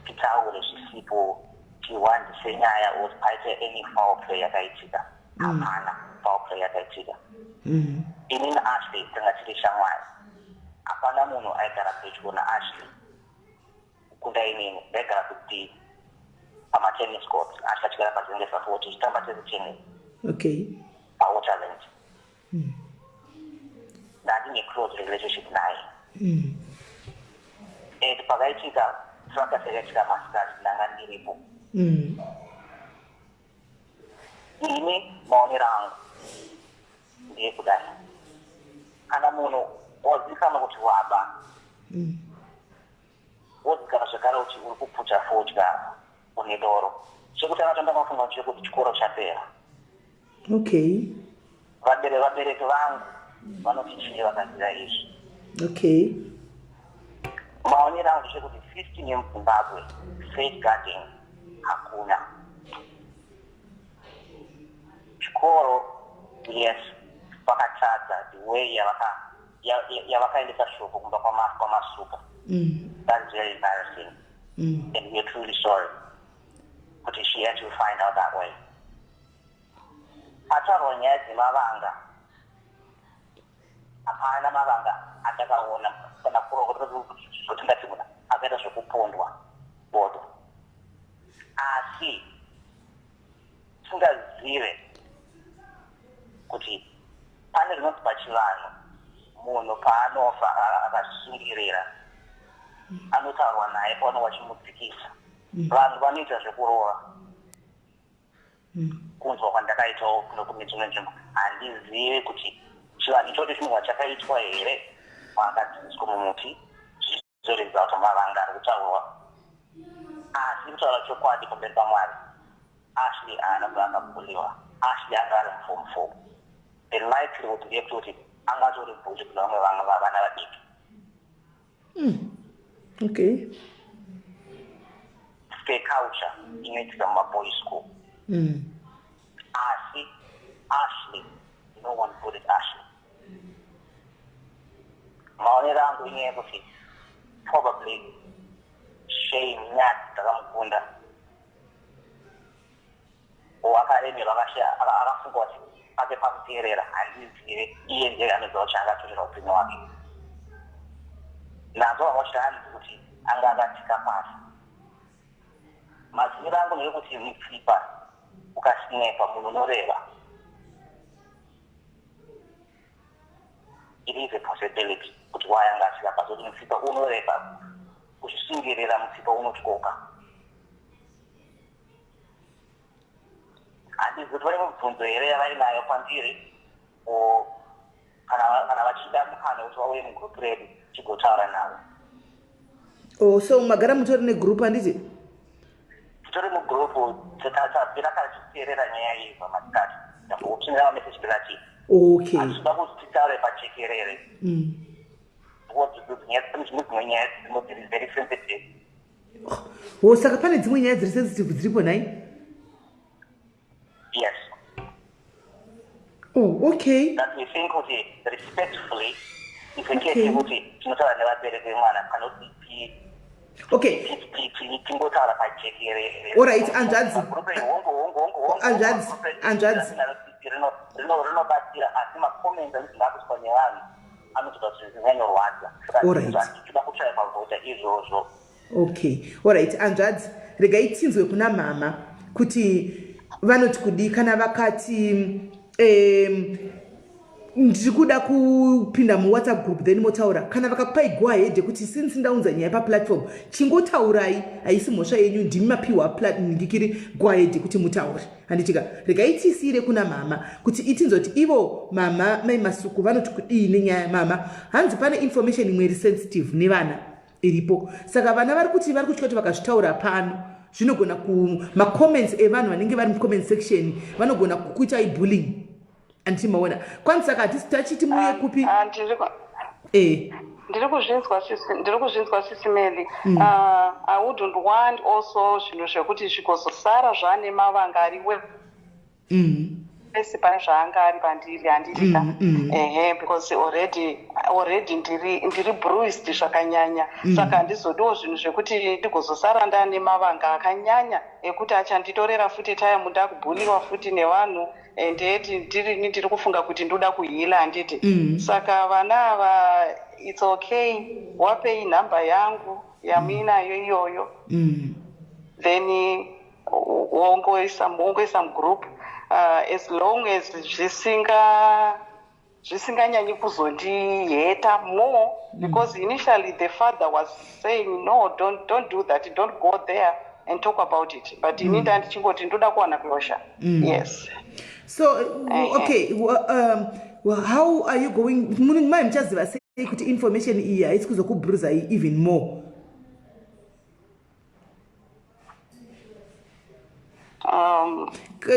titaure zvisipo, tiwanzise nyaya or paite any foul play yakaitika. Hapana foul play yakaitika. Inini Ashley tanga tiri shamwari. Hapana munhu aigara pedyo naAshley kukunda inini. Ndaigara kuti pamatennis court, Ashley achigara paZengeza 4, tichitamba tese tennis paWaterland. Ndandine close relationship naye. And pakaitika fracas yakaitika masikati, ndanga ndiripo. Ini maonero angu ndeyekudai: kana munhu wazikanwa kuti waba, wozikanwa zvekare kuti uri kuputa fodya, une doro, chekutanga chandakafunga chekuti chikoro chapera. Vabereki vangu vanoti chii vakaziva izvi? Maonero angu ndechekuti system yemuZimbabwe, safeguarding hakuna. Chikoro, yes, vakatadza the way yavakaendesa shoko kumba kwaMasuka. That is very embarrassing and we are truly sorry kuti she had to find out that way. Pataurwa nyaya dzemavanga, hapana mavanga andakaona kana zvotingati munhu akaita zvekupondwa bodo. Asi tingazive kuti pane zvinonzi pachivanhu, munhu paanofa akazvisungirira, anotaurwa naye pavanenge vachimudzikisa. Vanhu vanoita zvekurova. Kunzwa kwandakaitawo kuno kune dzimwe nzvimbo, handizivi kuti chivanhu ichocho chinobva chakaitwa here paakadzidziswa mumuti, zvizoredza kuti mavanga ari kutaurwa. Asi kutaura chokwadi pamberi paMwari, Ashley haana kubva akabhuliwa. Ashley anga ari muform four. The likelihood ndeyekuti anga atori bully kune vamwe vamwe vana vadiki. Okay. Scare culture inoitika mumaboys school. Asi Ashley, no one bullied Ashley. Maonero angu inyaya yekuti probably shame nyadzi dzakamukunda or akaremerwa akashaya akafunga kuti pake pakuteerera handizive iye ndiye anoziva kuti chaakatorera upenyu hwake. Nazvo vanga vachiti hanzi kuti anga akatsika pasi. Maziviro angu ndeyekuti mutsipa ukasinepa munhu unoreva. It is a possibility kuti why anga asina pasi kuti mutsipa unoreba kuzvisungirira mutsipa unotyoka. Handizi kuti vane mibvunzo here yavainayo kwandiri or kana kana vachida mukana wekuti vauye mugroup redu tigotaura navo. Oh, so magara mutori negroup handiti? Titori mugroup tabvira kare tichiteerera nyaya iyi pamasikati ndambokutumira mameseji ndikati Okay. hatinoda kuti titaure pajekerere because dzimwe nyaya dzimwe dziri very sensitive. Oh, saka pane dzimwe nyaya dziri sensitive dziripo nhai? Yes. Oh, okay. That we think kuti respectfully it's a case yekuti tinotaura nevabereki vemwana kana kuti Okay. tingotaura pajekerere. All right, hanzvadzi. Magroup hongu hongu hongu hongu. Hanzvadzi, Magroup edu hanzvadzi. rinobatsira asi macomments anenge akuiswa nevanhu anoita kuti zvinyanyorwadza. Saka All right. tinoda kutsvaya pakuita izvozvo. Okay. Alright, hanzvadzi, regai tinzwe kuna mama kuti vanoti kudii kana vakati ndiri kuda kupinda muWhatsApp group then motaura. Kana vakakupai go ahead yekuti since ndaunza nyaya paplatform chingotaurai, haisi mhosva yenyu, ndimi mapiwa ndikiri go ahead yekuti mutaure. Handitika regai tisiyire kuna mama kuti itinzwe kuti ivo mama mai Masuku vanoti kudii nenyaya. Mama, hanzi pane information imwe iri sensitive nevana iripo, saka vana vari kuti vari kutya kuti vakazvitaura pano zvinogona ku macomments evanhu vanenge vari mucomment section vanogona kukuitai bullying. Handiti maona kwanzi saka hatisi tachiti muye kupi? Ah, e ndiri kuzvinzwa sisi, ndiri kuzvinzwa sisi Meli. I wouldn't want also zvinhu zvekuti zvikozosara zvaane mavanga ari wese pane zvaanga ari pandiri, handiti ka? Ehe, because already ndiri bruised zvakanyanya, saka handizodiwo zvinhu zvekuti ndigozosara ndaane mavanga akanyanya ekuti achanditorera futi time ndakubhuliwa futi nevanhu and yet ndirini ndiri kufunga kuti ndoda kuheala, handiti? Saka vana ava, it's okay, wapei nhamba yangu yamuinayo iyoyo, then wongoisa mugroup, as long as zvisinganyanyi kuzondihurta more, because initially the father was saying, "No, don't do that, don't go there and talk about it," but ini ndandichingoti ndoda kuwana closure, yes. So okay, well, how are you going mai muchaziva sei kuti information iyi haisi kuzokubhuruzai even more?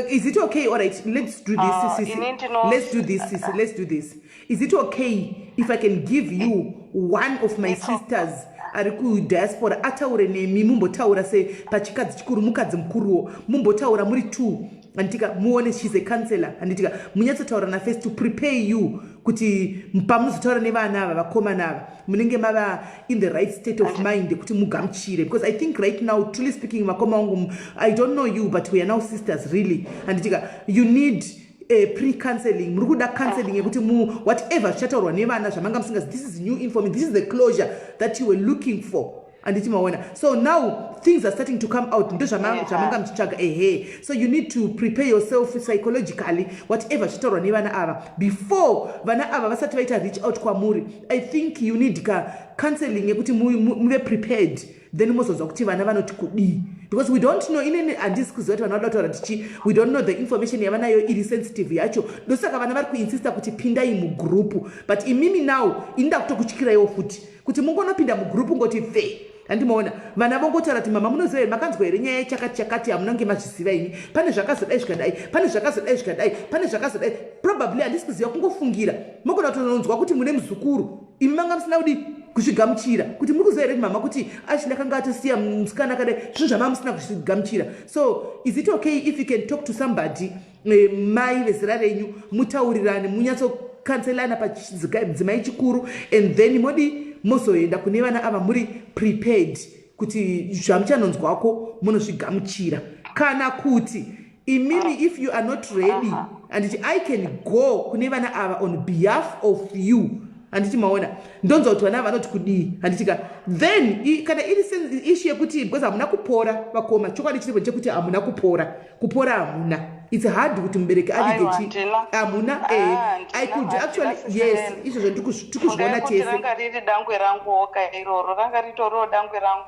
Is it okay? All right, let's do this. Sisi. Ini Let's do this, sisi. Let's do this. Is it okay if I can give you one of my sisters ari kudiaspora ataure nemi, mumbotaura se pachikadzi chikuru, mukadzi mukuruwo, mumbotaura muri two, handitika? Muone, she's a counselor, handitika? Munyatsotaura naface to prepare you kuti pamuzotaura nevana ava, vakomana ava, munenge mava in the right state of mind yekuti mugamuchire, because I think right now, truly speaking, vakoma vangu, I don't know you, but we are now sisters really, handitika? You need pre-counseling. Muri kuda counseling yekuti mu whatever zvichataurwa nevana zvamanga musingazi, this is new information, this is the closure that you were looking for, handiti maona? So now things are starting to come out, ndo zvamanga muchitsvaga, ehe. So you need to prepare yourself psychologically, whatever zvichataurwa nevana ava before vana ava vasati vaita reach out kwamuri. I think you need ka counseling yekuti muve prepared, then mozonzwa kuti vana vanoti kudii, because we don't know. Inini handisi kuziva kuti vana vada kutaura tichi. We don't know the information yavanayo iri sensitive yacho. Ndosaka vana vari kuinsista kuti pindai mugroup, but imimi now ini ndakutokutyiraiwo futi kuti mungonopinda mugroup ngoti fe. Handimaona vana vongotaura kuti mama munoziva here, makanzwa here nyaya yechakati chakati, hamunange mazviziva imi, pane zvakazodai zvikadai, pane zvakazodai zvikadai, pane zvakazodai. Probably handisi kuziva, kungofungira. Mogona kutononzwa kuti mune muzukuru, imi manga musina kudi kuzvigamuchira kuti muri kuziva here mama kuti Ashley akanga atosiya musikana akadai, zvinhu zvamanga musina kuzvigamuchira. So is it okay if you can talk to somebody, mai vezera renyu, mutaurirane, munyatsokanselana pachidzimai chikuru, and then modi mozoenda kune vana ava muri prepared kuti zvamuchanonzwako munozvigamuchira? Kana kuti imimi, if you are not ready, handiti I can go kune vana ava on behalf of you, handiti maona, ndonzwa kuti vana ava vanoti kudii, handiti ka? Then kana iri issue yekuti, because hamuna kupora, vakoma, chokwadi chiripo chekuti hamuna kupora, kupora hamuna. It's hard kuti mubereki avige Aiwa, chi handina. Hamuna. Ah, I handina, could handina, actually, sisi yes, Leni. izvozvo tikuzviona Fungai kuti tese. Ranga riri dangwe rangu woka iroro, ranga ritoriwo dangwe rangu.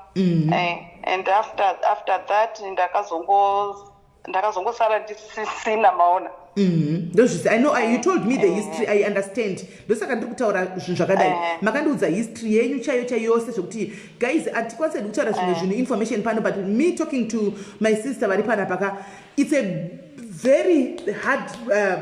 And after that ndakazongosara ndisisina, maona. Ndozvisi, I know, you told me the history, I understand. Ndosaka ndiri kutaura zvinhu zvakadai. Makandiudza history yenyu chaiyo chaiyo yose, zvekuti guys, hatikwanisi hedu kutaura zvimwe zvinhu, information pano, but me talking to my sister vari panapa ka, it's a very hard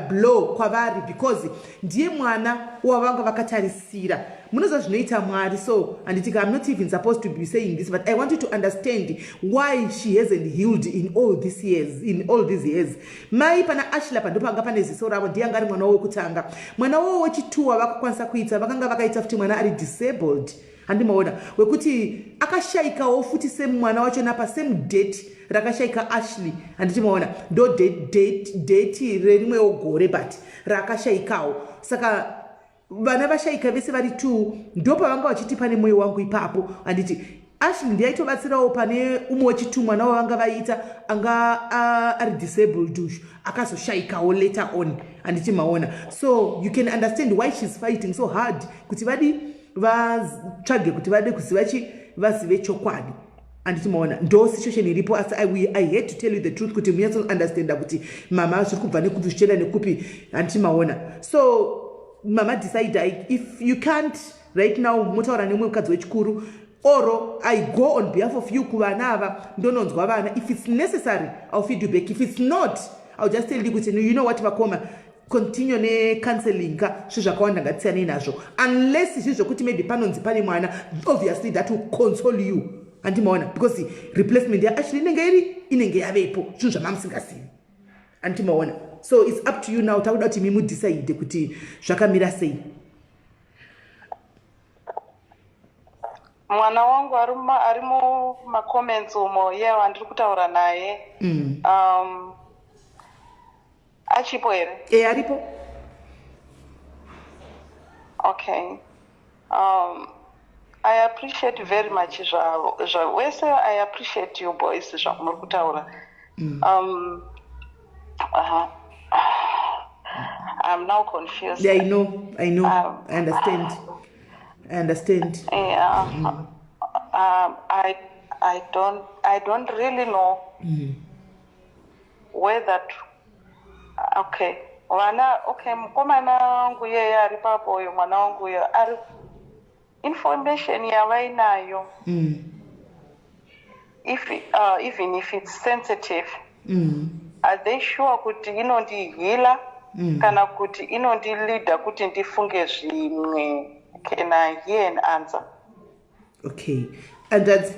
blow kwavari, because ndiye mwana wavanga vakatarisira. Munoziva zvinoita Mwari. So handiti, I'm not even supposed to be saying this, but I want you to understand why she hasn't healed in all these years, in all these years. Mai pana Ashley pandopanga pane ziso ravo, ndiye anga ari mwana wekutanga. Mwana wavo wechituwa vakakwanisa kuita, vakanga vakaita futi mwana ari disabled, handimaona, wekuti akashayikawo futi semwana wachona pasame date rakashayika Ashley, handiti maona, ndo date rerimwewo gore, but raakashayikawo. Saka vana vashayika vese vari two, ndo pavanga vachiti pane mwoyo wangu ipapo, handiti? Ashley ndiaitobatsirawo pane umwe wechitu, mwana wavanga vaita anga ari disabled uyu, akazoshayikawo later on, handiti maona? So you can understand why she's fighting so hard kuti vadi vatsvage, kuti vade kuziva chi, vazive chokwadi, handiti maona? Ndo situation iripo. Asi I had to tell you the truth kuti munyatsounderstanda kuti mama zviri kubva nekupi, zvichienda nekupi, handiti maona? So mama, decide. If you can't right now, motaura nemumwe mukadzi wechikuru, or I go on behalf of you kuvana ava, ndononzwa vana. If it's necessary, I'll feed you back. If it's not, I'll just tell you kuti, you know what, vakoma, continue necounseling ka, zvi zvakawanda ngatisiyanei nazvo, unless zvi zvokuti maybe panonzi pane mwana, obviously that will console you, handimaona, because replacement yaAshley inenge iri, inenge yavepo, zvinhu zvamamusingazivi, handimaona? So it's up to you now. Takuda kuti imi mudecide kuti zvakamira sei. Mwana wangu ari mumacomments umo, iye wandiri kutaura naye. Achipo here? E, aripo. Okay, I appreciate very much zva wese. I appreciate you boys, zvamuri kutaura. I'm now confused. Yeah, I know, I know. I understand, I understand. Yeah. I don't really know whether to, okay, vana, okay, mukomana wangu iyeye ari papo uyo, mwana wangu uyo ari, information yavainayo, if even if it's sensitive, are they sure kuti inondiheala kana kuti inondileada kuti ndifunge zvimwe? Can I hear an answer? Okay, and that's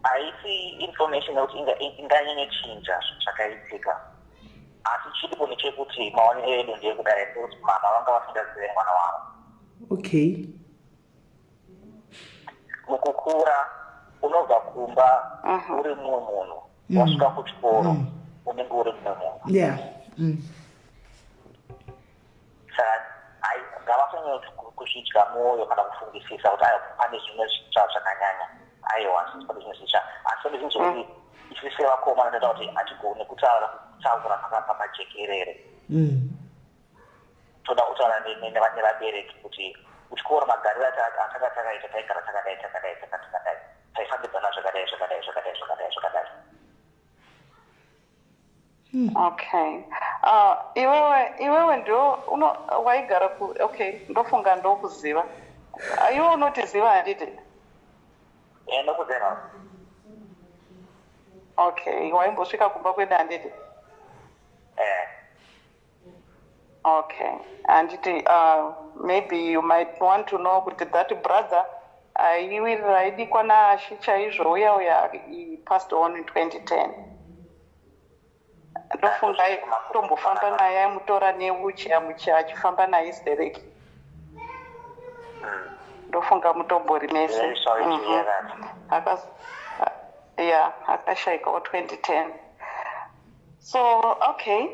Haisi information yekuti inganyanyochinja zvakaitika, asi chiripo ndechekuti maonero edu ndeyekudai, ndekuti mama vanga vasingazive mwana wavo. Mukukura unobva kumba uri mumwe munhu, wasvika kuchikoro unenge uri mumwe munhu. Saka ngavasanyanya kuzvidya mwoyo kana kufungisisa kuti aiwa, pane zvimwe zvitsva zvakanyanya. Aiwa, pane zvimwe zvitsva, asi pane zvinhu zvokuti isusu sevakomana toita kuti hatigone kutaura, kutaura pajekerere. Toda kutaura nevabereki kuti kuchikoro magariro atanga takaita, taigara takadai, takadai, takadai, taifambidzana zvakadai, zvakadai, zvakadai, zvakadai, zvakadai. Okay. Iwewe iwewe ndio uno waigara ku okay, ndofunga ndokuziva. Iwe unotiziva handiti? Eh, ndokuziva. Okay, waimbosvika kumba kwedu handiti? Eh. Okay. Handiti maybe you might want to know kuti that brother aiwirira aidikwa naAshi chaizvo uya uya he passed on in 2010. Ndofunga tombofamba naye aimutora newheelchair muchi achifamba naye stereki. Ndofunga mutombori mese. Very sorry to hear that. Yeah, akashaikawo 2010. So, okay.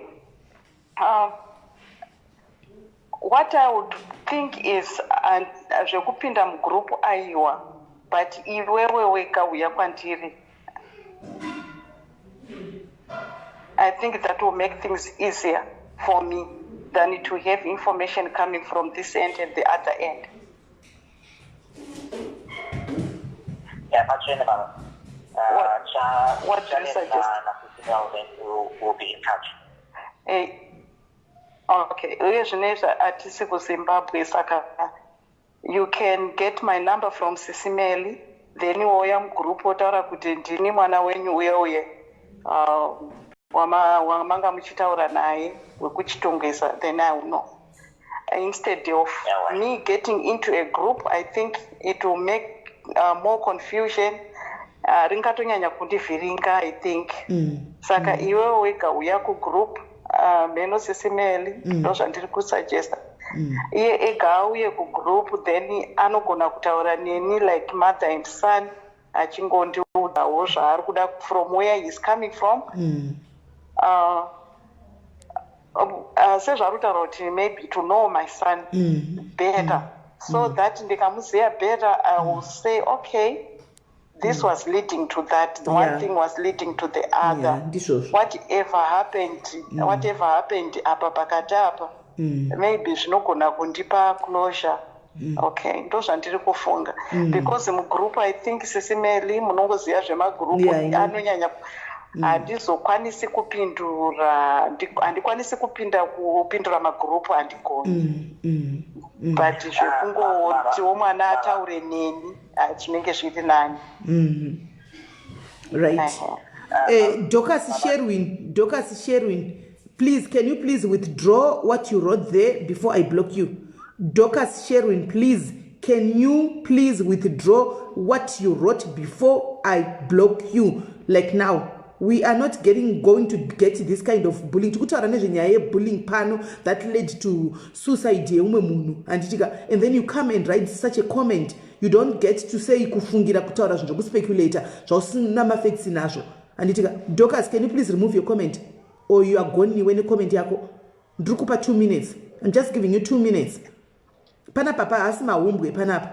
What I would think is zvekupinda mugroup aiwa, but iwewe wega uya kwandiri. I think that will make things easier for me than to have information coming from this end and the other end. Yeah, pachene mama. What do you suggest? Then we'll be in touch. Okay, uye zvinezvi hatisi kuZimbabwe, saka you can get my number from Sisimeli, then wouya mugroup wotaura kuti ndini mwana wenyu uye uye wamanga muchitaura naye wekuChitungwiza, then I will know. Instead of me getting into a group, I think it will make more confusion. Ringatonyanya kundivhiringa, I think. Saka iwewe wega uya kugroup, meno Sisimeli, ndo zvandiri kusuggesta. Iye ega auye kugroup, then anogona kutaura neni like mother and son, achingondiudzawo zvaari kuda from where he is coming from. Sezvari kutaura kuti maybe to know my son better, so that ndikamuziva better, I will say, okay, this was leading to that, the one thing was leading to the other. Yeah, ndizvozvo. Whatever happened, whatever happened apa pakati apa, maybe zvinogona kundipa closure. Okay, ndo zvandiri kufunga, because mugroup, I think, Sisimeli, munongoziva zvemagroup. Yeah, I know. Anonyanya handizokwanisi kupindura, handikwanisi kupinda kupindura magroup, handigoni. But zvekungotiwo mwana ataure neni, zvinenge zviri nani. Right. Ehe. Dorcas Sherwin, Dorcas Sherwin, please, can you please withdraw what you wrote there before I block you? Dorcas Sherwin, please, can you please withdraw what you wrote before I block you? Like now. We are not getting going to get this kind of bullying. Tikutaura nezvenyaya yebullying pano that led to suicide yeumwe munhu, handitika? And then you come and write such a comment. You don't get to say kufungira, kutaura zvinhu zvokuspeculata zvausina mafacts nazvo, handitika? Dorcas, can you please remove your comment or you are gone iwe necomment yako? Ndiri kupa 2 minutes. I'm just giving you 2 minutes. Panapa pa haasi mahumbwe panapa,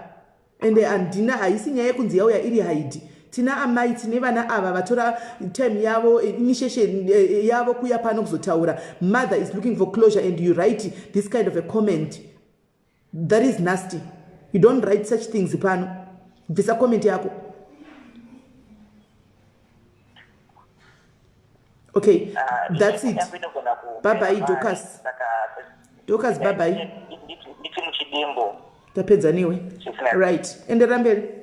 ende handina, haisi nyaya yekunzi yauya iri haidi. Tina amai, tine vana ava vatora time yavo, initiation yavo kuya pano kuzotaura. Mother is looking for closure and you write this kind of a comment. That is nasty. You don't write such things pano. Bvisa comment yako. Okay, that's it. Bye bye, Dorcas. Dorcas, bye bye. Nditi muchidimbo. Tapedza newe. Right, enderera mberi.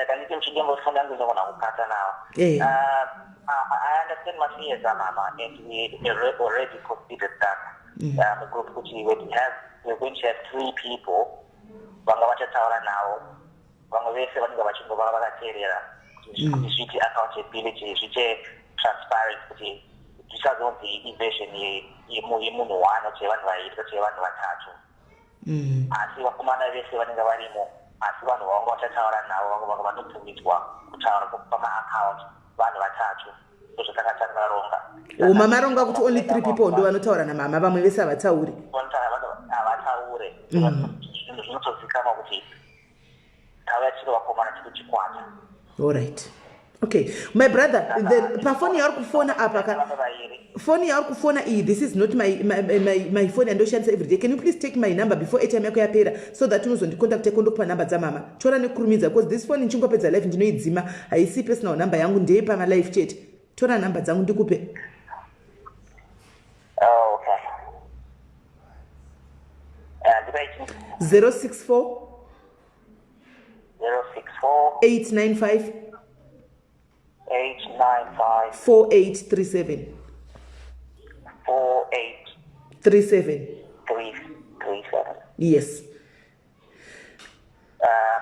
Kanditi muchidimbo, foni yangu inogona kukata nawo. I understand mafears amama and we already considered that group kuti we're going to have three people vanga vachataura navo, vamwe vese vanenge vachingova vakateerera, kuti zviite accountability, zviite transparent, kuti zvisazonzi iversion yemunhu one, kuti yevanhu vairi, kuti yevanhu vatatu. Asi vakomana vese vanenge varimo, asi vanhu vanga vachataura navo, vanga vanobvumidzwa kutaura pamaaccount vanhu vatatu. Ndozvatakatakaronga. O, mamaronga kuti only three people ndo vanotaura namama, vamwe vese havatauri? Havataure. Zvinhu zvinotozikanwa kuti tauya tiri vakomana, tiri chikwata. Allright, okay, my brother, pafoni yauri kufona apa ka, Vamwe vairi. Foni yauri kufona iyi, this is not my phone yandoshandisa everyday. Can you please take my number before airtime yako yapera, so that unozondicontacta kondokupa namba dzamama? Tora nekurumidza, because this phone ichingopedza life ndinoidzima. Haisi personal number yangu, ndeyepamalife chete. Tora namba dzangu ndikupe. Ndipai chii? 064 064 895 895 4837. 4837. 37. Yes.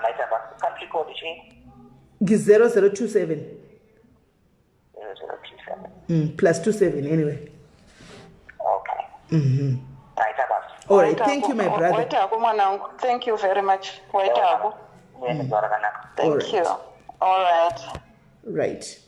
Maita basa. Country code chii? 0027. 0027. Plus 27 anyway. Okay. Maita basa. All right, thank you, my brother. Waita hako, mwanangu. Thank you very much. Waita hako. Muve nezuva rakanaka. Thank Alright. you. All right. Right,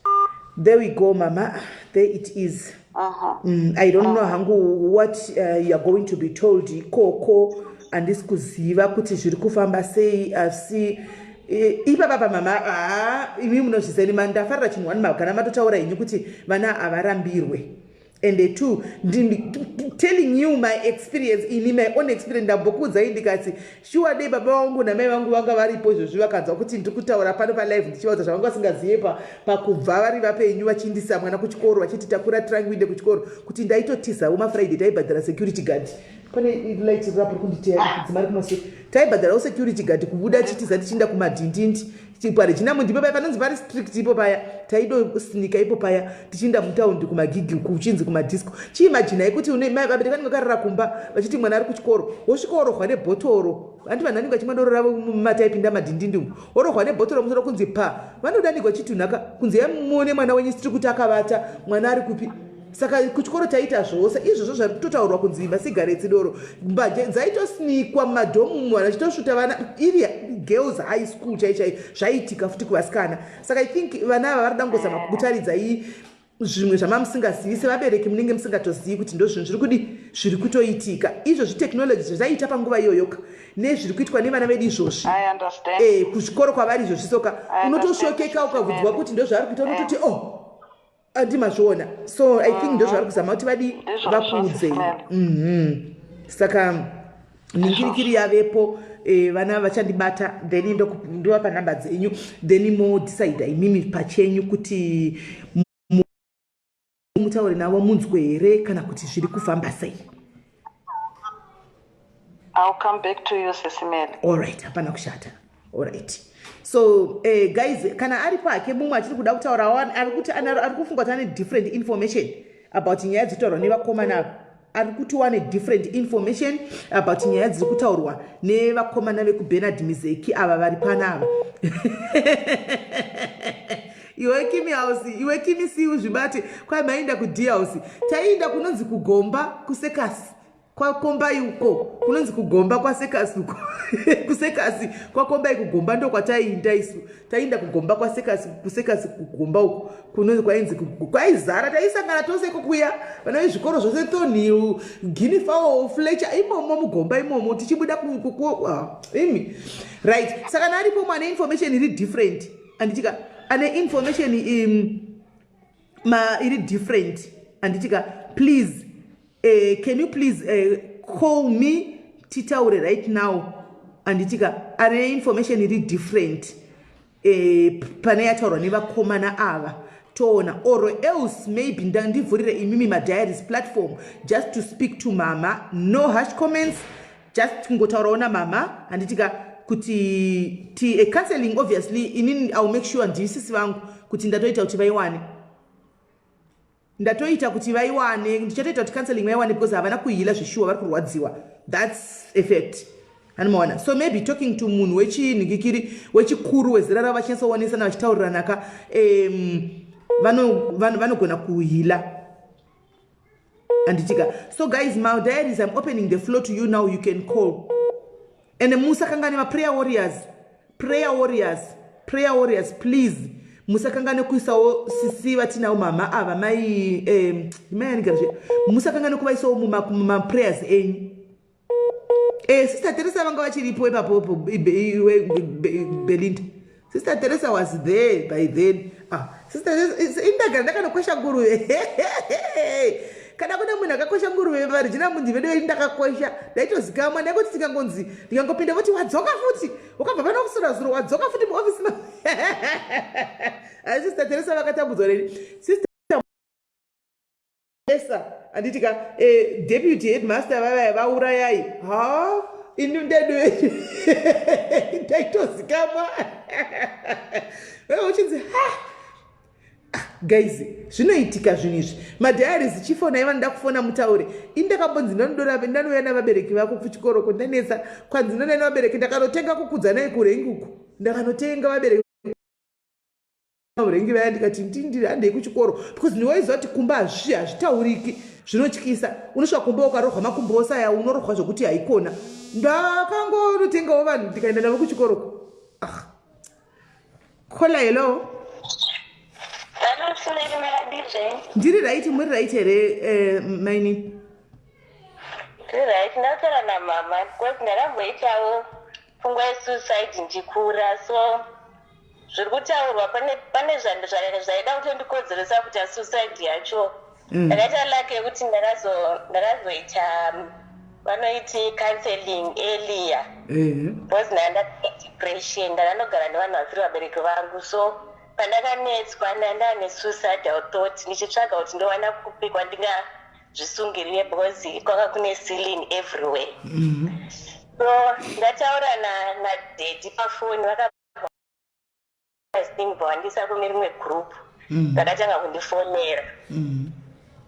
there we go, mama. There it is. I don't know hangu what you are going to be told ikoko. Handisi kuziva kuti zviri kufamba sei, asi ipapapa, mama, haa, imi munozvizeni. Mandafarira chinhu one, kana matotaura henyu kuti vana havarambirwe. And two, telling you my experience, ini my own experience, ndambokuudzai ndikati shuwa dei baba vangu namai vangu vanga varipo izvozvi, vakanzwa kuti ndiri kutaura pano palive ndichivaudza zvavanga vasingazive pakubva vari vapenyu, vachiindisa mwana kuchikoro, vachiti takura trunk uinde kuchikoro, kuti ndaitotizawo maFriday. Taibhadhara security guard. Pane light rapo kunditeya dzimari kumasure. Taibhadharawo security guard kubuda tichitiza tichiinda kumadhindindi paRegina Mundi paya, panonzi pari strict ipo paya. Taidosinika ipo paya tichiinda mutaundi kumagigi, kuchinzi kumadisco. Chiimajinai kuti vabereki vanenge vakarara kumba vachiti mwana ari kuchikoro, wosvika worohwa nebhotoro. Handi vanhu vanenge vachimwa doro ravo mumataipinda madhindindi umu, worohwa nebhotoro musoro kunzi pa vanodanikwa chitunhaka kunzi yamuone mwana wenyu, sitiri kuti akavata, mwana ari kupi? Saka kuchikoro taita zvose izvozvo zvari kutotaurwa kunzi masigaretsi, doro, mbanje dzaitosinikwa mumadhomu umu, vanhu vachitosvuta vana, iri girls high school chai chai. Zvaiitika futi kuvasikana. Saka I think vana ava vari dangozama kukutaridzai zvimwe zvamamusingazivi sevabereki, munenge musingatozivi kuti ndo zvinhu zviri kudi zviri kutoitika izvozvi. Technology zvaiita panguva iyoyoka nezviri kuitwa nevana vedu izvozvi I understand. Kuzvikoro kwavari izvozvi, soka I unotoshokeka ukabvunzwa kuti ndo zvaari kuita, unototi, "Oh, andimazviona." So I think ndo zvavari kuzama kuti vadi Ndizvozvo, vakuudzei. Sis Mel. Saka ningirikiri yavepo, vana vachandibata, then ndovapa nhamba dzenyu, then modecida imimi pachenyu kuti mutaure navo munzwe here kana kuti zviri kufamba sei. I'll come back to you, Sis Mel. Alright, hapana kushata. Alright, so guys, kana aripo hake mumwe achiri kuda kutaura, ari kuti ari kufunga kuti ane different information about nyaya dziri kutaurwa nevakomana ava, ari kuti wane different information about nyaya dziri kutaurwa nevakomana vekuBernard Mizeki ava vari panava. Iwe Kimi House, iwe Kimi si uzvibate kwai maenda kuD House, taienda kunonzi kugomba kusekasi kwaKombai uko, kunonzi kugomba kwasekasi uko, kusekasi kwaKombai kugomba, ndo kwataiinda isu. Taienda kugomba kwasekasi, kusekasi kugomba uko kunonzi kwainzi kwaizara, taisangana tose ikokuya, vana vezvikoro zvose, Thornhill, Guinea Fowl, Fletcher, imomo mugomba imomo tichibuda imi. Right, saka naaripo mwane information iri different, anditika ane information ma iri different, anditika, please, can you please call me titaure right now, anditika ane information iri different pane yataurwa nevakomana ava, toona. Or else maybe ndivhurire imimi madiaries platform just to speak to mama. No harsh comments, just kungotaurawo namama, handitika, kuti ti a counseling. Obviously inini I will make sure ndisisi vangu kuti ndatoita kuti vaiwane, ndatoita kuti vaiwane, ndichatoita kuti counseling vaiwane, because havana kuheala zveshuwa, vari kurwadziwa. That's a fact, anomaona. So maybe talking to munhu wechinhikikiri wechikuru wezera ravo, vachinyatsoonesana, vachitaurirana, vanogona kuheala, handitika. So guys, my diaries, I'm opening the floor to you now. You can call. And musakangane maprayer warriors, prayer warriors, prayer warriors, please musakangane kuisawo sisi vatinavo mama ava, mai mai anigara, musakangane kuvaisawo mumaprayers enyu. Sister Teresa vanga vachiripo ipapopo, Belinda. Sister Teresa was there by then. Ah, Sister indagara ndakanokwesha nguruve. Kana kune munhu akakwesha nguruve vaRegina Mundi vedu, ndakakwesha, ndaitozikamwa. Ndaingoti tikangonzi ndikangopinda voti, "Wadzoka futi, wakabva pano kusura zuro, wadzoka futi muofisi." Asi Sister Teresa vakatambudzwa neni. Sister Teresa, handitika, deputy headmaster vavaya vaurayai. Ha, Ini ndedu ndaitozikamwa. Wewe uchinzi ha ah, guys, zvinoitika zvinhu izvi. Madiaries chifonai vanoda kufona mutaure. Ini ndakambonzi ndanodora ndanouya navabereki vako kuchikoro ko ndanetsa kwanzi ndonai navabereki ndakanotenga kukudzanai kurengi uku ndakanotenga vabereki varengi vaya ndikati ndindiri handei kuchikoro because ndiwaiziva kuti kumba hazvi hazvitauriki zvinotyisa unosvika kumba ukarohwa makumbo ose aya unorohwa zvokuti haikona ndakangonotengawo vanhu ndikaenda navo kuchikoro ko ah. Kola hello. Ndiri right muri right here eh, maini? Ndiri right ndataura namama because ndakamboitawo pfungwa yesuicide ndikura so zviri kutaurwa pane pane zvaida kutondikonzeresa kuita suicide yacho mm. ndakaita luck yekuti ndakazoita vanoiti counseling earlier because ndanga depression ndakanogara nevanhu vasiri vabereki vangu so pandakanetswa ndanga nesuicidal thought ndichitsvaga kuti ndowana kupi kwandingazvisungirire because kwanga kune ceiling everywhere mm -hmm. So ndataura nadaddy pafoni vaka thing vawandisa kune rimwe group ndakatanga kundifonera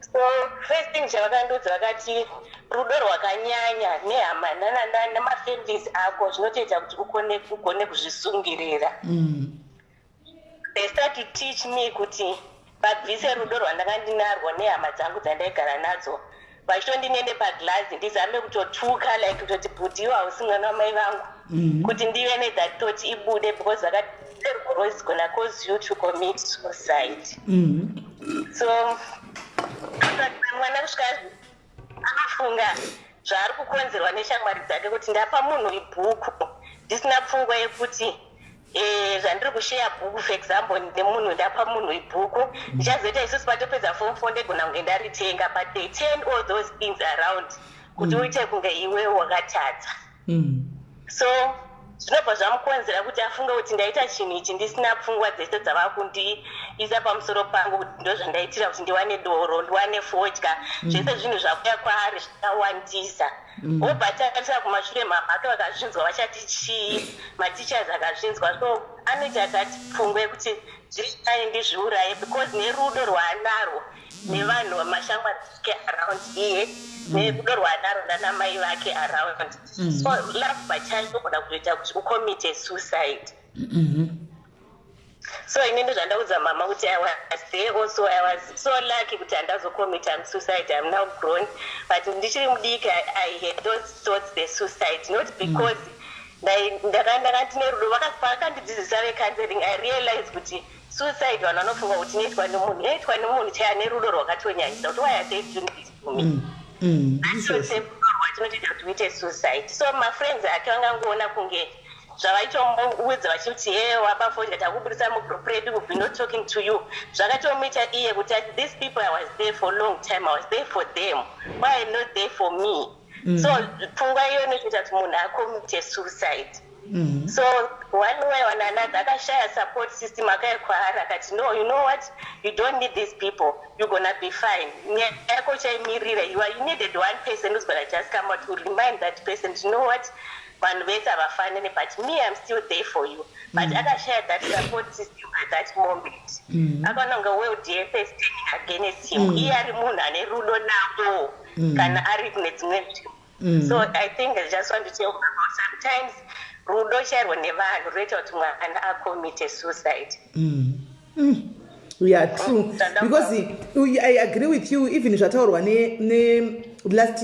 so first thing chavakandiudza vakati rudo rwakanyanya nehama nemafamilies ako zvinotoita kuti ugone kuzvisungirira they start to teach me kuti vabvise rudo rwandanga ndinarwo nehama dzangu dzandaigara nadzo vachitondinene paglazi ndizame kutotuka like kutoti bhuti iwo hausi mwana wamai vangu kuti ndive nethat thought ibude because vakati rudo is gonna cause you to commit suicide so mwana kusvika anofunga zvaari kukonzerwa neshamwari dzake kuti ndapa munhu ibhuku ndisina pfungwa yekuti zvandiri kusheya bhuku for example nemunhu ndapa munhu ibhuku ndichazoita isusu patopedza form four ndegona kunge ndaritenga but they turn all those things around kuti uite kunge iwe wakatadza so zvinobva zvamukonzera kuti afunge kuti ndaita chinhu ichi ndisina pfungwa dzese dzava kundiisa pamusoro pangu kuti ndo zvandaitira kuti ndiwane doro ndiwane fodya zvese zvinhu zvakuya kwaari zvakawandisa wobva tarisa kumashure mamhaka vakazvinzwa vachati chii mateachers akazvinzwa so anoita that pfungwa yekuti zviri nani ndizviuraye because nerudo rwaanarwo nevanhu mashamwari ake around iye nerudo rwaanarwo nanamai vake around so love pachayo inogona kutoita kuti ucommite suicide so ini ndozvandaudza mama kuti I was there also I was so lucky kuti handazocommita suicide. I'm now grown but ndichiri mudiki I had those thoughts the suicide not because ndanga ndine rudo vakandidzidzisa vecounseling I realize kuti suicide vanhu vanofunga kuti inoitwa nemunhu inoitwa nemunhu chai ane rudo rwakatonyanyisa kuti why are they doing this to me rudo rwachinotoita kuti uite suicide so mafriends ake vangangoona kunge zvavaitomuudza vachiti he wabafodya takubudisa mugroup redu will be not talking to you zvakatomuita iye kuti ati these people I was there for long time I was there for them why are not there for me so pfungwa iyo inotoita kuti munhu acommite suicide so one way or another akashaya support system akauya kwaari akati no you know what you don't need these people you're gonna be fine nyaya yako uchaimirira you needed one person who's gonna just come out to remind that person you know what vanhu vese havafanani but me I'm still there for you but akashaya that support system at that moment akaona kunge world yese is turning against him iye ari munhu ane rudo navo kana ari kune dzimwe nzvimbo so I think I just want to tell about sometimes rudo chairwo nevanhu runoita kuti mwana acommite suicide Yeah, true because I agree with you even zvataurwa nelast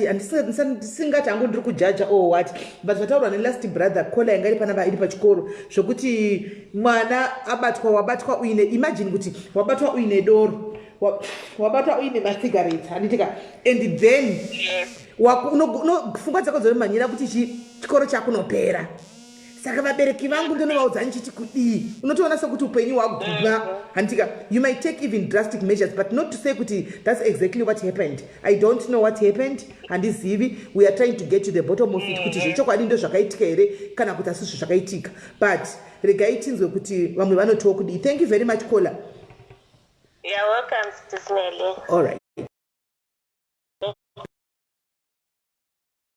ndisingati hangu ndiri kujaja or what but zvataurwa nelast brother caller yanga iri panapa iri pachikoro zvokuti mwana abatwa wabatwa uine imagine kuti wabatwa uine doro wabatwa uine macigarettes handitika and then pfungwa dzako dzinomhanyira kuti chikoro chakunopera saka vabereki vangu ndonovaudza ndichiti kudii unotoona sekuti upenyu hwaguma handitika you might take even drastic measures but not to say kuti that's exactly what happened. I don't know what happened handizivi we are trying to get to the bottom of it kuti zvechokwadi ndo zvakaitika here kana kuti asizvo zvakaitika but regai tinzwe kuti vamwe vanotiwo kudii. Thank you very much, caller. You're welcome, Sis Nelly. All right.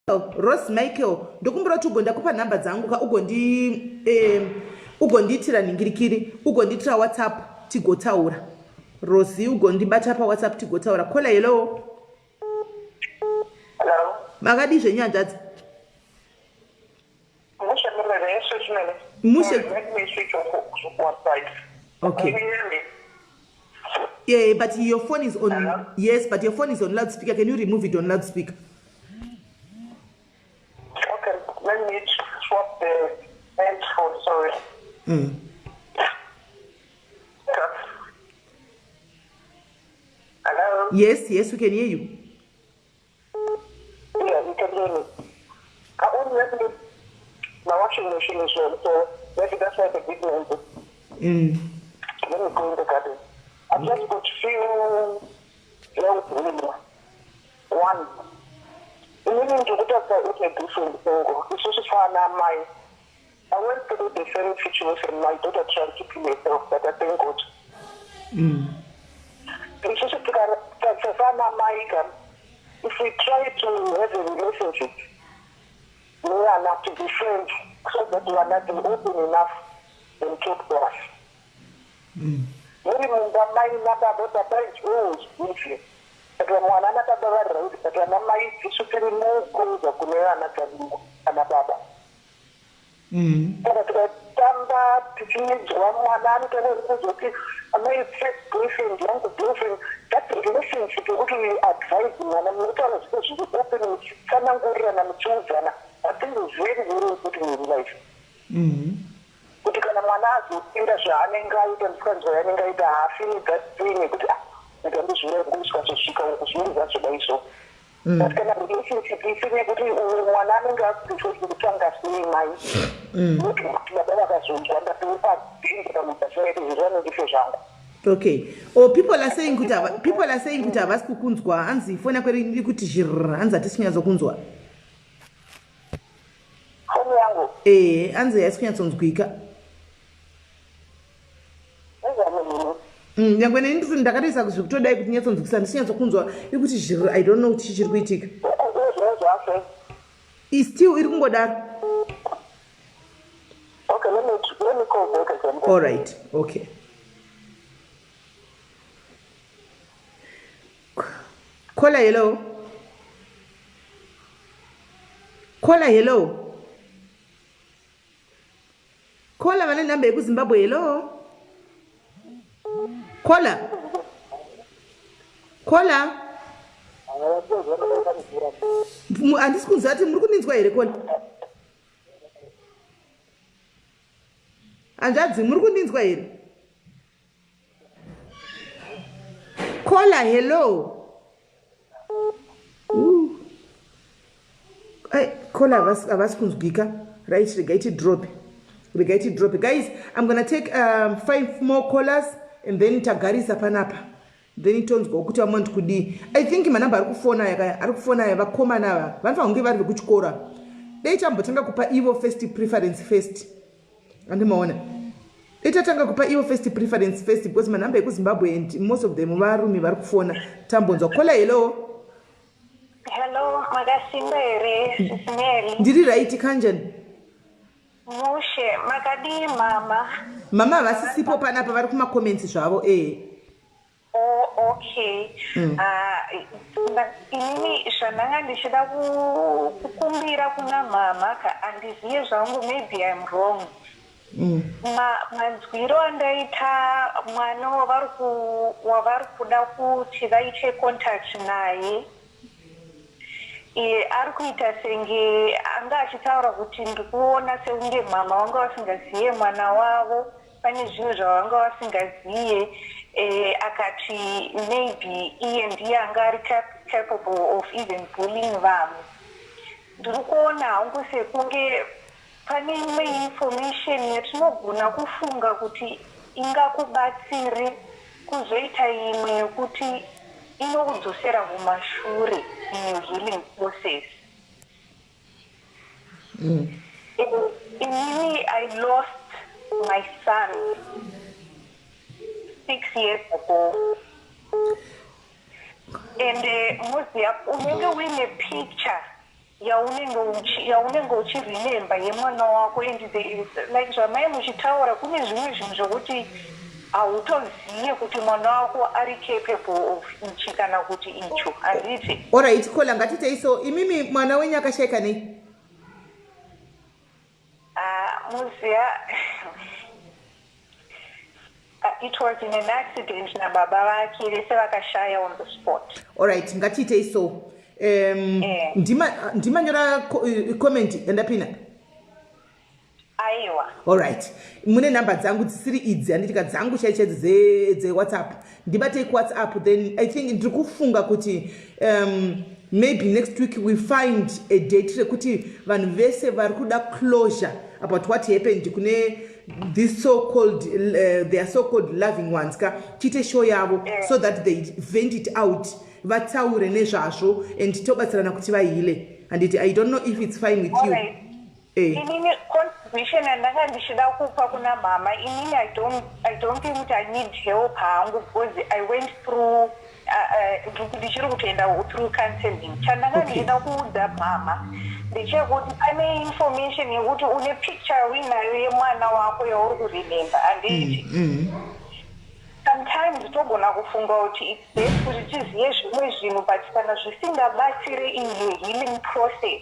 Rose Michael, ndokumbira kuti ugondakupa nhamba dzangu ka ugondi ugondiitira nhingirikiri, ugondiitira WhatsApp tigotaura. Rosi, ugondibata paWhatsApp tigotaura. Kola, hello. Hello. Makadii zvenyu hanzvadzi? Mushe. Let me switch off one side. Okay. Can you hear me? Yeah, but your phone is on. Hello? Yes, but your phone is on loudspeaker. Can you remove it on loudspeaker? Okay, let me swap the handphone, sorry. Okay. Hello? Yes, we can hear you. Yeah, you can hear me. I only let me, my washing machine is on, so maybe that's why the big noise. Let me go in the garden. I've just got few long women. One. Inini ndikutaura with a different angle. Isusu saana mai. I went through the same situation. My daughter tried to kill herself, but I thank God. Isusu saana mai ka, if we try to have a relationship, we are not to be friends so that we are not open enough and talk to us. Muri mumba mai nababa, baba is always busy. But mwana nababa vari right, but vana mai tisu tiri mukuza kune vana ana baba. Saka tikatamba tichinzwa mwana anotanga kuzoti amai first boyfriend yangu boyfriend, that relationship yekuti we advise mwana, munotaura zviro zviri open, muchitsanangurirana, muchiudzana, I think is very very important in life. Kuti kana mwana azopinda zvaanenge aita, musikanzwa yaanenge aita, haafeel that pain yekuti ah, ndikandozviura kusvikazosvika uku zvinenge zvazodai so. But kana relationship isiri yekuti uyu mwana anenge akuti kutanga sei mai, not kuti baba vakazonzwa ndatopa bhinzi pamwe pasingaiti zviro vanondife zvangu. Okay. Oh, people are saying kuti people are saying kuti havasi kukunzwa. Hanzi foni yako iri kuti zhirr, hanzi hatisi kunyatsokunzwa. Foni yangu? Eh, hanzi haisi kunyatsonzwika. Nezvamunhu. Nyangwe neni ndisi ndakatoisa zvekutodai kuti nyatsonzwisa, ndisi kunyatsokunzwa, iri kuti zhirr. I don't know kuti chii chiri kuitika. Zvino zvafe. Still iri kungodaro. Okay, let me call back again. All right, okay. Caller, hello. Caller, hello. Caller vane nhamba yekuZimbabwe, hello. Caller. Caller. Handisi kunzwa kuti muri kundinzwa here, caller. Hanzvadzi, muri kundinzwa here? Caller, hello. Ooh. Ai, caller havasi kunzwika. Right, regai tidrop. Regai tidrop. Guys, I'm gonna take five more callers and then tagarisa panapa. Then tonzwa kuti vamwe kudii. I think manamba ari kufona aya, ari kufona aya, vakomana ava vanofanira kunge vari vekuchikora. Dai tambotanga kupa ivo first preference first. Andimaona. Dai tatanga kupa ivo first preference first because manhamba ekuZimbabwe and most of them varume vari kufona. Tambonzwa. Caller, hello. Hello, makasimba here, Sis Mary? Ndiri right, kanjani? Mushe, makadii mama? Mama havasisipo panapa, vari kumacomments zvavo, eh. Oh, okay. Ah, inini zvandanga ndichida kukumbira kuna mama ka, handiziye zvangu, maybe I'm wrong. Manzwiro andaita mwana wavari kuda kuti vaite contact naye, ari kuita senge anga achitaura kuti ndikuona sekunge mama vanga vasingaziye mwana wavo, pane zvinhu zvavanga vasingaziye. Akati maybe iye ndiye anga ari capable of even bullying vamwe. Ndiri kuona hangu sekunge pane imwe information yatinogona kufunga kuti ingakubatsire, kuzoita imwe yekuti inokudzosera kumashure in your healing process. Inini I lost my son 6 years ago and muziya unenge uine picture. Yaunenge uchiremember yemwana wako, and like zvamai muchitaura, kune zvimwe zvinhu zvokuti hautoziye kuti mwana wako ari capable of ichi kana kuti icho, handiti? Alright caller, ngatitei so. Imimi mwana wenyu akashayika nei? Ah, muziya, it was in an accident nababa vake vese vakashaya on the spot. Alright, ngatiitei so. Ndimanyora comment yandapina? Aiwa. Alright, mune nhamba dzangu dzisiri idzi, handitika? Dzangu chaichaidzi dzeWhatsApp. Ndibatei kuWhatsApp. Then I think ndiri kufunga kuti maybe next week we find a date rekuti vanhu vese vari kuda closure about what happened kune this so called their so called loving ones ka, tiite show yavo so that they vent it out, vataure nezvazvo and tobatsirana kuti vaheale, handiti? I don't know if it's fine with you. Alright. Inini contribution yandanga ndichida kupa kuna mama, inini I don't think kuti I need help hangu, because I went through ndichiri kutoenda through counseling. Chandanga ndichida kuudza mama ndechekuti pane information yekuti une picture uinayo yemwana wako yauri kuremember, handiti? Sometimes togona kufunga kuti it's best kuti tizive zvimwe zvinhu, but kana zvisingabatsire in your healing process,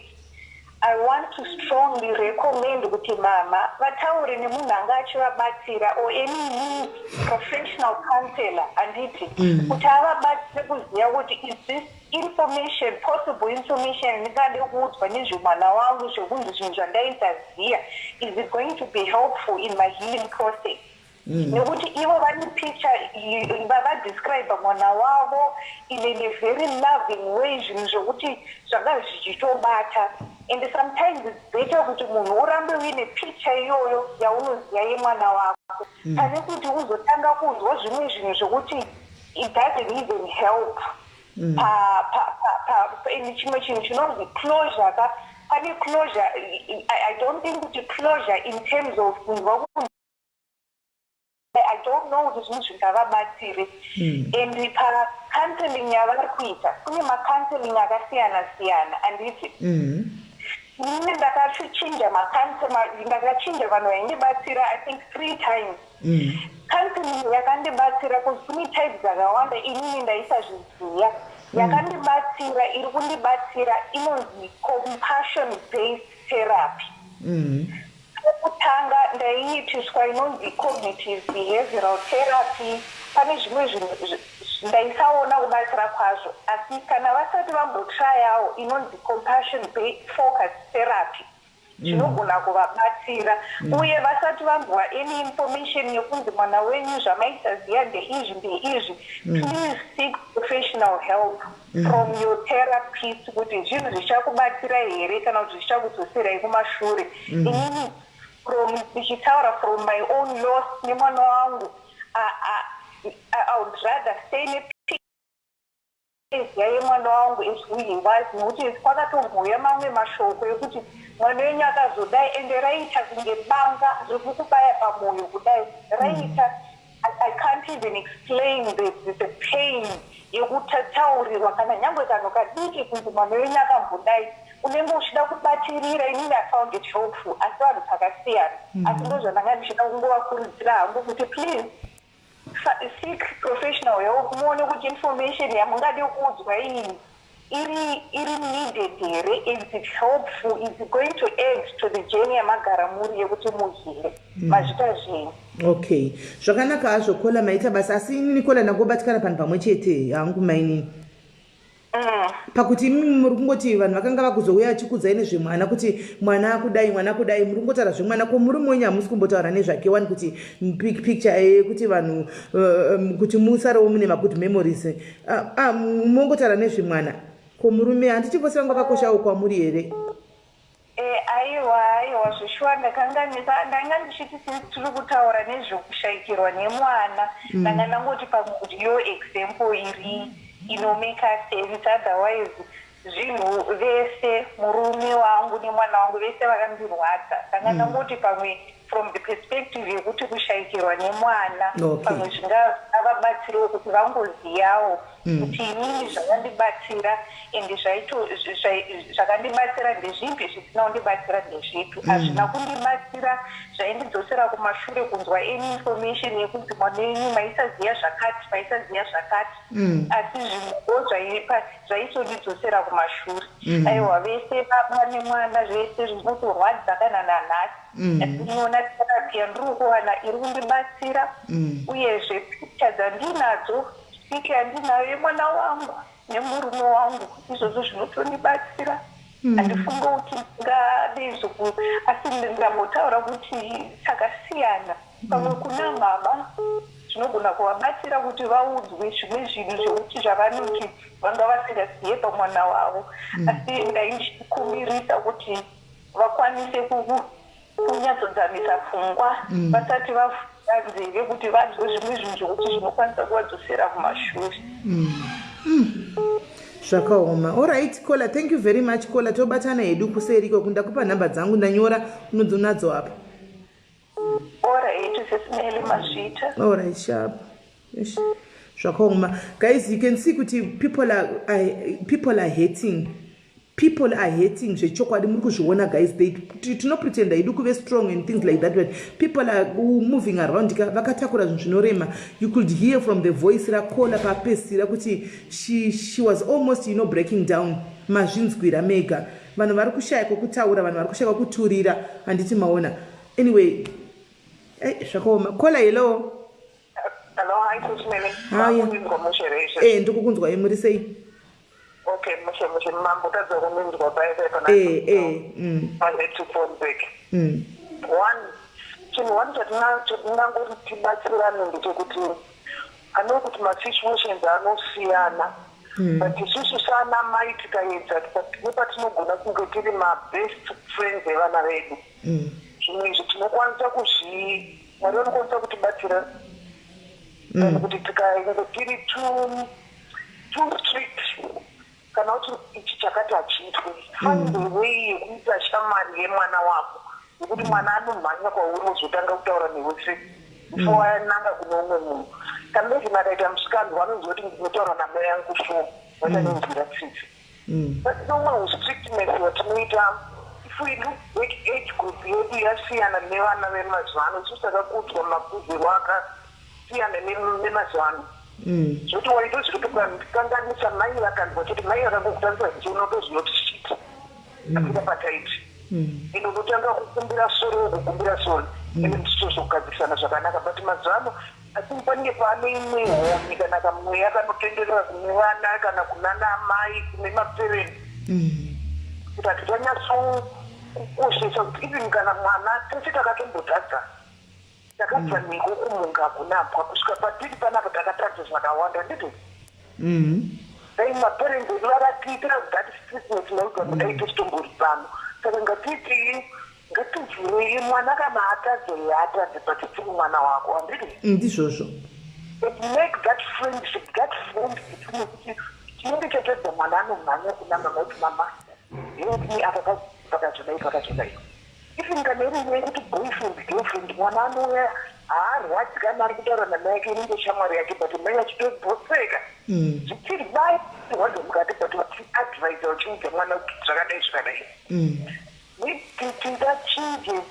I want to strongly recommend kuti mama vataure nemunhu anga achivabatsira or any professional counselor, handiti? Kuti avabatsire kuziva kuti is this information possible, information ndingade kuudzwa nezvemwana wangu, zvekunzi zvinhu zvandaisaziva, is it going to be helpful in my healing process? Nekuti ivo vane picture, vadescribe mwana wavo in a very loving way, zvinhu zvokuti zvanga zvichitobata. And sometimes it's better kuti munhu urambe uine picture iyoyo yaunoziva yemwana wako pane kuti uzotanga kunzwa zvimwe zvinhu zvokuti it doesn't even help. And chimwe chinhu chinonzi closure ka, pane closure, I don't think kuti closure in terms of kunzwa, I don't know kuti zvinhu zvingavabatsire. And pacounseling yavari kuita, kune macounseling akasiyana siyana, handiti? Inini ndakachinja, ndakachinja vanhu vaindibatsira, I think three times. Counseling yakandibatsira, kuti kune type dzakawanda, inini ndaisazviziva. Yakandibatsira, iri kundibatsira, inonzi compassion based therapy. Kutanga ndaiitiswa inonzi cognitive behavioral therapy. Pane zvimwe zvinhu ndaisaona kubatsira kwazvo, asi kana vasati vambotrayawo inonzi compassion focus therapy, zvinogona kuvabatsira. Uye vasati vambwa any information yekunzi mwana wenyu zvamaisaziva ndeizvi ndeizvi, please seek professional help from your therapist kuti zvinhu zvichakubatsira here kana kuti zvichakudzoserai kumashure. Inini from ndichitaura from my own loss nemwana wangu, I would rather stay neziya yemwana wangu as who he was, nekuti kwakatombouya mamwe mashoko ekuti mwana wenyu akazodai, ende raita kunge banga riri pamwoyo kudai raita. I can't even explain the pain yekutataurirwa kana nyangwe kanhu kadiki kunzi mwana wenyu akambodai, unenge uchida kubatirira. Inini I found it helpful, asi vanhu takasiyana. Asi ndo zvandanga ndichida kungovakurudzira hangu kuti please seek professional help, muone kuti information yamungade kuudzwa iyi iri needed here, is it helpful, is it going to add to the journey yamagara muri yekuti muheale. Mazvita zvenyu. Okay, zvakanaka hazvo caller, maita basa. Asi inini caller, ndangobatikana panhu pamwe chete hangu mainini. Pakuti imimi muri kungoti vanhu vakanga vakuzouya vachikudzai nezvemwana, kuti mwana akudai, mwana akudai, muri kungotaura zvemwana. Ko murume wenyu hamusi kumbotaura nezvake wani, kuti big picture yekuti vanhu kuti musarewo mune magood memories? Ah, mongotaura nezvemwana, ko murume, handiti vose vanga vakoshawo kwamuri here? Aiwa, aiwa, zveshuwa ndakanganisa. Ndanga ndichiti since tiri kutaura nezvekushayikirwa nemwana, ndanga ndangoti pamwe kuti yo example iri inomake sense. Otherwise zvinhu vese, murume wangu nemwana wangu, vese vakandirwadza. Ndanga ndangoti pamwe. From the perspective yekuti kushayikirwa nemwana, pamwe zvingavabatsirewo kuti vangoziyawo kuti inini zvakandibatsira and zvakandibatsira ndezvipi, zvisina kundibatsira ndezvipi. Hazvina kundibatsira, zvaindidzosera kumashure kunzwa any information yekuti mwana wenyu maisaziya zvakati, maisaziya zvakati, asi zvimwewo zvaisondidzosera kumashure. Aiwa, vese baba nemwana, zvese zvinotorwadza kana nanhasi, asi ndinoona therapy yandiri kuwana iri kundibatsira. Uyezve picha dzandinadzo, picha yandinayo yemwana wangu nemurume wangu, izvozvo zvinotondibatsira. Handifunge kuti ndingade zvoku, asi ndingambotaura kuti takasiyana. Pamwe kuna mama zvinogona kuvabatsira kuti vaudzwe zvimwe zvinhu zvekuti zvavanoti vanga vasingaziye pamwana wavo, asi ndaindichikumbirisa kuti vakwanise kunyatsodzamisa pfungwa vasati vavhura nzeve kuti vanzwe zvimwe zvinhu zvokuti zvinokwanisa kuvadzosera kumashure. Zvakaoma. Alright caller, thank you very much, caller. Tobatana hedu kuseri iko. Ndakupa nhamba dzangu, ndanyora, unodzo apa. Alright, Sis Melly, mazvita. Alright, sharp. Eish, zvakaoma guys. You can see kuti people are hating, people are hating zvechokwadi. Muri kuzviona guys, tinopretenda hedu kuve strong and things like that, but people are moving around ka vakatakura zvinhu zvinorema. You could hear from the voice racaller papesira kuti she was almost breaking down. Mazvinzwira mega. Vanhu vari kushaya kwokutaura, vanhu vari kushaya kwokuturira, handiti maona? Anyway, zvakaoma. Caller, hello. Hello, hi, Sis Melly. Hi. Makunzwa mushe reshe? Ndikukunzwai, muri sei? Okay, mushe mushe, mambotadza kuminzwa paya paya pana I had to phone back. One, chinhu one chatingangoti tibatsirane ndechekuti ano kuti masituations anosiyana, but isusu sana mai tikaedza nepatinogona kunge tiri mabest friends evana vedu, zvimwe izvi tinokwanisa kuzvi, Mwari vanokwanisa kutibatsira, kana kuti tikainge tiri too strict kana kuti ichi chakati hachiitwe, find a way yekuita shamwari yemwana wako, yekuti mwana anomhanya kwauri ozotanga kutaura newe se before ananga kune umwe munhu. Kana even akaita musikanzwa, anonzwa kuti ndinotaura namai angu, so vachanonzwira tsitsi. But nomwe ustrictness watinoita, if we look back, age group yedu yasiyana nevana vemazuva ano. Isusu takakudzwa makudzirwo akasiyana nemazuva ano, zvokuti waitoziva kuti ukandikanganisa, mai vakanzwa chete, mai vakangokutarisa ziso, unotoziva kuti shit, apinda pataiti, ende unotanga kukumbira sorry, wokukumbira sorry, ende tichizogadzisana zvakanaka. But mazuva ano, I think panenge pane imwe honye kana kamweya kanotenderera kune vana kana kunana amai, kune maparents, kuti hatichanyatsokukoshesa kuti even kana mwana, tese takatombotadza, takabva neko kumunga kunapwa kusvika patiri panapa, takatadza zvakawanda, ndizvo? Dai maparents edu vakatiitira that strictness naigwa kudai, tisitombori pano. Saka ngatiitii, ngativhurei mwana kana atadze, yaatadze, but tiri mwana wako, handiti? Ndizvozvo. And make that friendship, that friend between, kuti chinenge chatadza, mwana anomhanya kuna mama kuti, "Mama, help me, apa pakazodai, pakazodai." Even kana iri nyaya yekuti boyfriend, girlfriend, mwana anouya, haarwadzi kana ari kutaura namai yake, inenge shamwari yake, but mai vachitobhoseka, zvichiri bai rwadza mukati, but vachiadvisa, vachiudza mwana kuti zvakadai, zvakadai. Tingachinje.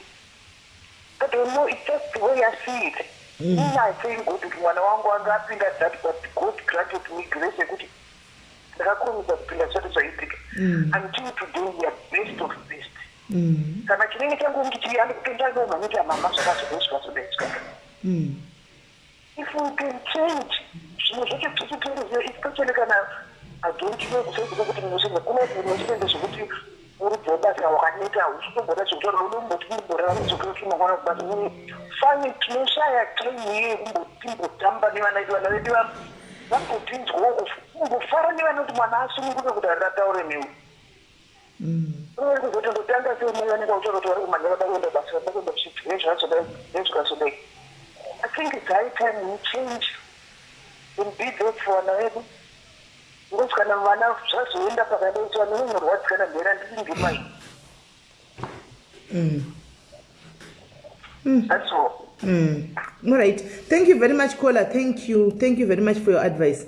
I don't know, it's just the way I see it. Ini I thank God kuti mwana wangu anga apinda that, but God granted me grace yekuti ndakakurumidza kupinda zvisati zvaitika. Until today we are best of best. Kana chinenge changu ndichiyani kupinda nomhanyiti amama, zvakazodai, zvakazodai, zvakadai. If we can change zvimwe zvacho tichitoziva, especially kana, I don't know kusaidzika kuti munoshanda kuno, munoshanda zvekuti muridzi webasa wakaneta, uchitomboda zvekutaura, unomboti mumborara, muzokera mangwana kubasa. Fine, tinoshaya time iye yekumbotimbotamba nevana vedu, vana vedu vambotinzwawo, kumbofara nevana, kuti mwana asununguke kuti arataure newe. Kuzoti ndotanga sei, mai vanenge vautaura kuti vari kumhanya, vada kuenda basa, vada kuenda kuchibvire, zvazodai, nezvikazodai. I think it's high time we change and be there for vana vedu, because kana vana zvazoenda pakadai so, vana vanorwadzikana mhera ndiri ndimai. That's all. All right, thank you very much, caller. Thank you, thank you very much for your advice.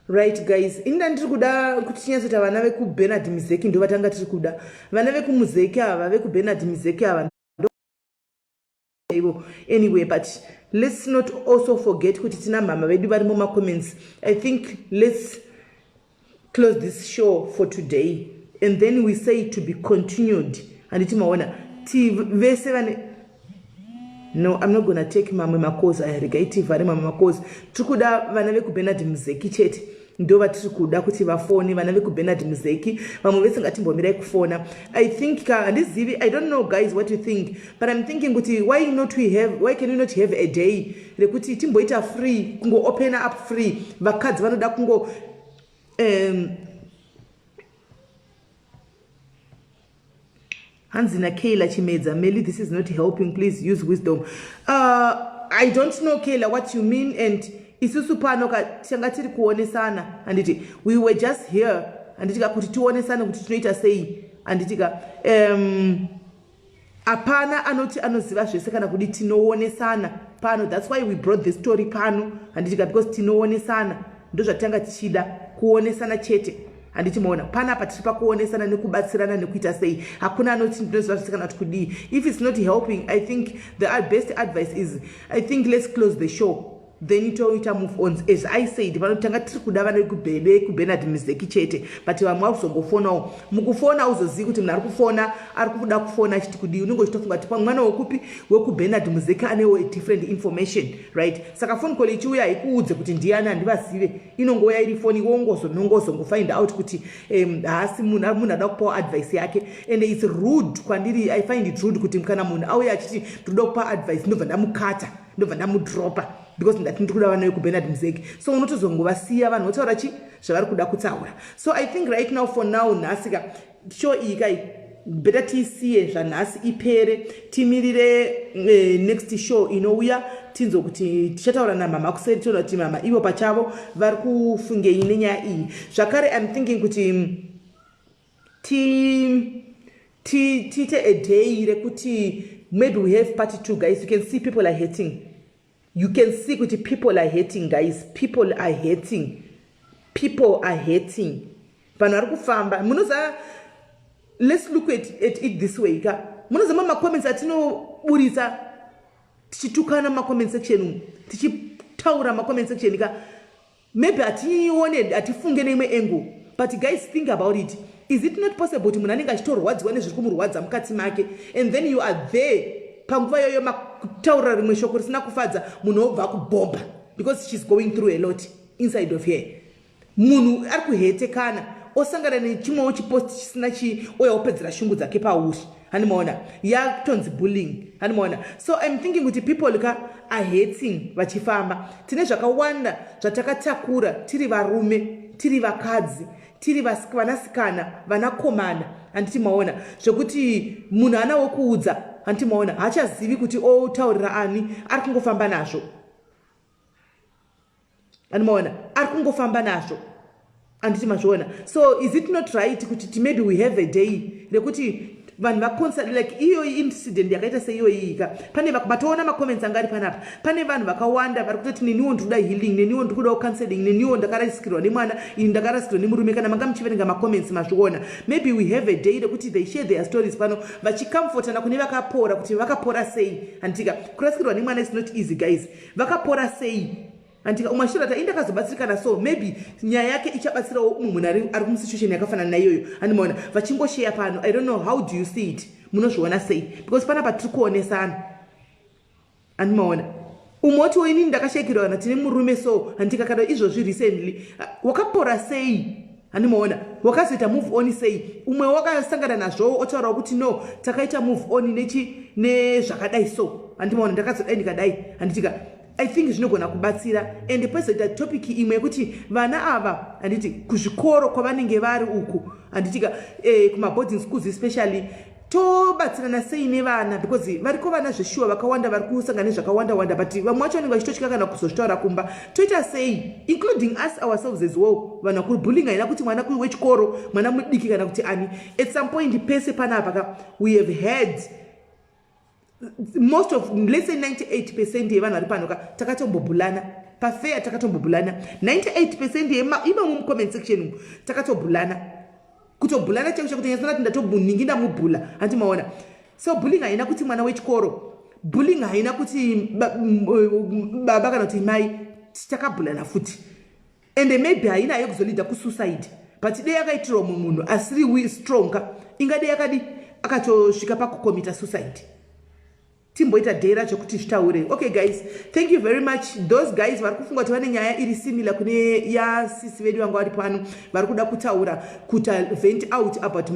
Right guys, ini ndiri kuda kuti tinyatsoita vana vekuBernard Mizeki, ndo vatanga tiri kuda. Vana vekuMuzeki ava, vekuBernard Mizeki ava ivo. Anyway, but let's not also forget kuti tina mama vedu vari mumacomments. I think let's close this show for today and then we say to be continued, handiti maona? Ti vese vane, no, I'm not gonna take mamwe macalls aya. Regai tivhare mamwe macalls. Tiri kuda vana vekuBernard Muzeki chete, ndo vatiri kuda kuti vafone, vana vekuBernard Muzeki. Vamwe vese ngatimbomirai kufona. I think ka, handizivi, I don't know guys what you think, but I'm thinking kuti why not we have, why can we not have a day rekuti timboita free, kungo-opena up free, vakadzi vanoda kungo hanzi naKayla Chimedza, "Meli, this is not helping. Please use wisdom." I don't know, Kayla, what you mean. And isusu pano tanga tiri kuonesana, handiti? We were just here, handiti ka, kuti tionesane kuti tinoita sei, handiti ka? Hapana anoti anoziva zvese kana kudi. Tinoonesana pano. That's why we brought the story pano, handiti ka? Because tinoonesana, ndo zvatanga tichida kuonesana chete, handiti maona? Panapa tiri pakuonesana nekubatsirana nekuita sei. Hakuna anoti ndinoziva zvese kana kuti kudii. If it's not helping, I think the best advice is, I think let's close the show, then toita move on. As I said, vanotanga tiri kuda vana vekuBernard Mizeki chete, but vamwe vakuzongofonawo. Mukufona uzozivi kuti munhu ari kufona ari kuda kufona achiti kudii. Unenge uchitofunga kuti mwana wekupi, wekuBernard Muzeki, anewo different information, right? Saka phone call ichiuya haikuudze kuti ndiani, handivazive. Inongouya iri foni, wongozonongozofind out kuti haasi munhu, munhu ada kupawo advice yake. And it's rude kwandiri, I find it rude kuti kana munhu auya achiti ndinoda kupa advice, ndobva ndamukata, ndobva ndamudropa, because ndati ndiri kuda vana vekuBernard Muzeki. So unotozongovasiya vanhu votaura chi zvavari kuda kutaura. So I think right now, for now, nhasi ka, show iyi kai, better tiisiye zvanhasi ipere, timirire next show inouya, tinzwe kuti tichataura namama kuseri, tiona kuti mama ivo pachavo vari kufungei nenyaya iyi. Zvakare, I'm thinking kuti tiite a day rekuti maybe we have part two. Guys, you can see people are hating. You can see kuti people are hating, guys. People are hating, people are hating. Vanhu vari kufamba. Munoziva, let's look at it this way ka. Munoziva macomments atinoburisa tichitukana mumacomment section umu, tichitaura macomment section ka, maybe hatione, hatifunge neimwe angle. But guys, think about it. Is it not possible kuti munhu anenge achitorwadziwa nezviri kumurwadza mukati make, and then you are there panguva iyoyo, makutaura rimwe shoko risina kufadza munhu, wobva akubhomba because she's going through a lot inside of her? Munhu ari kuhetekana, osangana nechimwewo chipost chisina chii, oya wopedzera shungu dzake pauri, handimaona? Yatonzi bullying, handimaona? So I'm thinking kuti people ka are hating vachifamba. Tine zvakawanda zvatakatakura, tiri varume, tiri vakadzi, tiri vanasikana, vanakomana, handiti maona? Zvekuti munhu ana wekuudza, handiti maona? Haachazivi kuti otaurira ani, ari kungofamba nazvo, handimaona? Ari kungofamba nazvo, handiti mazviona? So is it not right kuti maybe we have a day rekuti vanhu vaconsa, like iyoyi incident yakaita seiyoyi ka, pane matoona macomments anga ari panapa, pane vanhu vakawanda vari kutoti neniwo ndikuda healing, neniwo ndiri kudawo counseling, neniwo ndakarasikirwa nemwana, ini ndakarasikirwa nemurume. Kana manga muchiverenga macomments, mazviona. Maybe we have a day rekuti they share their stories pano, vachicomfortana kune vakapora, kuti vakapora sei, handitika? Kurasikirwa nemwana is not easy, guys. Vakapora sei, andika? Umwe achitaura kuti indakazobatsirikana, so maybe nyaya yake ichabatsirawo umwe munhu ari musituation yakafanana naiyoyo, andimaona? Vachingosheya pano. I don't know, how do you see it? Munozviona sei? Because panapa tiri kuonesana, andimaona? Umwe watiwo inini ndakashayikirwa kana tine murume, so handika, kana izvozvi recently wakapora sei, handimaona? Wakazoita move on sei? Umwe wakasangana nazvowo, otaurawo kuti no, takaita move on nechi nezvakadai, so handimaona, ndakazodai ndikadai, handitika? I think zvinogona kubatsira. And pozoita topic imwe yekuti vana ava, handiti, kuzvikoro kwavanenge vari uku, handitika, kumaboarding schools especially. Tobatsirana sei nevana? Because variko vana zveshuwa vakawanda vari kusangana nezvakawanda wanda, but vamwe vacho vanenge vachitotya kana kuzozvitaura kumba. Toita sei, including us ourselves as well, vanhu vakuru? Bullying haina kuti mwana wechikoro, mwana mudiki kana kuti ani. At some point pese panapa ka, we have had most of, let's say 98% yevanhu vari pano ka, takatombobhulana pafeya, takatombobhulana. 98% imomo mucomment section umu takatobhulana, kutobhulana chaiko chakuti nyasana kuti ndatoningi ndamubhula, handi maona? So bullying haina kuti mwana wechikoro, bullying haina kuti baba kana kuti mai. Takabhulana futi, ende maybe haina yekuzolida kusuicide, but dei yakaitirwa mumwe munhu asiri strong ka, ingadei yakadi akatosvika pakukomita suicide. Timboita day racho kuti zvitaure. Okay guys, thank you very much. Those guys vari kufunga kuti vane nyaya iri similar kune yasisi vedu vanga vari pano, vari kuda kutaura, kuta vent out about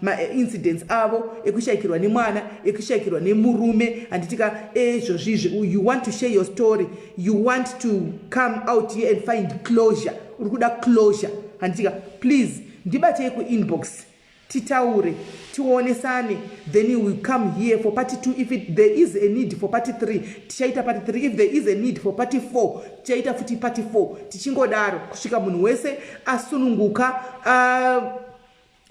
maincidents ma avo ekushayikirwa nemwana, ekushayikirwa nemurume, handitika? Ezvozvizvi you want to share your story, you want to come out here and find closure, uri kuda closure, handitika? Please ndibatei kuinbox, titaure, tionesane. Then we come here for part 2. If there is a need for part 3, tichaita part 3. If there is a need for part 4, tichaita futi part 4, tichingodaro kusvika munhu wese asununguka,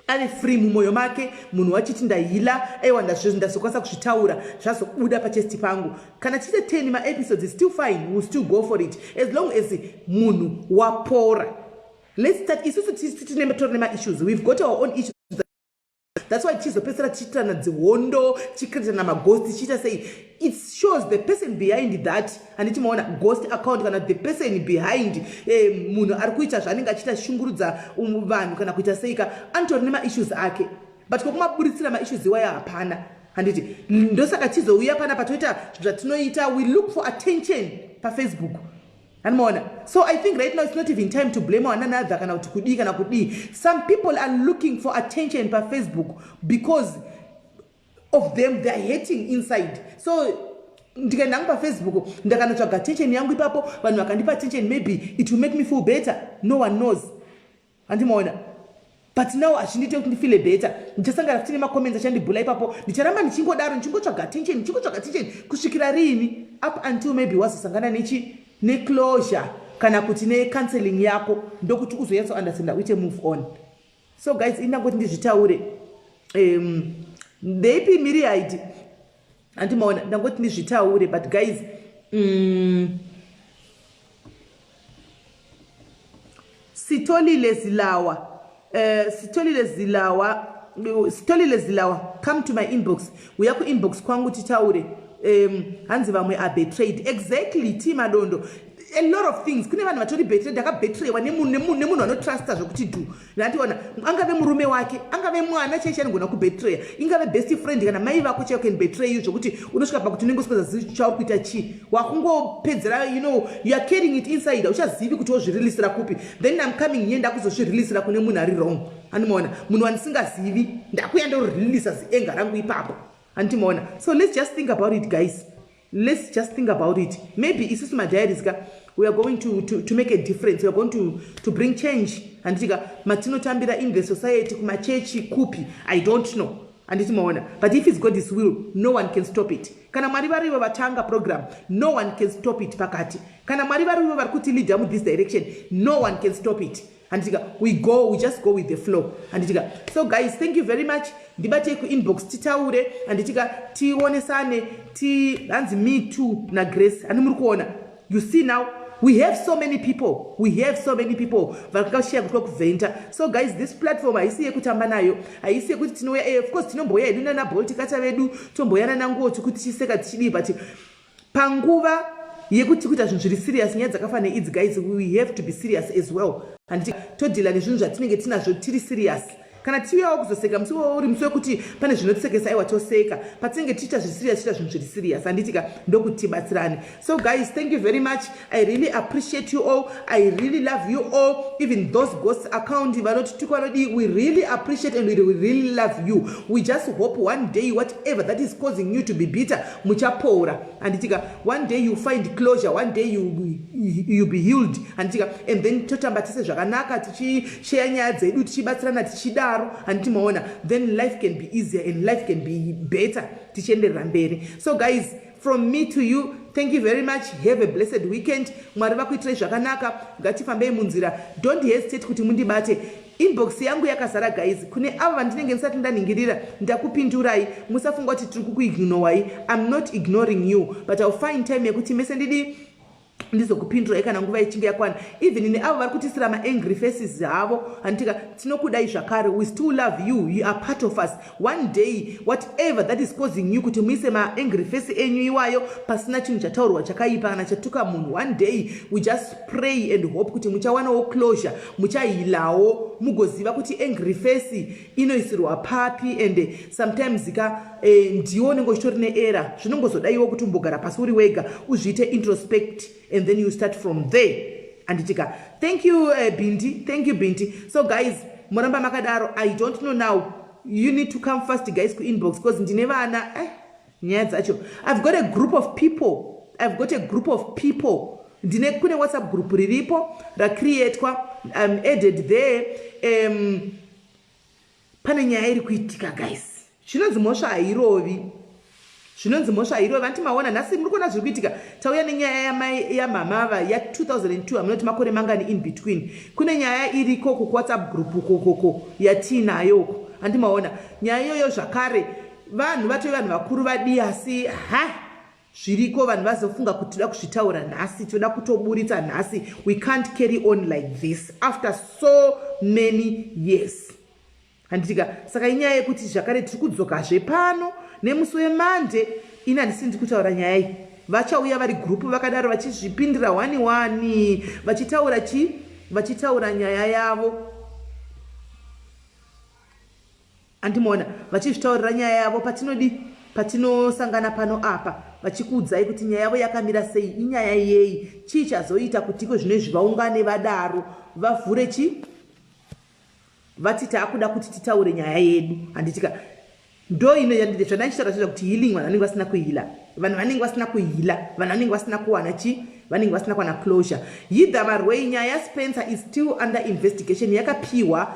ave free mumwoyo make, munhu wachiti ndaheala, aiwa, ndazokwanisa kuzvitaura, zvazobuda pachest pangu. Kana tiite 10 maepisodes, still fine, will still go for it as long as munhu wapora. Let's start. Isusu titori nemaissues, we've got our own issues. That's why tichizopedzisira tichiitirana dzihondo, tichikritirana maghost, tichiita sei. It shows the person behind that, handiti maona, ghost account, kana the person behind munhu ari kuita zvaanenge achiita, shungurudza vanhu kana kuita seika, anotori nemaissues ake, but kwokumaburitsira maissues iwayo hapana, handiti? Ndosaka tizouya panapa toita zvatinoita. We look for attention paFacebook, handimaona? So I think right now it's not even time to blame one another kana kuti kudii kana kudii. Some people are looking for attention paFacebook because of them, they are hating inside. So ndikaenda hangu paFacebook, ndakanotsvaga attention yangu ipapo, vanhu vakandipa attention, maybe it will make me feel better. No one knows, handimaona? But now hazvindiite kuti ndifeele better. Ndichasangana futi nemacomments achandibhula ipapo. Ndicharamba ndichingodaro, ndichingotsvaga attention, ndichingotsvaga attention kusvikira riini? Up until maybe wazosangana nechi neclosure kana kuti necounseling yako, ndokuti uzonyatsounderstanda, uite move on. So guys, indangoti ndizvitaure. Ndeipi miri haiti, handimaona? Ndangoti ndizvitaure. But guys, Sitolile Zilawa, Sitolile Zilawa, Sitolile Zilawa, come to my inbox, uya kuinbox kwangu titaure. Hanzi vamwe are betrayed. Exactly, T Madondo. A lot of things, kune vanhu vatori betrayed, akabetrayiwa nemunhu anotrusta zvokuti dhu ndandiona, angave murume wake, angave mwana chaicho anogona kubetraya, ingave best friend kana mai vako chaiyo can betray you, zvokuti unosvika pakuti unenge usikazazivi chauri kuita chii, wakungopedzera. You are carrying it inside, uchazivi kuti wozvirilisira kupi. Then I'm coming here, ndakuzozvirilisira kune munhu ari wrong, handimaona? Munhu wandisingazivi, ndakuya ndorilisa zienga rangu ipapo, handimaona? So let's just think about it, guys. Let's just think about it. Maybe isusu madiaries ka, we are going to make a difference. We are going to bring change, handitika? Matinotambira in the society, kumachechi, kupi, I don't know, handiti maona? But if it's God's will, no one can stop it. Kana Mwari varivo vatanga program, no one can stop it pakati. Kana Mwari varivo vari kutileada muthis direction, no one can stop it, handitika? We just go with the flow, handitika? So guys, thank you very much. Ndibatei kuinbox, titaure, handitika? Tionesane. Ti hanzi me too naGrace, handi muri kuona? You see, now we have so many people, we have so many people vakashaya kuti kwakuvhenta. So guys, this platform haisi yekutamba nayo, haisi yekuti tinouya. Of course tinomboya hedu nanaboltikata vedu, tomboya nanangoti kuti tichiseka, tichidii, but panguva yekuti kuita zvinhu zviri serious, nyaya dzakafanana neidzi, guys, we have to be serious as well, handiti? Todeala nezvinhu zvatinenge tinazvo tiri serious. Kana tiuyawo kuzoseka musi uri musi wekuti pane zvinotisekesa, aiwa, toseka. Patinenge tichiita zviserious, tiita zvinhu zviri serious, handitika? Ndokuti tibatsirane. So guys, thank you very much. I really appreciate you all. I really love you all, even those ghost account vanoti tuka, vanodii. We really appreciate and we really love you. We just hope one day whatever that is causing you to be bitter, muchapora, handitika? One day you find closure, one day you You be healed, handitika? And then totamba tese zvakanaka, tichisheya nyaya dzedu, tichibatsirana, tichidaro, handiti maona? Then life can be easier and life can be better, tichienderera mberi. So guys, from me to you, thank you very much. Have a blessed weekend. Mwari vakuitirai zvakanaka. Ngatifambei munzira. Don't hesitate kuti mundibate. Inbox yangu yakazara, guys. Kune avo vandinenge ndisati ndaningirira, ndakupindurai. Musafunga kuti tiri kukuignorwai. I'm not ignoring you, but I'll find time yekuti mese ndidi ndizokupindurai kana nguva ichinge yakwana. Even neavo vari kutisira maangry faces havo, handitika? Tinokudai zvakare. We still love you. You are part of us. One day, whatever that is causing you kuti muise maangry face enyu iwayo pasina chinhu chataurwa chakaipa kana chatuka munhu, one day we just pray and hope kuti muchawanawo closure, muchahealawo, mugoziva kuti angry face inoisirwa papi. And sometimes ka ndiwo unenge uchitori neerror. Zvinongozodaiwo kuti umbogara pasi uri wega, uzviite introspect, and then you start from there, handitika? Thank you, Bindi. Thank you, Bindi. So guys, muramba makadaro. I don't know now. You need to come fast, guys, kuinbox, because ndine vana, nyaya dzacho. I've got a group of people. I've got a group of people. Ndine kune WhatsApp group riripo racreatwa. I'm added there. Pane nyaya iri kuitika, guys. Zvinonzi mhosva hairovi. Zvinonzi mhosva hairovi. Vanti maona nhasi, muri kuona zviri kuitika. Tauya nenyaya yamhamava ya2002. Hamunoti makore mangani in between? Kune nyaya iriko kuWhatsApp group kokoko yatiinayoko, handi maona nyaya iyoyo zvakare? Vanhu vatove vanhu vakuru vadi, asi ha, zviriko. Vanhu vazofunga kuti toda kuzvitaura nhasi, toda kutoburitsa nhasi. We can't carry on like this after so many years, handitika? Saka inyaya yekuti zvakare tiri kudzokazve pano nemusi weMonday. Ini handisi ndiri kutaura nyaya iyi. Vachauya vari group vakadaro, vachizvipindira one one, vachitaura chi vachitaura nyaya yavo, andimaona? Vachizvitaurira nyaya yavo patinodi, patinosangana pano apa, vachikuudzai kuti nyaya yavo yakamira sei, inyaya yei, chii chazoita kuti iko zvino izvi vaungane vadaro, vavhure chi vati taakuda kuti titaure nyaya yedu, handitika? Ndo ino zvandaichitaura chizva kuti healing, vanhu vanenge vasina kuheala, vanhu vanenge vasina kuheala, vanhu vanenge vasina kuwana chi vanenge vasina kuwana closure. Yidha varwei, nyaya yaSpencer is still under investigation. Yakapiwa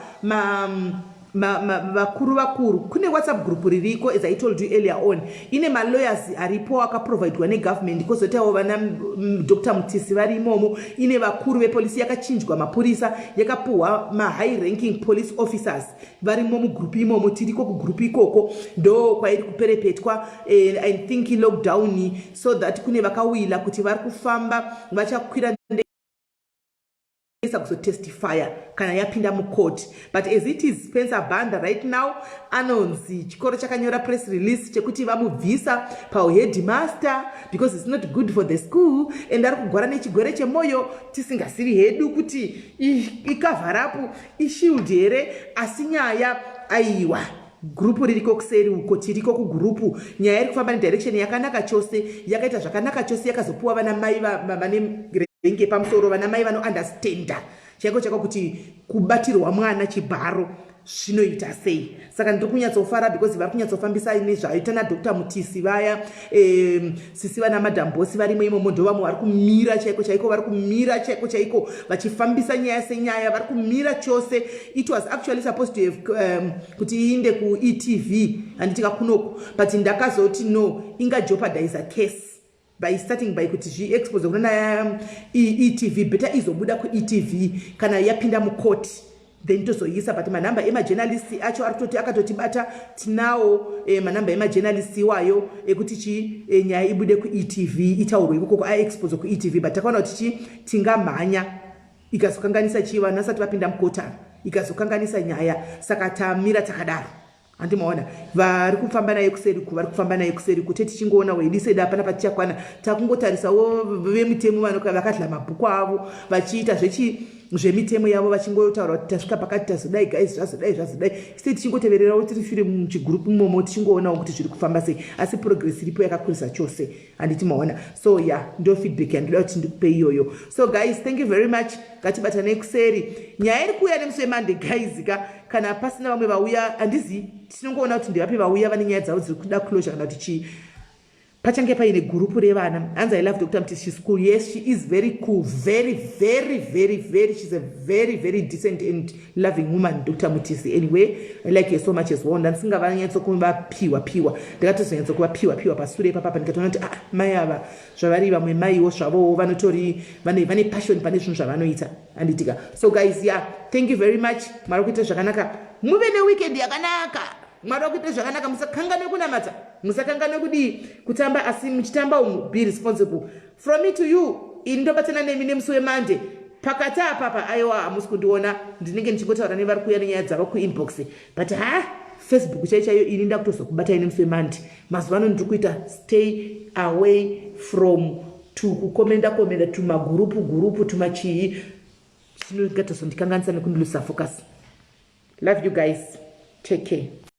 vakuru vakuru. Kune WhatsApp group ririko, as I told you earlier on. Ine malawyers aripo akaprovidwa negovernment, kwozoitawo vana Dr Mutisi vari imomo. Ine vakuru vepolisi. Yakachinjwa mapurisa, yakapuhwa mahigh ranking police officers varimo mugroup imomo. Tiriko kugroup ikoko, ndo kwairi kuperepetwa. I think lockdown, so that kune vakawila kuti vari kufamba, vachakwira kuzotestifya kana yapinda mucourt. But as it is, Spencer Banda right now anonzi chikoro chakanyora press release chekuti vamubvisa pauheadmaster because it's not good for the school, and ari kugwara nechigwere chemwoyo. Tisingazivi hedu kuti icover up, ishield here, asi nyaya, aiwa, group ririko kuseri uko. Tiriko kugroup. Nyaya iri kufamba nedirection yakanaka chose, yakaita zvakanaka chose. Yakazopuwa vana mai vane rank yepamusoro, vana mai vanounderstanda chaiko chaiko kuti kubatirwa mwana chibharo zvinoita sei. Saka ndiri kunyatsofara because vari kunyatsofambisa nezvaita naDr Mutisi vaya, sisi vana Madam Bosi varimo imomo. Ndo vamwe vari kumira chaiko chaiko, vari kumira chaiko chaiko, vachifambisa nyaya senyaya. Vari kumira chose. It was actually supposed to have kuti iinde kuETV, handitika, kunoko, but ndakazoti no, ingajeopardize case by starting by kuti zviexpose kunana ETV. Better izobuda kuETV kana yapinda mucourt, then tozoisa. But manhamba emajournalist acho ari kutoti akatotibata. Tinawo manhamba emajournalist iwayo ekuti chi nyaya ibude kuETV, itaurwe ikokoko, aexpose kuETV. But takaona kuti chi tingamhanya, ikazokanganisa chi vanhu vasati vapinda mukotana, ikazokanganisa nyaya. Saka tamira takadaro, handimaona? Vari kufamba naye kuseriku, vari kufamba naye kuseriku. Te tichingoona wedi sedu, hapana patichakwana. Takungotarisawo vemitemo vakadla mabhuku avo, vachiita zvechi zvemitemo yavo, vachingotaura kuti tasvika pakati, tazodai, guys, zvazodai, zvazodai. Sei tichingotevererawo tiri shure muchigroup imomo, tichingoonawo kuti zviri kufamba sei. Asi progress iripo yakakurisa chose, handiti maona? So yeah, ndo feedback yandoda kuti ndikupe iyoyo. So guys, thank you very much. Ngatibatanei kuseri. Nyaya iri kuuya nemusi weMonday, guys ka. Kana pasina vamwe vauya, handizi, tinongoona kuti ndevapi vauya vane nyaya dzavo dziri kuda closure kana kuti chii. Pachange paine gurupu revana. Hanzi, "I love Dr Mutisi, she's cool." Yes, she is very cool, very, very, very, very. She's a very, very decent and loving woman, Dr Mutisi. Anyway, I like her so much as well. Ndandisingavanyatsokuvapiwa piwa, ndakatozonyatsokuvapiwa piwa pasure ipapapa, ndikatoona kuti, ah, mai ava zvavari vamwe maiwo zvavowo, vanotori vane passion pane zvinhu zvavanoita, handitika? So guys, yeah, thank you very much. Mwari kuita zvakanaka, muve neweekend yakanaka. Mwari wakuita zvakanaka. Musakanganwe kunamata, musakanganwe kudii, kutamba. Asi muchitamba umu, be responsible. From me to you, ini ndobatana nemi nemusi weMonday. Pakati apapa, aiwa, hamusi kundiona, ndinenge ndichingotaura nevari kuuya nenyaya dzavo kuinbox, but ha, Facebook chai chaiyo, ini ndakutozokubatai nemusi weMonday. Mazuva ano ndiri kuita stay away from tukukomenda komenda, tumagurupu gurupu, tumachii chinongatozondikanganisa nekundilusa focus. Love you guys, take care.